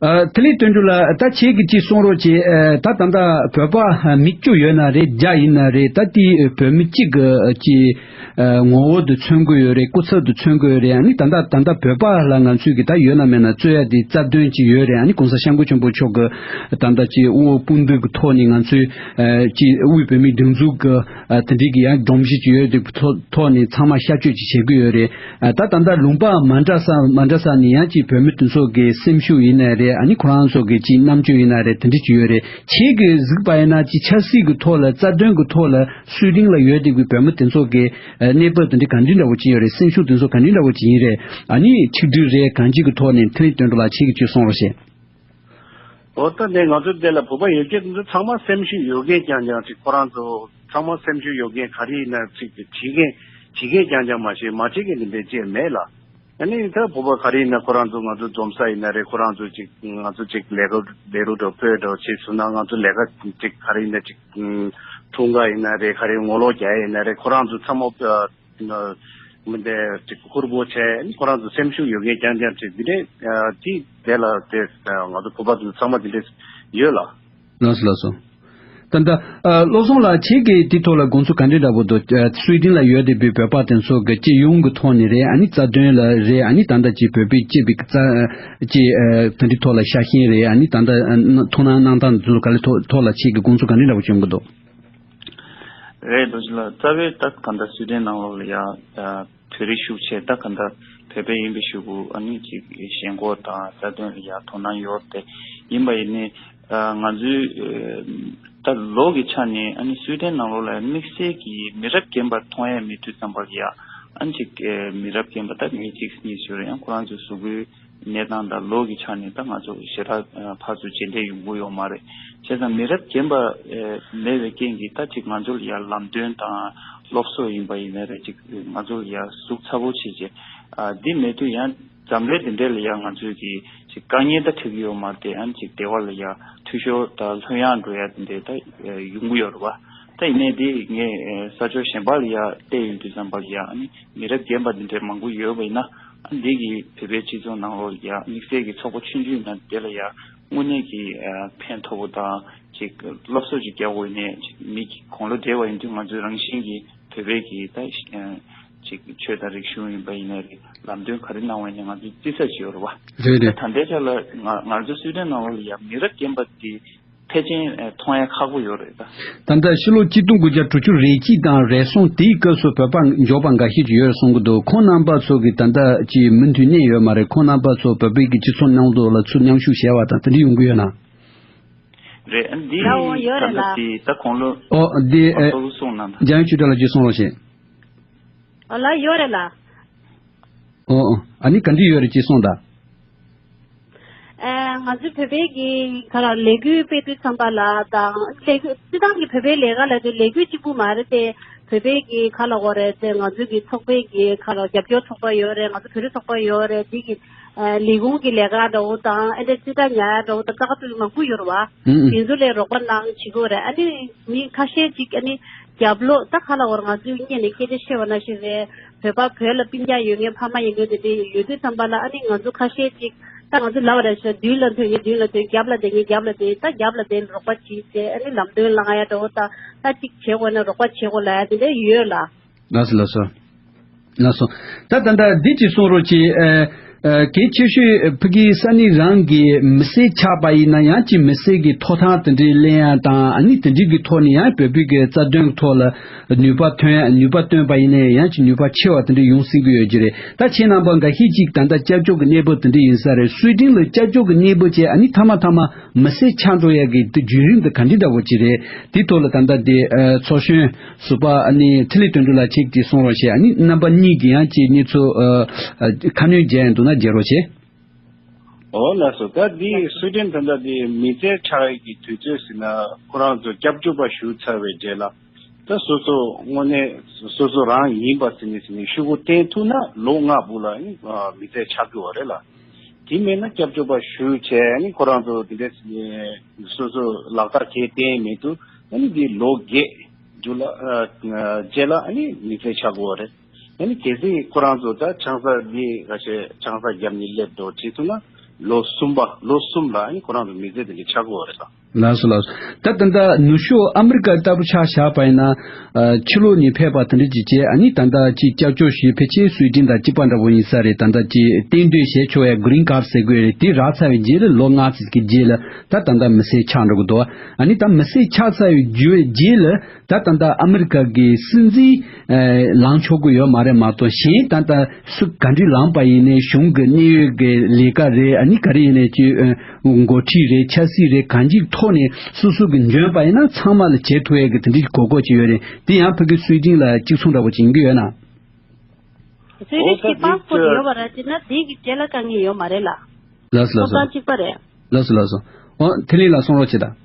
ཨ་དེ་ལས་དོན་གྲུབ་ལགས་ད་ཁྱེད་ཀྱིས་ཅིག་གསུང་རོགས་གྱིས། ཨ་ད་ད་ལྟ་བོད་པ་མི་བཅུ་ཡོད་ན་རེད། བརྒྱ་ཡིན་ན་རེད། ད་དེ་བོད་མི་གཅིག་གི་ཅིག་ཨ་ངོ་བོ་དེ་མཚོན་གྱི་ཡོད་རེད། སྐུ་ཚབ་དེ་མཚོན་གྱི་ཡོད་རེད། ཨ་ནི་ད་ལྟ་ད་ལྟ་བོད་པ་ལ་ང་ཚོས་ཀྱི་ད་ཡོད་ན་མེད་ན་རྩོད་ཡ་དེ་རྩ་དོན་ཅིག་ཡོད་རེད། ཨ་ནི་གོང་ས་སྐྱབས་མགོན་ཆེན་པོ་མཆོག་གི་ད་ལྟ་ཅིག་དབུ་འོག་དཔུང་འདེགས་ཀྱི་ཐོག་ནས་ང་ཚོས་ཨ་ཅིག་དབུས་བོད་མིའི་སྒྲིག་འཛུགས་ཀྱི་ཨ་དེ་འདྲའི་གི་ཡང་སྒྲོམ་གཞི་ཅིག་ཡོད་དེ་ཐོག་ཐོག་ནས་ཚང་མ་ཤར་བསྐྱོད་ཅིག་བྱེད་ཀྱི་ཡོད་རེད། ཨ་ད་ད་ལྟ་ལུང་པ་མ་འདྲ་ས་མ་འདྲ་ས་ནས་ཡང་ཅིག་བོད་མི་དེ་ཚོ་གི་སེམས་ཤུགས་ཡིན་ནའི་རེད། ཨ་ནི་ཁོ་རང་ཚོ་གི་ཅིག་རྣམ་དཔྱོད་ཡིན་ནའི་རེད། དེ་འདྲ་ཅིག་ཡོད་རེད། ཁྱེད་ཀྱིས་གཟིགས་པ་ཡིན་ན་ཅིག་ཆབ་སྲིད་ཀྱི་ཐོག་ལ་རྩ་དོན་གྱི་ཐོག་ལ་སུའི་ཌེན་ལ་ཡོད་བསྡད་པའི་བོད་མི་དེ་ཚོ་གི་ཨ་གནས་བབ་དེ་འདྲ་ག་འདྲ་འདྲ་བོ་ཅིག་ཡོད་རེད། སེམས་ཤུགས་དེ་ཚོ་ག་འདྲ་འདྲ་བོ་ཅིག་ཡིན་རེད། ཨ་ནི་ཆིག་སྒྲིལ་རེད་གང་ཅིའི་ཐོག་ནས་འཕྲིན་ལས་དོན་གྲུབ་ལགས་ཁྱེད་ཀྱིས་ཅིག་གསུང་རོགས་བྱེད། འོ་ད་ནས་ང་ཚོ་འདི་ལ་བོད་པ་ཡོད་ཀྱི་འདི་ཚང་མ་སེམས་ཤུགས་ཡོད་མཁན་རྐྱང་རྐྱང་ཅིག་ཁོ་རང་ཚོ་ཚང་མ་སེམས་ཤུགས་ཡོད་མཁན་ག་རེ་ཡིན་ན་ཅིག་བྱེད་མཁན་བྱེད་མཁན་རྐྱང་རྐྱང་མ་ཤེས་མ་བྱེད་མཁན་འདི་འདྲ་ཅིག་མེད་ལ། ཨ་ནི་ད་བོད་པ་ག་རེ་ཡིན་ན་ཁོ་རང་ཚོ་ང་ཚོ་འཛོམས་ས་ཡིན་ན་རེད། ཁོ་རང་ཚོ་ཅིག་ང་ཚོ་ཅིག་ལས་ཀ་ལས་རོགས་འགྲོ་ཕོད་འགྲོ་བྱེད་ཚུལ་ན་ང་ཚོ་ལས་ཀ་ཅིག་ག་རེ་ཡིན་ན་ཅིག་འཁྲུངས་སྐར་ཡིན་ན་རེད། ག་རེ་ངོ་ལོག་རྒྱག་ཡ་ཡིན་ན་རེད། ཁོ་རང་ཚོ་ཚང་མ་མི་འདི་ཅིག་ཧུར་པོ་བྱས་ཁོ་རང་ཚོ་སེམས་ཤུགས་ཡོད་མཁན་རྐྱང་རྐྱང་ཅིག་འདི་འདྲས་ཅིག་དེ་ལ་དེ་ང་ཚོ་བོད་པ་ཚོ་ཚང་མ་འདི་འདྲས་ཡོད་ལ། ལགས་སོ་ལགས་སོ། ད་ལྟ་ཨ་བློ་བཟང་ལགས་ཁྱེད་ཀྱིས་དེ་ཐོག་ལ་དགོངས་ཚུལ་ག་འདྲས་འདྲ་པོ་འདུག་ཨ་སུའི་ཌེན་ལ་ཡོད་བསྡད་པའི་བོད་པ་དེ་ཚོ་གི་སྤྱི་ཡོངས་ཀྱི་ཐོག་ནས་རེད། ཨ་ནི་རྩ་དོན་ལ་རེད། ཨ་ནི་ད་ལྟ་ཅིག་བོད་པའི་སྤྱི་པའི་རྩ་ཅིག་ཨ་དེ་འདྲའི་ཐོག་ལ་ཤ་ཞེན་རེད། ཨ་ནི་ད་ལྟ་ཨ་ཐུགས་སྣང་གནང་སྟངས་དེ་ཚོ་ག་ལེ་ཐོག་ཐོག་ལ་ཁྱེད་ཀྱི་དགོངས་ཚུལ་ག་འདྲས་འདྲ་པོ་བྱུང་གི་འདུག་རེད། རྡོ་རྗེ་ལགས་རྩ་བའི་ད་ག་འདྲ་སུའི་ཌེན་ནང་ལོགས་ལ་ཡ་ཨ་བོད་རིགས་ཤུགས་ཆེ་ད་ག་འདྲ་བོད་པ་ཡིན་པའི་ཤུགས་ཨ་ནི་ཅིག་ཞེན་ཁོག་དང་རྩ་དོན་ལ་ཡ་དོ་སྣང་ཡོད་དེ་ཡིན་པ་ཡིན་ནི་ཨ་ང་ཚོའི་ཨ་ད་ལོ་གི་ཆ་ནས་ཨ་ནི་སུའི་ཌེན་ནང་ལོགས་ལ་དམིགས་བསལ་གྱི་མི་རབས་རྒན་པ་མཐོང་ཡ་མེད་དུས་ཙམ་པ་ལ་ཡ་ཨ་ནི་ཅིག་ཨ་མི་རབས་རྒན་པ་ད་ངས་གཅིག་གཉིས་ཞུ་རེད། ཡང་ཁོ་རང་ཚོའི་གཟུགས་པོའི་གནས་སྟངས་དང་ལོ་གི་ཆ་ནས་ད་ང་ཚོ་ཞེ་དྲག་ཕར་ཚུར་མཇལ་འཕྲད་ཡོང་གི་ཡོད་མ་རེད། བྱས་ཙང་མི་རབས་རྒན་པ་མེད་པའི་རྐྱེན་གྱིས་ད་ཅིག་ང་ཚོ་ལ་ཡ་ལམ་སྟོན་དང་སློབ་གསོ་ཡིན་པ་ཡིན་ན་རེད། ཅིག་ང་ཚོ་ལ་ཡ་ཟུག་ཚ་པོ་བྱེད་ཅེས་འདི་མེད་དུས་ཡང་འཛམ་གླིང་འདི་འདྲ་ལ་ཡ་ང་ཚོས་ཀྱི་ཅིག་དཀའ་ངལ་ད་འཕྲད་ཀྱི་ཡོད་མ་རེད། ཨ་ནི་ཅིག་བདེ་བ་ལ་ཡ་འཐུས་ཤོར་དང་ལྷོད་ཡངས་འགྲོ་ཡ་འདི་འདྲ་ད་ཡོང་གི་ཡོད་རེད་བ། ད་ཡིན་ནའི་དེ་ངས་ས་ཕྱོགས་གཞན་པ་ལ་ཡ་བལྟས་ཡོང་དུས་ཙམ་པ་ལ་ཡ་ཨ་ནི་མི་རབས་རྒན་པ་འདི་འདྲའི་མང་པོ་ཡོད་པ་ཡིན་ན། ཨ་འདི་གིས་བོད་པའི་སྤྱི་ཚོགས་ནང་ལོགས་ལ་ཡ་དམིགས་བསལ་གྱི་ཚོགས་པ་ཆུང་ཆུང་ཡིན་ན་དེ་ལ་ཡ་དངོས་གནས་ཀྱི་ཕན་ཐོགས་པོ་དང་ཅིག་སློབ་གསོ་ཅིག་རྒྱག་དགོས་ནས་ཅིག་མི་དགུང་ལོ་བགྲེས་པ་ཡིན་དུས་ང་ཚོའི་རང་བཞིན་གྱི་བོད་པའི་གི་ད་ཅིག་ཆོས་དང་རིག་གཞུང་ཡིན་པ་ཡིན་ན་རེད། ལམ་སྟོན་ག་རེ་གནང་བ་ཡིན་ན་ང་ཚོས་རྩིས་ས་ཅིག་ཡོད་རེད་བ། རེད་རེད། ད་ད་ལྟའི་ཆ་ལ་ང་ང་ཚོ་སུའི་ཌེན་ནང་ལོགས་ལ་ཡ་མི་རབས་རྒན་པ་དེ་ཕལ་ཆེར་ཨེ་མཐོང་ཡ་ཁག་པོ་ཡོད་རེད་ད། ད་ལྟ་ཕྱི་ལོ་ཆིག་སྟོང་དགུ་བརྒྱ་དྲུག་ཅུ་རེ་གཅིག་དང་རེ་གསུམ་དེའི་སྐབས་སུ་བོད་པ་འབྱོར་པ་འགའ་ཤས་ཀྱི་ཡོད་གསུང་གི་འདུག་ཁོང་རྣམ་པ་ཚོ་གི་ད་ལྟ་ཅིག་མུ་མཐུད་གནས་ཡོད་མ་རེད། ཁོང་རྣམ་པ་ཚོ་བོད་པའི་གི་སྤྱི་ཚོགས་ནང་དུ་ལ་ཚུར་མཉམ་ཞུགས་བྱས་པ་དང་དེ་འདྲ་ཡོང་གི་ཡོད་ན། རེད། ཨ་འདི་ལ་འོང་ཡོད་རེད་ད་ལ། ལྟ་དེ་ད་གོང་ལོ་ཨོ་འདི་ཨ་ཨེ་སོ་སོ་གསུངས་གནང་ད། འཇམ་དབྱངས་ཆོས་གྲགས་ལགས་ཀྱིས་གསུང་རོགས་བྱེད། ཨ་ལ་ཡོད་རེད་ལ། ཨོ་ཨོ་ཨ་ནི་ག་འདྲ་ཡོད་རེད་ཅེས་གསུངས་ད། ཨ་ང་ཚོའི་བོད་པའི་གི་ག་ལ་ལས་འགུལ་སྤེལ་དུས་ཙམ་པ་ལ་དང་ལས་འགུལ་སྤྱི་བཏང་གི་བོད་པའི་ལས་ཀ་ལ་དེ་ལས་འགུལ་གཅིག་པུ་མ་རེད་དེ། བོད་པའི་གི་ག་ལ་འོ་རེད་དེ་ང་ཚོའི་གི་ཚོགས་པའི་གི་ག་ལ་རྒྱབ་སྐྱོར་ཚོགས་པ་ཡོད་རེད། ང་ཚོ་བོད་རིགས་ཚོགས་པ་ཡོད་རེད། དེ་གི་ལས་ཁུངས་ཀྱི་ལས་ཀ་འདྲ་བོ་དང་ཨེ་འདྲ་རྩིས་ཁྲ་ཉར་ཡ་འདྲ་བོ་དང་ཙག་ཙིག་མང་པོ་ཡོད་རེད་བ། ཨུ་ཨུ། དེ་ཚོ་ལས་རོགས་པ་གནང་བྱེད་དགོས་རེད། ཨ་ནི་མི་ཁ་ཤས་ཅིག་ཨ་ནི་རྒྱབ་ལོགས་ད་ག་ལ་བར་ང་ཚོའི་སྔོན་ནས་སྐད་ཆ་བཤད་པ་ནང་བཞིན་རེད། བོད་པ་བོད་ལ་སྤུན་ཀྱག་ཡོད་མཁན་ཕ་མ་ཡིན་མཁན་དེ་འདྲ་ཡོད་དུས་ཙམ་པ་ལ་ཨ་ནི་ང་ཚོ་ཁ་ཤས་ཅིག་ད་ང་ཚོ་ལབ་པ་རེད་ཤག་མདུན་ལ་འཐོན་མཁན་མདུན་ལ་འཐོན། རྒྱབ་ལ་བསྡད་མཁན་རྒྱབ་ལ་བསྡད། ད་རྒྱབ་ལ་བསྡད་རོགས་པ་བྱེད་ཟེར་ཨ་ནི་ལམ་སྟོན་བསླང་ཡ་འདྲ་བོ་ད་ད་ཅིག་བྱེད་དགོས་ན་རོགས་པ་བྱེད་དགོས་ལབ་ཡ་དེ་འདྲ་ཡོད་ལ། ལགས་སོ་ལགས་སོ། ལགས་སོ། ད་ད་ལྟ་འདི་ཅིག་གསུང་རོགས་གྱིས། ཨ་ཨ་གལ་ཆེ་ཤོས་ཕ་གི་ས་གནས་རང་གི་མི་སེར་ཆགས་པ་ཡིན་ན་ཡང་ཅིག་མི་སེར་གྱི་ཐོབ་ཐང་དེ་འདྲའི་ལེན་ཡ་དང་ཨ་ནི་དེ་འདྲའི་གི་ཐོག་ནས་ཡང་བོད་པའི་གི་རྩ་དོན་གི་ཐོག་ལ་ནུས་པ་ཐོན་ནུས་པ་བཏོན་པ་ཡིན་ན་ཡང་ཅིག་ནུས་པ་ཆེ་བ་དེ་འདྲ་ཡོང་སྲིད་ཀྱི་ཡོད་ཀྱི་རེད། ད་ཁྱེད་རྣམ་པ་འགའ་ཤས་ཅིག་ད་ལྟ་སྐྱབས་བཅོལ་གི་གནས་བབ་དེ་འདྲ་ཡིན་ས་རེད། སུའི་ཌེན་ལ་སྐྱབས་བཅོལ་གི་གནས་བབ་བཅས་ཨ་ནི་མཐའ་མ་མཐའ་མ་མི་སེར་ཆགས་འགྲོ་ཡ་གི་དེ་བརྒྱུད་རིམ་དེ་ག་འདྲ་འདྲ་བོ་ཅིག་རེད། དེ་ཐོག་ལ་ད་ལྟ་དེ་ཨ་ཚོགས་གཞོན་ཟུར་པ་ཨ་ནི་འཕྲིན་ལས་དོན་གྲུབ་ལགས་ཅིག་དེ་གསུང་རོགས་བྱེད། ཨ་ནི་རྣམ་པ་གཉིས་ཀྱིས་ཡང་ཅིག་གནས་ཚུལ་ཨ་ཨ་ཁ་སྣོན་བརྒྱབ་ཡོང་འདུག་ན་བརྒྱབ་རོགས་བྱེད། ཨོ་ལགས་སོ། ད་འདི་སུའི་ཌེན་ད་ལྟ་འདི་མི་སེར་ཆགས་ཡ་གི་དུས་ཚོད་ཟེར་ན་ཁོ་རང་ཚོ་སྐྱབས་བཅོལ་བ་ཞུ་ཚར་བའི་རྗེས་ལ་ད་སོ་སོ་དངོས་གནས་སོ་སོ་རང་ཡིན་པ་ཟེར་ནས་ཟེར་ནས་ཤོག་གུ་བསྟན་ཐུབ་ན་ལོ་ལྔ་བར་ལ་ཨ་ནི་མི་སེར་ཆགས་ཀྱི་ཡོད་རེད་ལ། དེ་མེད་ན་སྐྱབས་བཅོལ་བ་ཞུ་བྱས་ཨ་ནི་ཁོ་རང་ཚོ་དེ་འདྲ་ཟེར་ནས་སོ་སོ་ལག་རྟགས་གས་བསྟན་མེད་དུས་ཨ་ནི་འདི་ལོ་བརྒྱད་རྒྱུ་ལ་ཨ་རྗེས་ལ་ཨ་ནི་མི་སེར་ཆགས་ཀྱི་ཡོད་རེད། ཨ་ནི་གལ་སྲིད་ཁོ་རང་ཚོ་ད་ཆང་ས་འདི་ག་ཤེད་ཆང་ས་བརྒྱབ་ནས་སླེབས་འགྲོ་བྱེད་ཐུབ་ན་ལོ་གསུམ་པ་ལོ་གསུམ་ལ་ཨ་ནི་ཁོ་རང་ཚོ་མི་སེར་དེ་འདྲ་ཆགས་ཀྱི་ཡོད་རེད་ད། ལགས་སོ་ལགས་སོ། ད་ད་ལྟ་ནུབ་ཕྱོགས་ཨ་མི་རི་ཀ་ལྟ་བུ་ཆ་བཞག་པ་ཡིན་ན་ཨ་ཕྱི་ལོགས་ནས་ཕེབས་པ་དེ་འདྲ་ཅིག་བྱས་ཨ་ནི་ད་ལྟ་ཅིག་སྐྱབས་བཅོལ་ཞུས་ཕལ་ཆེར་སུའི་ཌེན་དང་གཅིག་པ་འདྲ་བོ་ཡིན་ས་རེད། ད་ལྟ་ཅིག་གཏན་སྡོད་བྱས་ཆོག་ཡ་གྷི་རིན་ཁཱར་ཟེར་དགོས་རེད། དེ་རག་ཚར་བའི་རྗེས་ལ་ལོ་ལྔ་ཙམ་གྱི་རྗེས་ལ་ད་ད་ལྟ་མི་སེར་ཆགས་འགྲོ་གི་འདུག་ཨ་ནི་ད་མི་སེར་ཆགས་ཚར་བའི་རྗེས་ལ་ད་ད་ལྟ་ཨ་མི་རི་ཀ་གི་སྲིད་འཛིན་ཨ་ལངས་ཆོག་གི་ཡོད་མ་རེད་མ་གཏོགས་གཞན་ད་ལྟ་སུ་ག་འདྲ་ལངས་པ་ཡིན་ནའི་གཞུང་གི་གནད་ཡོད་ཀྱི་ལས་ཀ་རེད། ཨ་ནི་ག་རེ་ཡིན་ནའི་ཅིག་འགོ་ཁྲིད་རེད། ཆབ་སྲིད་རེད། གང་ཅིའི་ཐོག་ནས་སོ་སོ་གི་འཇོན་པ་ཡིན་ན་ཚང་མ་ལ་བྱེད་ཐུབ་ཡས་ཀྱི་དེ་འདྲའི་གོ་སྐབས་ཅིག་ཡོད་རེད། དེ་ཡང་ཕ་གི་སུའི་ཌེན་ལ་གཅིག་མཚུངས་འདྲ་བོ་ཅིག་ཡིན་གྱི་ཡོད་ན། སུའི་ཌེན་གྱི་པཱ་སི་པོར་ཊི་ཡོད་པ་རེད་དེ་ན་དེ་གི་རྗེས་ལ་དཀའ་ངལ་ཡོད་མ་རེད་ལ། ལགས་སོ་ལགས་སོ། ཐོབ་ཐང་གཅིག་པ་རེད། ལགས་སོ་ལགས་སོ། ཨོ་ཐེ་ལི་ལ་གསུང་རོགས་བྱེད་དང་།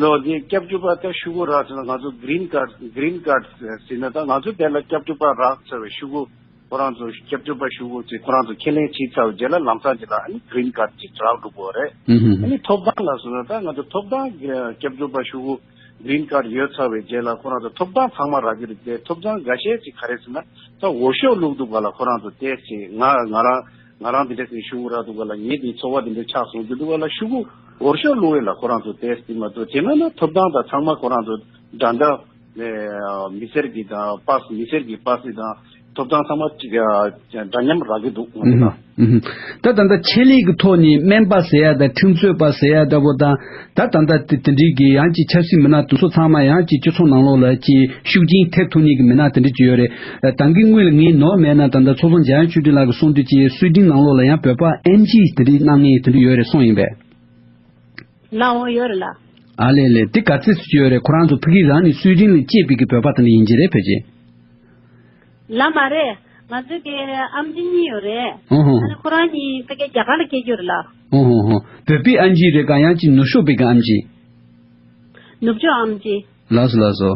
ལོ་དེ་སྐྱབས་བཅོལ་བ་ད་ཤུ་གུ་རག་ཚར་ན་ང་ཚོ་གྷི་རིན་ཁཱར་གྷི་རིན་ཁཱར་ཟེར་ན་ད་ང་ཚོ་དེ་ལ་སྐྱབས་བཅོལ་བ་རག་ཚར་བའི་ཤུ་གུ་ཁོ་རང་ཚོ་སྐྱབས་བཅོལ་བ་ཤུ་གུ་ཅིག་ཁོ་རང་ཚོ་ཁས་ལེན་བྱས་ཚར་བའི་རྗེས་ལ་ལམ་སང་ཅིག་ལ་ཨ་ནི་གྷི་རིན་ཁཱར་ཅིག་རག་འགྲོ་གི་རེད། ཨུ་ཧུ། ཨ་ནི་ཐོབ་ཐང་ལ་སོང་ན་ད་ང་ཚོ་ཐོབ་ཐང་སྐྱབས་བཅོལ་བ་ཤུ་གུ་གྷི་རིན་ཁཱར་ཡོད་ཚར་བའི་རྗེས་ལ་ཁོ་རང་ཚོ་ཐོབ་ཐང་ཚང་མ་རག་གི་རེད་དེ་ཐོབ་ཐང་འགའ་ཤས་ཅིག་ག་རེ་ཟེར་ན་ད་འོས་ཤོག་བླུགས་འདུག་ག་ལ་ཁོ་རང་ཚོ་ཏོག་ཙམ་ང་ང་རང་ང་རང་འདི་འདྲ་ཞིག་ཤུ་གུ་རག་འདུག་ག་ལ་ངས་འདི་ཚོར་བ་འདི་འདྲ་ཆགས་སོང་འདུག་ག་ལ་ཤུ་གུ་འོས་ཤོག་བླུགས་ཡས་ལ་ཁོ་རང་ཚོ་ཏོག་ཙམ་མ་གཏོགས་དེ་མིན་ན་ཐོབ་ཐང་དང་ཚང་མ་ཁོ་རང་ཚོ་འདྲ་འདྲ་མི་སེར་གྱི་དང་པཱ་སི་མི་སེར་གྱི་པཱ་སི་དང་ཐོབ་ཐང་ཚང་མ་གཅིག་འདྲ་མཉམ་རག་གི་འདུག་ང་ཚོ་དང་། ད་ད་ལྟ་ཆེད་ལས་ཀྱི་ཐོག་ནས་སྨན་པ་ཟེར་ཡ་དང་ཁྲིམས་རྩོད་པ་ཟེར་ཡ་འདྲ་པོ་དང་ད་ད་ལྟ་དེ་དེ་འདྲའི་གི་ཡང་ཅིག་ཆབ་སྲིད་མི་སྣ་དེ་ཚོ་ཚང་མ་ཡང་ཅིག་སྤྱི་ཚོགས་ནང་ལོགས་ལ་ཅིག་ཤུགས་རྐྱེན་ཐེབས་ཐུབ་ནི་གི་མི་སྣ་དེ་འདྲ་ཅིག་ཡོད་རེད། ད་གིན་དངུལ་ངའི་ནོར་མེད་ན་ད་ལྟ་ཚོགས་གཙོ་འཇམ་དབྱངས་ཆོས་སྒྲོན་ལགས་ཀྱིས་གསུངས་དུས་ཀྱི་སུའི་ཌེན་ནང་ལོགས་ལ་ཡང་བོད་པ་ཨེམ་ཆི་དེ་འདྲའི་གནང་མཁན་དེ་འདྲ་ཡོད་རེད་གསུངས་ཡིན་པས། ལགས་འོང་ཡོད་རེད་ལགས། ཨ་ལས་ལས་དེ་ག་ཚོད་ཅིག་ཡོད་རེད། ཁོ་རང་ཚོ་ཕ་གི་རང་ནས་སུའི་ཌེན་ལ་སྐྱེས་པའི་གི་བོད་པ་དེ་འདྲ་ཡིན་གྱི་རེད་ཕལ་ཆེར། ལགས་མ་རེད། ང་ཚོའི་གི་ཨམ་ཆི་གཉིས་ཡོད་རེད། ཨོ་ཧོ་ཨ་ནི་ཁོ་རང་གཉིས་ཕ་གི་རྒྱ་གར་ལ་སྐྱེས་ཡོད་རེད་ལགས། ཨོ་ཧོ་ཧོ། བོད་པའི་ཨམ་ཆི་རེད་ག་ཡང་ཅིག་ནུབ་ཕྱོགས་པའི་གི་ཨམ་ཆི། ནུབ་ཕྱོགས་ཨམ་ཆི། ལགས་སོ་ལགས་སོ།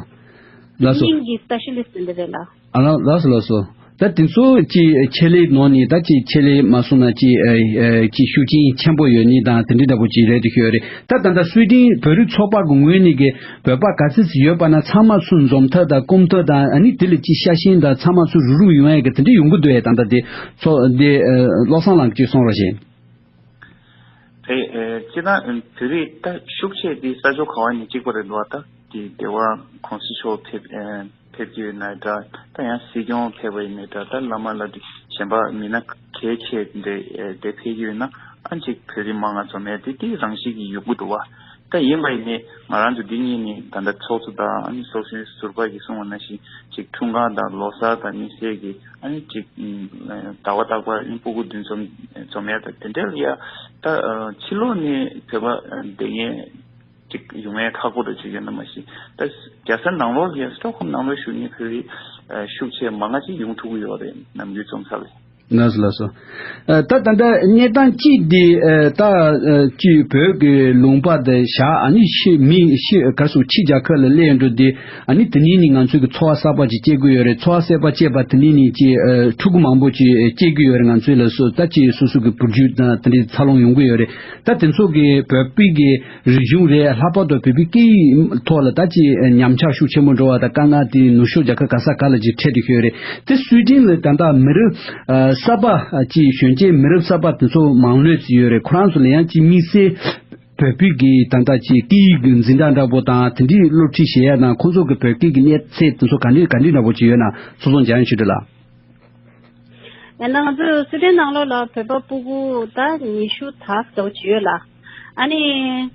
ལགས་སོ། སྙིང་གི་སི་པེ་ཤ་ལི་སི་ཊི་འདི་རེད་ལགས། ཨ་ལ་ལགས་སོ་ལགས་སོ། ད་དེ་ཚོ་ཅིག་ཆེད་ལས་ནང་ནས་ད་ཅིག་ཆེད་ལས་མ་སོང་ན་ཅིག་ཨ་ཨ་ཅིག་ཤུགས་རྐྱེན་ཆེན་པོ་ཡོད་ནི་དང་དེ་འདྲའི་འདྲ་པོ་ཅིག་རེད་དུ་ཤོད་རེད། ད་ད་ལྟ་སུའི་ཏན་བོད་རིགས་ཚོགས་པ་གི་ངོས་ནས་གི་བོད་པ་ག་ཚོད་ཅིག་ཡོད་པ་ན་ཚང་མ་ཚུར་འཛོམས་ཐབས་དང་སྐུམ་ཐབས་དང་ཨ་ནི་དེ་ལ་ཅིག་ཤ་ཞེན་དང་ཚང་མ་ཚུར་རུག་རུག་ཡོང་ཡ་གི་དེ་འདྲ་ཡོང་གི་འདུག་ཨེ། ད་ལྟ་དེ་ཚོ་དེ་ཨ་བློ་བཟང་ལགས་ཀྱིས་གསུང་རོགས་བྱེད། རེད། ཨེ། སྤྱིར་བཏང་བོད་རིགས་ད་ཤུགས་ཆེ་དེ་ས་ཕྱོགས་ག་བ་ནས་གཅིག་པ་རེད་འདུག་བ། ད་དེ་སྡེ་བ་ཁོངས་སུ་ཕྱོགས་ཕེབས་ཨེ་ཕེབས་ཀྱི་ཡོད་ན་འདྲ། ད་ཡང་སྲིད་སྐྱོང་ཕེབས་པ་ཡིན་ན་འདྲ། ད་བླ་མ་ལ་དེ་གཞན་པ་མི་སྣ་གལ་ཆེ་འདྲ་ཨེ་དེ་ཕེབས་ཀྱི་ཡོད་ན་ཨ་ཅིག་བོད་རིགས་མང་ང་འཛོམས་ཡ་དེ་དེ་རང་བཞིན་གྱི་ཡོང་གི་འདུག་བ། ད་ཡིན་པ་ཡིན་ནའི་ང་རང་ཚོ་འདི་གཉིས་ནི་ད་ལྟ་ཚོགས་གཙོ་དང་ཨ་ནི་ཚོགས་གཞོན་ཟུར་པ་གིས་གསུངས་པ་ནང་བཞིན་ཅིག་འཁྲུངས་སྐར་དང་ལོ་གསར་དང་དམིགས་བསལ་གྱི་ཨ་ནི་ཅིག་ཟླ་བ་རྟག་པར་ཨ་ནི་སྤུ་གུ་འདི་འཛོམས་འཛོམས་ཡ་དང་དེ་འདྲ་ལ་ཡ་ད་ཕྱི་ལོགས་ནས་བོད་པ་བསྡད་མཁན་ཅིག་ཡོང་ཡ་ཁག་པོ་འདྲ་ཅིག་ཡོད་ན་མ་གཞི། ད་རྒྱལ་ས་ནང་ལོགས་ལ་ཡ་སི་ཊོག་ཧོམ་ནང་ལོགས་བཞུགས་མཁན་བོད་རིགས་ཤུགས་ཆེ་མང་ང་ཅིག་ཡོང་ཐུབ་ཀྱི་ཡོད་རེད། ནམ་རྒྱུན་འཛོམས་ས་ལ། ལགས་སོ་ལགས་སོ། ཨ་ད་ད་ལྟ་གནས་སྟངས་གཅིག་འདི་ཨ་ད་ཨ་ཅིག་བོད་ཀྱི་ལུང་པ་དེ་བཞག་ཨ་ནི་ཕྱི་མི་ཕྱི་ག་རེ་ཟེར་ཕྱི་རྒྱལ་ཁབ་ལ་སླེབས་འགྲོ་དུས་ཨ་ནི་དེ་ནས་ནི་ང་ཚོའི་གི་འཚོ་བ་གསར་པ་ཅིག་སྐྱེལ་དགོས་ཡོད་རེད། འཚོ་བ་གསར་པ་སྐྱེལ་བ་དེ་ནས་ནི་ཅིག་ཨ་ཕྲུ་གུ་མང་པོ་ཅིག་སྐྱེ་གི་ཡོད་རེད། ང་ཚོའི་ལ་སོ་ད་ཅིག་སོ་སོ་གི་བུ་རྒྱུད་དང་དེ་འདྲའི་འཚར་ལོངས་ཡོང་གི་ཡོད་རེད། ད་དེ་ཚོ་གི་བོད་པའི་གི་རིག་གཞུང་རེད། ལྷག་པར་དུ་བོད་པའི་སྐད་ཡིག་ཐོག་ལ་ད་ཅིག་ཉམས་ཆག་ཤུགས་ཆེན་པོ་འགྲོ་བ་དང་དཀའ་ངལ་དེ་ནུབ་ཕྱོགས་རྒྱལ་ཁབ་ག་ས་ག་ལ་ཅིག་འཕྲད་དུ་ཤོད་རེད། དེ་སུའི་ཏན་ལ་ད་ལྟ་མི་རབས་ཨ་གསར་པ་ཨ་ཅིག་གཞོན་སྐྱེས་མི་རབས་གསར་པ་དེ་ཚོ་མང་ལོས་ཅིག་ཡོད་རེད། ཁོ་རང་ཚོ་ལ་ཡང་ཅིག་དམིགས་བསལ་བོད་པའི་གི་ད་ལྟ་ཅིག་སྐད་ཡིག་གི་འཛིན་གྲྭ་འདྲ་པོ་དང་དེ་འདྲའི་སློབ་ཁྲིད་བྱེད་ཡ་དང་ཁོང་ཚོ་གི་བོད་སྐད་ཀྱི་གནས་ཚད་དེ་ཚོ་ག་འདྲ་ག་འདྲ་འདྲ་པོ་ཅིག་ཡོད་ན་ཚོགས་གཙོ་འཇམ་དབྱངས་ཆོས་སྒྲོན་ལགས། ཡང་ན་ང་ཚོ་སུའི་ཏན་ནང་ལོགས་ལ་བོད་པ་སྤུ་གུ་ད་ཉི་ཤུ་ད་ཙམ་ཅིག་ཡོད་ལ། ཨ་ནི་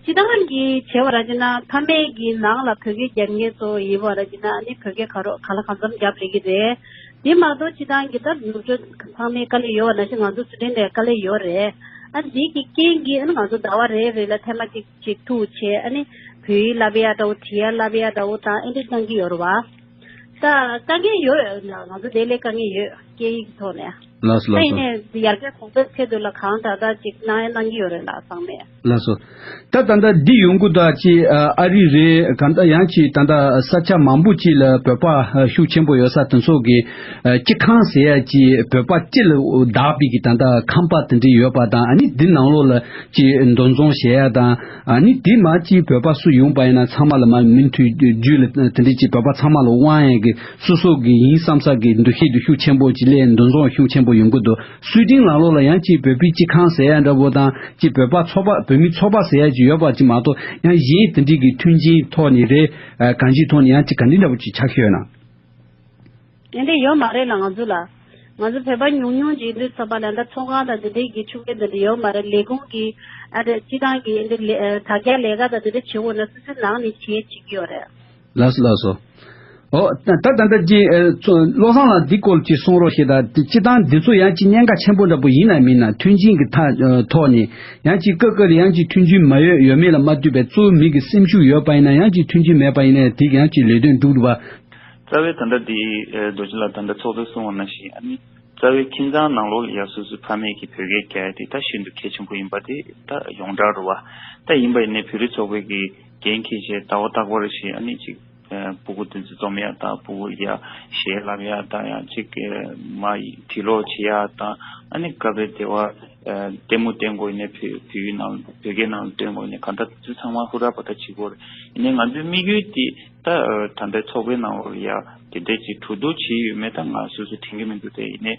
སྤྱིར་བཏང་གི་བྱས་པ་ར་ཅིག་ན་ཕ་མེས་ཀྱི་ནང་ལ་བོད་སྐད་རྒྱབ་མཁན་ཚོ་ཡིན་པ་ར་ཅིག་ན་ཨ་ནི་བོད་སྐད་ག་རོ་ག་ལ་གང་འཚམ་རྒྱབ་ལེ་གི་རེད། དེ་མ་གཏོགས་སྤྱིར་བཏང་གི་ད་ནུབ་ཕྱོགས་ཚང་མའི་དཀའ་ལས་ཡོད་པ་ནང་བཞིན་ང་ཚོ་སུའི་ཏན་ལ་དཀའ་ལས་ཡོད་རེད། ཨ་འདི་གི་རྐྱེན་གྱིས་ཨ་ནི་ང་ཚོ་ཟླ་བ་རེ་རེ་ལ་ཐེངས་མ་གཅིག་ཅིག་ཐུག་བྱས་ཨ་ནི་བོད་ཡིག་བསླབ་ཡ་འདྲ་བོ་བྲིས་ཡ་བསླབ་ཡ་འདྲ་བོ་དང་ཨེ་འདྲ་གནང་གི་ཡོད་རེད་བ། ད་དཀའ་ངལ་ཡོད། ང་ཚོ་དེ་ལས་དཀའ་ངལ་ཡོད་སྐད་ཡིག་གི་ཐོག་ནས། ལགས་སོ་ད་ལགས་ཡིན་སོ། ནས་ཡར་རྒྱས་གོང་འཕེལ་ཆེད་དུ་ལ་གང་དྲག་དྲག་ཅིག་གནང་ཡ་གནང་གི་ཡོད་རེད་ལ་ཚང་མས། ལགས་སོ། ད་ད་ལྟ་འདི་ཡོང་གི་འདུག་ཅེས་ཨ་རི་རེད། གང་ལྟར་ཡང་ཅིག་ད་ལྟ་ས་ཆ་མང་པོ་ཅིག་ལ་བོད་པ་ཤུགས་ཆེན་པོ་ཡོད་ས་དེ་ཚོ་གི་སྤྱི་ཁང་ཟེར་ཡ་ཅིག་བོད་པ་སྤྱི་ལ་བདག་པའི་གི་ད་ལྟ་ཁང་པ་དེ་འདྲ་ཡོད་པ་དང་ཨ་ནི་འདི་ནང་ལོགས་ལ་ཅིག་འདུ་འཛོམས་བྱེད་ཡ་དང་། ཨ་ནི་དེ་མ་གཅིག་བོད་པ་སུ་ཡོང་པ་ཡིན་ན་ཚང་མ་ལ་མ་མུ་མཐུད་རྒྱུད་ལ་དེ་འདྲ་གཅིག་བོད་པ་ཚང་མ་ལ་དབང་ཡས་ཀྱི་སོ་སོ་གི་ཡིན་བསམ་ས་གི་འདུ་ཤེས་དེ་ཤུགས་ཆེན་པོ་གཅིག་སླེབས་འདུ་འཛོམས་ཤུགས་ཆེན་པོ་ཡོང་གི་འདུག་སུའི་ཏན་ནང་ལོགས་ལ་ཡང་གཅིག་བོད་པའི་སྤྱི་ཁང་ཟེར་ཡ་འདྲ་པོ་དང་གཅིག་བོད་པ་ཚོགས་པ་བོད་མི་ཚོགས་པ་ཟེར་ཡ་གཅིག་ཡོད་པ་གཅིག་མ་གཏོགས་ཡང་གཞན་དེ་འདྲ་གི་མཐུན་རྐྱེན་ཐོག་ནས་རེད། གང་ཅིའི་ཐོག་ནས་ཡང་གཅིག་ག་འདྲ་འདྲ་པོ་གཅིག་ཆགས་ཤོད་ན། དེ་འདྲ་ཡོད་མ་རེད་ལ་ང་ཚོ་ལ། ང་ཚོ་བོད་པ་ཉུང་ཉུང་ཅིག་ཡིན་དུས་ཙམ་པ་ལ་ད་ཚོང་ཁང་དང་དེ་འདྲའི་གི་ཆུ་རྐྱལ་དེ་འདྲ་ཡོད་མ་རེད། ལས་ཁུངས་ཀྱི་ཨ་འདྲ་སྤྱི་བཏང་གི་ཨ་འདྲ་ལས་དྲ་རྒྱ་ལས་ཀ་དང་དེ་འདྲ་བྱེད་འོས་ན་སོ་སོའི་ནང་ནས་བྱེད་བྱེད་ཀྱི་ཡོད་རེད། ལགས་སོ་ལགས་སོ། ཨོ་ད་ད་ད་ད་ཅི་ཨ་ཚོ་བློ་བཟང་ལགས་འདི་སྐོར་ཅིག་གསུང་རོགས་ཞེས། ད་སྤྱི་བཏང་འདི་ཚོ་ཡང་ཅིག་གནད་འགག་ཆེན་པོ་འདྲ་པོ་ཡིན་ན་མིན་ན་མཐུན་རྐྱེན་གྱི་ཐ་ཐོག་ནས་ཡང་ཅིག་ཀ་ཀ་རེ་ཡང་ཅིག་མཐུན་རྐྱེན་མ་ཡོད་ཡོད་མེད་ལ་མ་ལྟོས་པའི་གཙོ་བོ་མི་གི་སེམས་ཤུགས་ཡོད་པ་ཡིན་ན་ཡང་ཅིག་མཐུན་རྐྱེན་མེད་པ་ཡིན་ན་དེ་ཡང་ཅིག་ལས་དོན་འགྲུབ་རུ་བ། རྩ་བའི་ད་ལྟ་འདི་རྡོ་རྗེ་ལགས་ད་ལྟ་ཚོགས་གཙོས་གསུངས་པ་ནང་བཞིན་ཨ་ནི་རྩ་བའི་ཁྱིམ་ཚང་ནང་ལོགས་ལ་ཡ་སོ་སོའི་ཕ་མེས་ཀྱི་བོད་སྐད་རྒྱག་ཡ་དེ་ད་ཤིན་ཏུ་གལ་ཆེན་པོ་ཡིན་པ་དེ་ད་ཡོངས་གྲགས་རེད་བ། ད་ཡིན་པ་ཡིན་ནའི་བོད་རིགས་ཚོགས་པའི་གི་འགན་འཁྱེར་བྱས་ཟླ་བ་རྟག་པར་བྱས་ཨ་ནི་ཅིག་ཨ་སྤུ་གུ་དེ་ཚོ་འཛོམས་ཡ་དང་སྤུ་གུ་ཡ་གཞས་བསླབ་ཡ་དང་ཡང་ཅིག་ཨ་མ་དྲི་ལོག་བྱེད་ཡ་དང་ཨ་ནི་སྐབས་རེ་དེ་བ་ཨ་ལྟད་མོ་བསྟན་དགོས་ཡིན་ནའི་བོད་བོད་ཡིག་ནང་བོད་སྐད་ནང་ལ་བསྟན་དགོས་ཡིན་ནའི་གང་ལྟར་དེ་ཚོ་ཚང་མ་ཧུར་ཐག་པ་ད་བྱེད་དགོས་རེད། ཡིན་ནའི་ང་ཚོའི་དམིགས་ཡུལ་དེ། ད་ད་ལྟའི་ཚོགས་པའི་ནང་ལོགས་ལ་ཡ་དེ་འདྲས་ཀྱི་གྲོས་བསྡུར་བྱས་ཡོད་མེད་ད་ང་སོ་སོ་དྲན་གྱི་མི་འདུག་དེ་ཡིན་ནའི་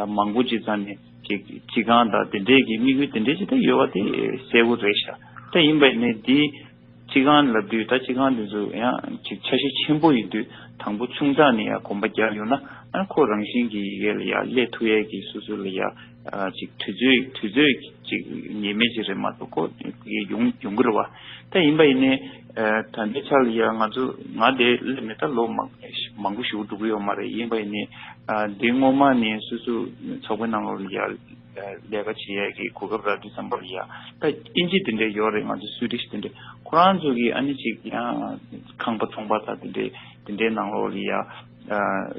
མང་པོ་ཅིག་ཙམ་ནས་ཀྱི་སྤྱི་ཁང་དང་དེ་འདྲས་ཀྱི་དམིགས་ཡུལ་དེ་འདྲས་ཅིག་ད་ཡོད་པ་དེ་གསལ་པོ་རེད་ཤག་ད་ཡིན་པ་ཡིན་ནའི་འདི་སྤྱི་ཁང་ལབ་དུས་ད་སྤྱི་ཁང་དེ་ཚོ་ཡང་ཅིག་ཆ་ཤས་ཆེན་པོ་ཡིན་དུས་དང་པོ་ཆུང་ཙག་ནས་ཡ་གོམ་པ་རྒྱག་ཡོང་ན་ཨ་ཁོ་རང་བཞིན་གྱི་ཡི་གེ་ལ་ཡ་སླེབས་ཐུབ་ཡས་ཀྱི་སོ་སོ་ལ་ཡ་ཅིག་དུས་ཚོད་དུས་ཚོད་ཅིག་ངེས་མེད་ཅིག་རེད་མ་གཏོགས་ཁོ་ཡོང་ཡོང་གི་རེད་བ། ད་ཡིན་པ་ཡིན་ནའི་ད་ལྟའི་ཆ་ལ་ཡ་ང་ཚོ་ང་དེ་སླེབས་ནས་ད་ལོ་མང་མང་པོ་ཞིག་འགྲོ་གི་ཡོད་མ་རེད། ཡིན་པ་ཡིན་ནའི་འདི་སྔོན་མ་ནས་སོ་སོ་ཚོགས་པའི་ནང་ལོགས་ལ་ཡ་ལས་ཀ་བྱེད་ཡས་ཀྱི་གོ་སྐབས་རག་དུས་ཙམ་པ་ལ་ཡ་ད་ཨིན་ཇི་དེ་འདྲ་ཡོད་རེད། ང་ཚོ་སུའི་ཌིཤ་དེ་འདྲ་ཁོ་རང་ཚོ་གི་ཨ་ནི་ཅིག་ཡང་ཁང་པ་ཚོང་པ་དང་དེ་འདྲའི་དེ་འདྲའི་ནང་ལོགས་ལ་ཡ།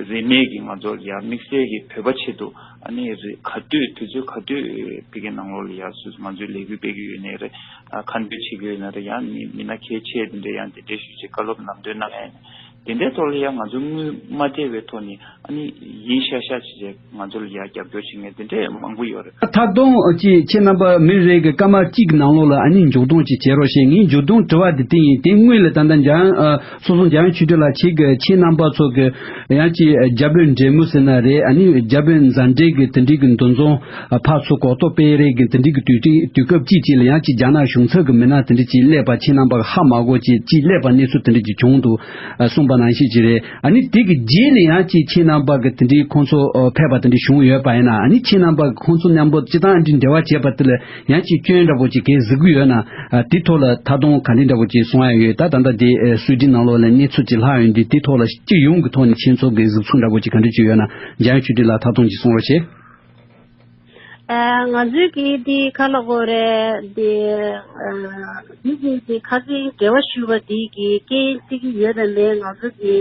རིན་མེད་ཀྱི་ང་ཚོ་ཡ་དམིགས་བསལ་གྱི་བོད་པ་ཆེད་དུ་ཨ་ནི་རི་ག་དུས་དུས་ཚོད་ག་དུས་ཕ་གིའི་ནང་ལོགས་ལ་ཡ་སུ་ང་ཚོའི་ལས་འགུལ་སྤེལ་གྱི་ཡོད་ནའི་རེད། ཁ་འདོན་བྱེད་ཀྱི་ཡོད་ན་རེད། ཡང་མི་མི་སྣ་གལ་ཆེ་དེ་འདྲ་ཡང་དེ་འདྲའི་ཞུ་ཆེད་བཀའ་སློབ་ལམ་སྟོན་གནང་ཡ་ཡིན། དེ་འདྲའི་ཐོག་ལ་ཡང་ང་ཚོ་དངུལ་མ་སྤྲད་པའི་ཐོག་ནས་ཨ་ནི་ཡིན་ཤག་ཤག་བྱས་བྱས་ང་ཚོ་ལ་ཡང་རྒྱབ་སྐྱོར་བྱེད་མཁན་དེ་འདྲའི་མང་པོ་ཡོད་རེད། ད་དུང་ཅིག་ཁྱེད་རྣམ་པ་མི་རེ་གི་སྐར་མ་གཅིག་གི་ནང་ལོགས་ལ་ཨ་ནི་མཇུག་སྡོམ་ཅིག་བྱེད་རོགས་ཞེས། ངའི་མཇུག་སྡོམ་དྲི་བ་དེ་དེ་ཡིན། དེ་སྔོན་ལ་ད་ལྟ་འཇམ་དབྱངས་ཨ་སོ་སོ་འཇམ་དབྱངས་ཆོས་སྒྲོན་ལགས་ཁྱེད་ཀྱི་ཁྱེད་རྣམ་པ་ཚོ་གི་ཡང་ཅིག་བརྒྱ་དཔོན་འབྲེལ་མོལ་ཟེར་ན་རེད། ཨ་ནི་བརྒྱ་དཔོན་མཛའ་འབྲེལ་གྱི་དེ་འདྲའི་གི་འདུ་འཛོམས་ཕར་ཚུར་གོ་རྟོགས་སྤེལ་རེས་ཀྱི་དེ་འདྲའི་གི་དུས་དུས་སྐབས་ཅིག་ཅིག་ལ་ཡང་ཅིག་རྒྱ་ནག་གཞུང་ཚབ་ཀྱི་མི་སྣ་དེ་འདྲ་ཅིག་སླེབས་པ། ཁྱེད་རྣམ་པ་ཧ་མ་གོ་ཅིག་ཅིག་སླེབས་པ་གནས་ཚུལ་དེ་འདྲ་ཅིག་བྱུང་འདུག་གསུངས་པ་ནང་བཞིན་ཅིག་རེད། ཨ་ནི་དེ་གི་རྗེས་ལ་ཡང་ཅིག་ཁྱེད་རྣམ་པ་གི་དེ་འདྲའི་ཁོང་ཚོ་ཕེབས་པ་དེ་འདྲ་བྱུང་ཡོད་པ་ཡིན་ན། ཨ་ནི་ཁྱེད་རྣམ་པ་གི་ཁོང་ཚོ་མཉམ་པོ་སྤྱི་བཏང་འདི་འབྲེལ་བ་བྱས་པ་དེ་ལ་ཡང་ཅིག་སྐྱོན་འདྲ་པོ་ཅིག་གས་གཟིགས་ཀྱི་ཡོད་ན། ཨ་དེ་ཐོག་ལ་ད་དུང་ག་འདྲ་འདྲ་པོ་ཅིག་གསུང་ཡ་ཡོད། ད་ད་ལྟ་དེ་ཨ་སུའི་ཌེན་ནང་ལོགས་ལ་གནས་ཚུལ་ཅིག་ལྷག་ཡོང་དུས་དེ་ཐོག་ལ་སྤྱི་ཡོངས་ཀྱི་ཐོག་ནས་ཁྱེད་ཚོ་གི་གཟིགས་ཚུལ་འདྲ་པོ་ཅིག་ག་འདྲ་ཅིག་ཡོད་ན། འཇམ་དབྱངས་ཆོས་སྒྲོན་ལགས་ཐག་དོན་ཅིག་གསུང་རོགས་བྱེད། ཨ་ང་ཚོའི་གི་འདི་ག་ལབ་དགོས་རེད། འདི་ཨ་འདི་གི་འདི་ཁ་སང་འབྲེལ་བ་ཞུས་པ་འདི་གི་རྐྱེན་བརྩི་གི་ཡོད་དམ་མེད། ང་ཚོ་གི་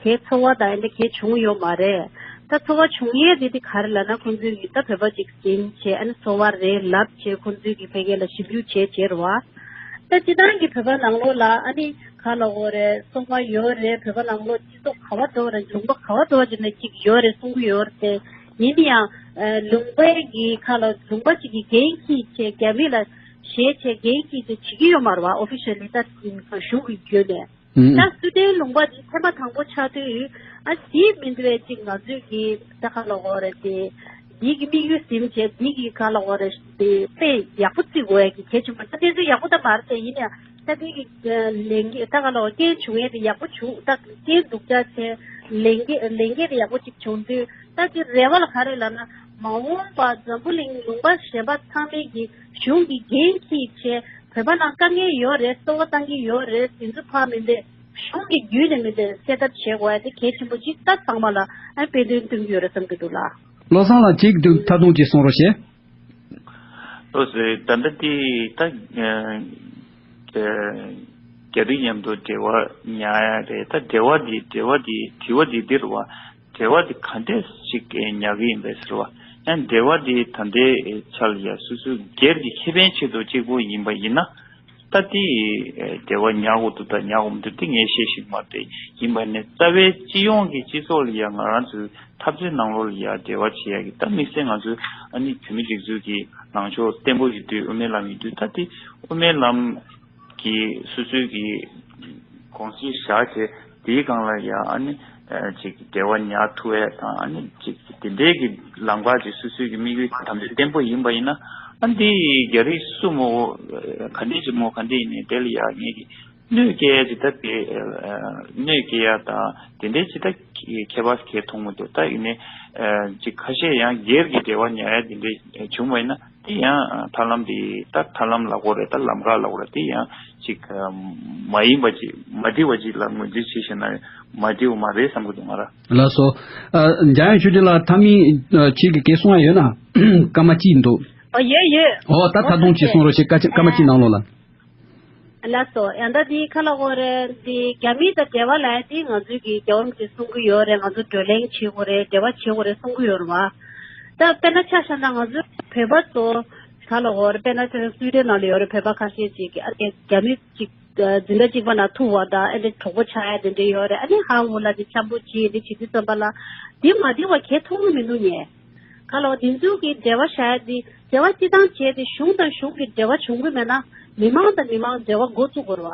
གའི་ཚོར་བ་དང་འདི་གའི་བྱུང་ཡོད་མ་རེད། ད་ཚོར་བ་བྱུང་ཡས་འདི་འདི་ག་རེ་ལབ་ན། ཁོང་ཚོའི་གི་ད་བོད་པ་ཅིག་ཟིན་བྱས། ཨ་ནི་ཚོར་བ་རེད་ལབ་བྱས། ཁོང་ཚོའི་གི་ཕ་གི་ལ་ཞིབ་འཇུག་བྱས་བྱས་རེད་བ། ད་སྤྱི་བཏང་གི་བོད་པ་ནང་ལོགས་ལ་ཨ་ནི་ག་ལབ་དགོས་རེད། སོང་བ་ཡོད་རེད། བོད་པ་ནང་ལོགས་སྤྱི་ཚོགས་ག་བ་འགྲོ་རེད། ལུང་པ་ག་བ་འགྲོ་རེད་ན་ཅིག་ཡོད་རེད་གསུང་གི་ཡོད་རེད། ཡིན་ཡང་ཨ་ལུང་པའི་གི་ག་ལབ། ལུང་པ་ཅིག་གི་འགན་འཁྱེར་བྱས་རྒྱ་མི་ལ་ཞེད་བྱས་འགན་འཁྱེར་བྱས་བྱེད་ཀྱི་ཡོད་མ་རེད་བ། ཨོ་ཕི་ཤལ་ལི་ད་གཞུང་གི་བརྒྱུད་ནས། ཨུམ། ད་སུའི་ཌེན་ལུང་པ་འདི་ཐེངས་མ་དང་པོ་ཆགས་དུས་ཨ་འདི་མི་འདུག་བས། ཅིག་ང་ཚོས་ཀྱི་ད་ག་ལབ་དགོས་རེད། དེ་འདི་གི་དམིགས་ཡུལ་ཟིན་བྱས་འདི་གི་ག་ལབ་དགོས་རེད། དེ་དཔེ་ཡག་པོ་བརྩི་དགོས་ཡ་གི་གལ་ཆེན་པོ། ད་དེ་ཚོ་ཡག་པོ་ད་མ་རེད་དེ། ཡིན་ཡང་ད་འདི་གི་ལས་འགན་ད་ག་ལབ་དགོས། རྐྱེན་བྱུང་ཡས་དེ་ཡག་པོ་བྱུང་། ད་རྐྱེན་སྡུག་ཅག་བྱས་ལས་འགན་ལས་འགན་དེ་ཡག་པོ་ཅིག་བྱུང་དུས། ད་དེ་རེ་བ་ལ་ག་རེ་ལབ་ན། མ་འོངས་པ་འཛམ་བུ་གླིང་ལུང་པ་གཞན་པ་ཚང་མས་ཀྱི་གཞུང་གི་འགན་འཁྱེར་བྱས། བོད་པ་ནང་དཀའ་ངལ་ཡོད་རེད། གསོལ་བ་བཏང་གི་ཡོད་རེད། དེ་ཚོ་ཕར་མི་འདེད། གཞུང་གི་བརྒྱུད་ནས་མི་འདེད་སེལ་ཐབས་བྱེད་དགོས་ཡ་དེ་གལ་ཆེན་པོ་ཅིག་ད་ཚང་མ་ལ་ཨ་དཔེ་སྟོན་སྟོན་གྱི་ཡོད་རེད་བསམ་གྱི་འདུག་ལགས། བློ་བཟང་ལགས་ཅིག་འདུག་ཐག་རྡུང་ཅིག་གསུང་རོགས་བྱེད། ལགས་སོ། ད་ལྟ་དེ་ད་ཨ་རྒྱ་རིགས་མཉམ་དུ་འབྲེལ་བ་ཉར་ཡ་རེད། ད་འབྲེལ་བ་འདི་འབྲེལ་བ་འདི་དྲི་བ་འདི་འདི་རེད་བ། འབྲེལ་བ་འདི་ག་འདྲས་ཞིག་ཉར་གི་ཡིན་པས་ཟེར་བ། ཡང་འབྲེལ་བ་འདི་ད་ལྟའི་ཆ་ལ་ཡ་སོ་སོའི་སྒེར་གྱི་ཁེ་ཕན་ཆེད་དུ་གཅིག་པོ་ཡིན་པ་ཡིན་ན། ད་དེ་འབྲེལ་བ་ཉར་དགོས་འདུག་དང་ཉར་དགོས་མི་འདུག་དེ་ངས་བཤད་ཤེས་ཀྱི་མ་རེད། ཡིན་པ་ནི་རྩ་བའི་སྤྱི་ཡོངས་ཀྱི་སྤྱི་ཚོགས་ལ་ཡ་ང་རང་ཚོའི་འཐབ་རྩོད་ནང་ལོགས་ལ་ཡ་འབྲེལ་བ་བྱེད་ཡ་གི། ད་དམིགས་བསལ་ང་ཚོའི་ཨ་ནི་བོད་མི་སྒྲིག་འཛུགས་ཀྱི་ལངས་ཕྱོགས་བརྟན་པོ་ཡོད་དུས། དབུ་མའི་ལམ་ཡོད་དུས། ད་དེ་དབུ་མའི་ལམ་གྱི་སོ་སོའི་གི་དགོངས་གཞི་བཞག་བྱས། དེའི་སྒང་ལ་ཡ་ཨ་ནི་ཨ་ཅིག་འབྲེལ་བ་ཉར་ཐུབ་ཡ་དང་། ཨ་ནི་ཅིག་དེ་འདྲའི་གི་ལམ་ཁ་ཅིག་སོ་སོའི་གི་དམིགས་ཡུལ་དམ་བཅའ་བརྟན་པོ་ཡིན་པ་ཡིན་ན། ཨ་འདི་རྒྱ་རིགས་སུ་མོ་ག་འདྲས་ཅིག་མོ་ག་འདྲས་ཡིན་ནའི་དེ་ལ་ཡ་ངེད་ཀྱི་གནོད་སྐྱེལ་ཡ་ཅིག་ད་དེ་ཨ་གནོད་སྐྱེལ་ཡ་དང་དེ་འདྲའི་ཅིག་ད་ཁྱད་པར་གས་མཐོང་མི་འདུག་ད་ཡིན་ནའི་ཨ་ཅིག་ཁ་ཤས་ཡང་སྒེར་གྱི་འབྲེལ་བ་ཉར་ཡ་དེ་འདྲའི་བྱུང་བ་ཡིན་ན། དེ་ཡང་ཐབས་ལམ་དེ་ད་ཐབས་ལམ་ལབ་དགོས་རེད། ད་ལམ་ཁ་ལབ་དགོས་རེད། དེ་ཡང་ཅིག་མ་ཡིན་པ་ཅིག་མ་འགྲིག་པ་ཅིག་ལ་ངོས་འཛིན་བྱེད་ཤེས་ན་མ་འགྲིག་པ་མ་རེད་བསམ་གྱི་འདུག་ང་རང་། ལགས་སོ། ཨ་འཇམ་དབྱངས་ཆོས་སྒྲོན་ལགས། ཐ་མི་ཨ་ཁྱེད་ཀྱི་སྐད་གསུང་ཡ་ཡོད་ན། སྐར་མ་གཅིག་འདུག་ཨ་ཡོད་ཡོད། ཨོ་ད་ད་དུང་ཅིག་གསུང་རོགས་བྱེད། སྐར་ཆ་སྐར་མ་གཅིག་ནང་ལོགས་ལ། ལགས་སོ། ཡང་ད་འདི་ག་ལབ་དགོས་རེད། འདི་རྒྱ་མི་དང་འབྲེལ་བ་ལབ་ཡ་དེ་ང་ཚོའི་གི་རྒྱལ་བ་རིན་པོ་ཆེས་གསུང་གི་ཡོད་རེད། ང་ཚོ་བགྲོ་གླེང་བྱེད་དགོས་རེད། འབྲེལ་བ་བྱེད་དགོས་རེད་གསུང་གི་ཡོད་རེད་བ། ད་དཔེར་ན་ཆ་བཞག་ན་ང་ཚོ་བོད་པ་ཚོ་ག་ལབ་དགོས་རེད། དཔེར་ན་ཆ་བཞག་སུའི་ཌེན་ནང་ལ་ཡོད་རེད། བོད་པ་ཁ་ཤས་ཅིག་གི་ཨ་དེ་རྒྱ་མི་ཅིག་འཛིན་གྲྭ་གཅིག་པ་ནང་ཐུག་པ་དང་ཨ་དེ་གྲོགས་པོ་ཆགས་ཡ་དེ་འདྲ་ཡོད་རེད། ཨ་ནི་ཧ་འུ་ལ་དེ་འཆམ་པོ་བྱེད་དེ་བྱེད་དུས་ཙམ་པ་ལ་དེ་མ་བདེ་བ་གས་མཐོང་གི་མི་འདུག་ངས། ག་ལོ་དེ་ཚོའི་གི་འབྲེལ་བ་བཞག་ཡ་དེ་འབྲེལ་བ་སྤྱི་བཏང་བྱས་ཏེ་གཞུང་དང་གཞུང་གི་འབྲེལ་བ་བྱུང་གི་མེད་ན་མི་མང་དང་མི་མང་འབྲེལ་བ་འགོ་བཙུགས་དགོས་རེད་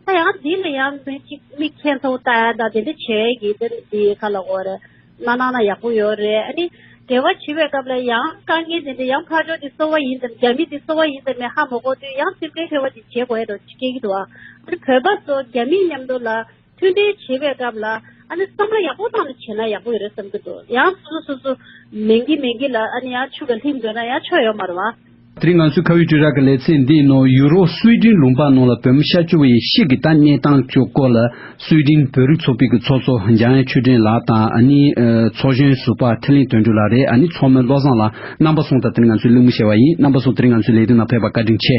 བ། ད་ཡང་འདི་ལ་ཡང་མི་གཅིག་མིག་ཁེངས་ཐོག་ལྟ་ཡ་དང་དེ་འདྲ་བྱས་ཀྱི་དེ་འདི་ག་ལ་འོ་རེད། མ་གནང་ན་ཡག་པོ་ཡོད་རེད། ཨ་ནི་འབྲེལ་བ་བྱེད་པའི་སྐབས་ལ་ཡང་དཀའ་ངལ་དེ་འདྲ་ཡང་ཕར་ཕྱོགས་དེ་གསོ་བ་ཡིན་དམ་རྒྱ་མི་དེ་གསོ་བ་ཡིན་དམ་མེད་ཧ་མ་གོ་དུས་ཡང་སེམས་ཁྲལ་འཕེར་བ་ཅིག་བྱེད་དགོས་ཡ་དོ་སྐྱེ་གི་འདུག་ཨ། ཨ་ནི་བོད་པ་ཚོ་རྒྱ་མི་མཉམ་དུ་ལ་མཐུན་འབྲེལ་བྱེད་པའི་སྐབས་ལ་ཨ་ནི་བསམ་བློ་ཡག་པོ་བཏང་ནས་བྱས་ན་ཡག་པོ་ཡོད་རེད་བསམ་གྱི་འདུག་ཡང་སོ་སོ་སོ་སོ་མེད་ཀི་མེད་ཀི་ལ་ཨ་ནི་ཡང་ཆུ་ལ་ལྷིང་འགྲོ་ན་ཡང་ཆོ་ཡོད་མ་རེད་བ། དེ་རིང་ང་ཚོའི་ཁ་བའི་སྤྲུལ་ར་གི་ལེ་ཚན་འདིའི་ནང་ཡུ་རོབ་སུའི་ཌེན་ལུང་པ་ནང་ལ་བོད་མི་ཤ་སྐྱོ་བའི་ཤི་གི་ད་གནས་སྟངས་ཀྱི་སྐོར་ལ་སུའི་ཌེན་བོད་རིགས་ཚོགས་པའི་གི་ཚོགས་གཙོ་འཇམ་དབྱངས་ཆོས་སྒྲོན་ལགས་དང་ཨ་ནི་ཚོགས་གཞོན་ཟུར་པ་ཐེ་ལིང་དོན་གྲུབ་ལགས་རེད། ཨ་ནི་ཚོགས་མི་བློ་བཟང་ལགས། རྣམ་པ་ཚོ་དང་དེ་རིང་ང་ཚོའི་གླེང་མོལ་བྱས་པ་ཡིན། རྣམ་པ་ཚོ་དེ་རིང་ང་ཚོའི་ལས་རིམ་ནང་ཕེབས་པར་བཀའ་དྲིན་ཆེ།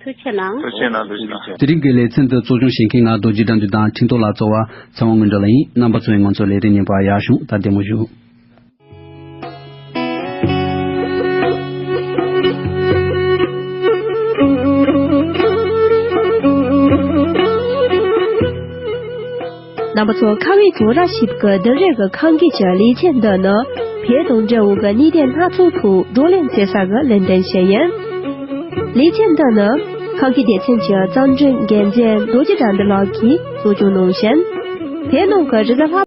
ཐུགས་རྗེ་གནང་། ཐུགས་རྗེ་གནང་། ཐུགས་རྗེ་གནང་། དེ་རིང་གི་ལེ་ཚན་དུ་གཙོ་སྐྱོང་བྱེད་མཁན་ང་རྡོ་རྗེ་དགྲ་འདུལ་དང་ཁྲིན་ཏོ་ལགས་གཙོས་པ་ཚེ་དབང་དངོས་གྲུབ་ལགས་ཡིན། རྣམ་པ་ཚོས་ང་ཚོའི་ལས་རིམ་ཉན་པར་ཡག་བྱུང་། ད་བདེ་མོ་བཞུགས། རྣམ་པ་ཚོ། ཁ་བའི་གོ་ར་ཞིབ་ཀྱི་དིམ་རས་ཀྱི་ཁང་གི་ཅ་ལས་ཆེན་འདི་ནི་བོད་དང་འབྲེལ་བའི་གནས་བརྟན་སྣ་ཚོགས་ཐོག་བགྲོ་གླེང་མཛད་ས་གི་ལས་འདུན་ཞིག་ཡིན། ལས་ཆེན་འདི་ནི་ཁང་གི་སྡེ་ཚན་གྱི་གཙང་སྒྲིག་འགན་འཛིན་རྡོ་རྗེ་དགྲ་འདུལ་ལགས་ཀྱིས་གཙོ་སྐྱོང་གནང་ཞིང་། བོད་ནང་གི་རི་གཟར་ལྷག་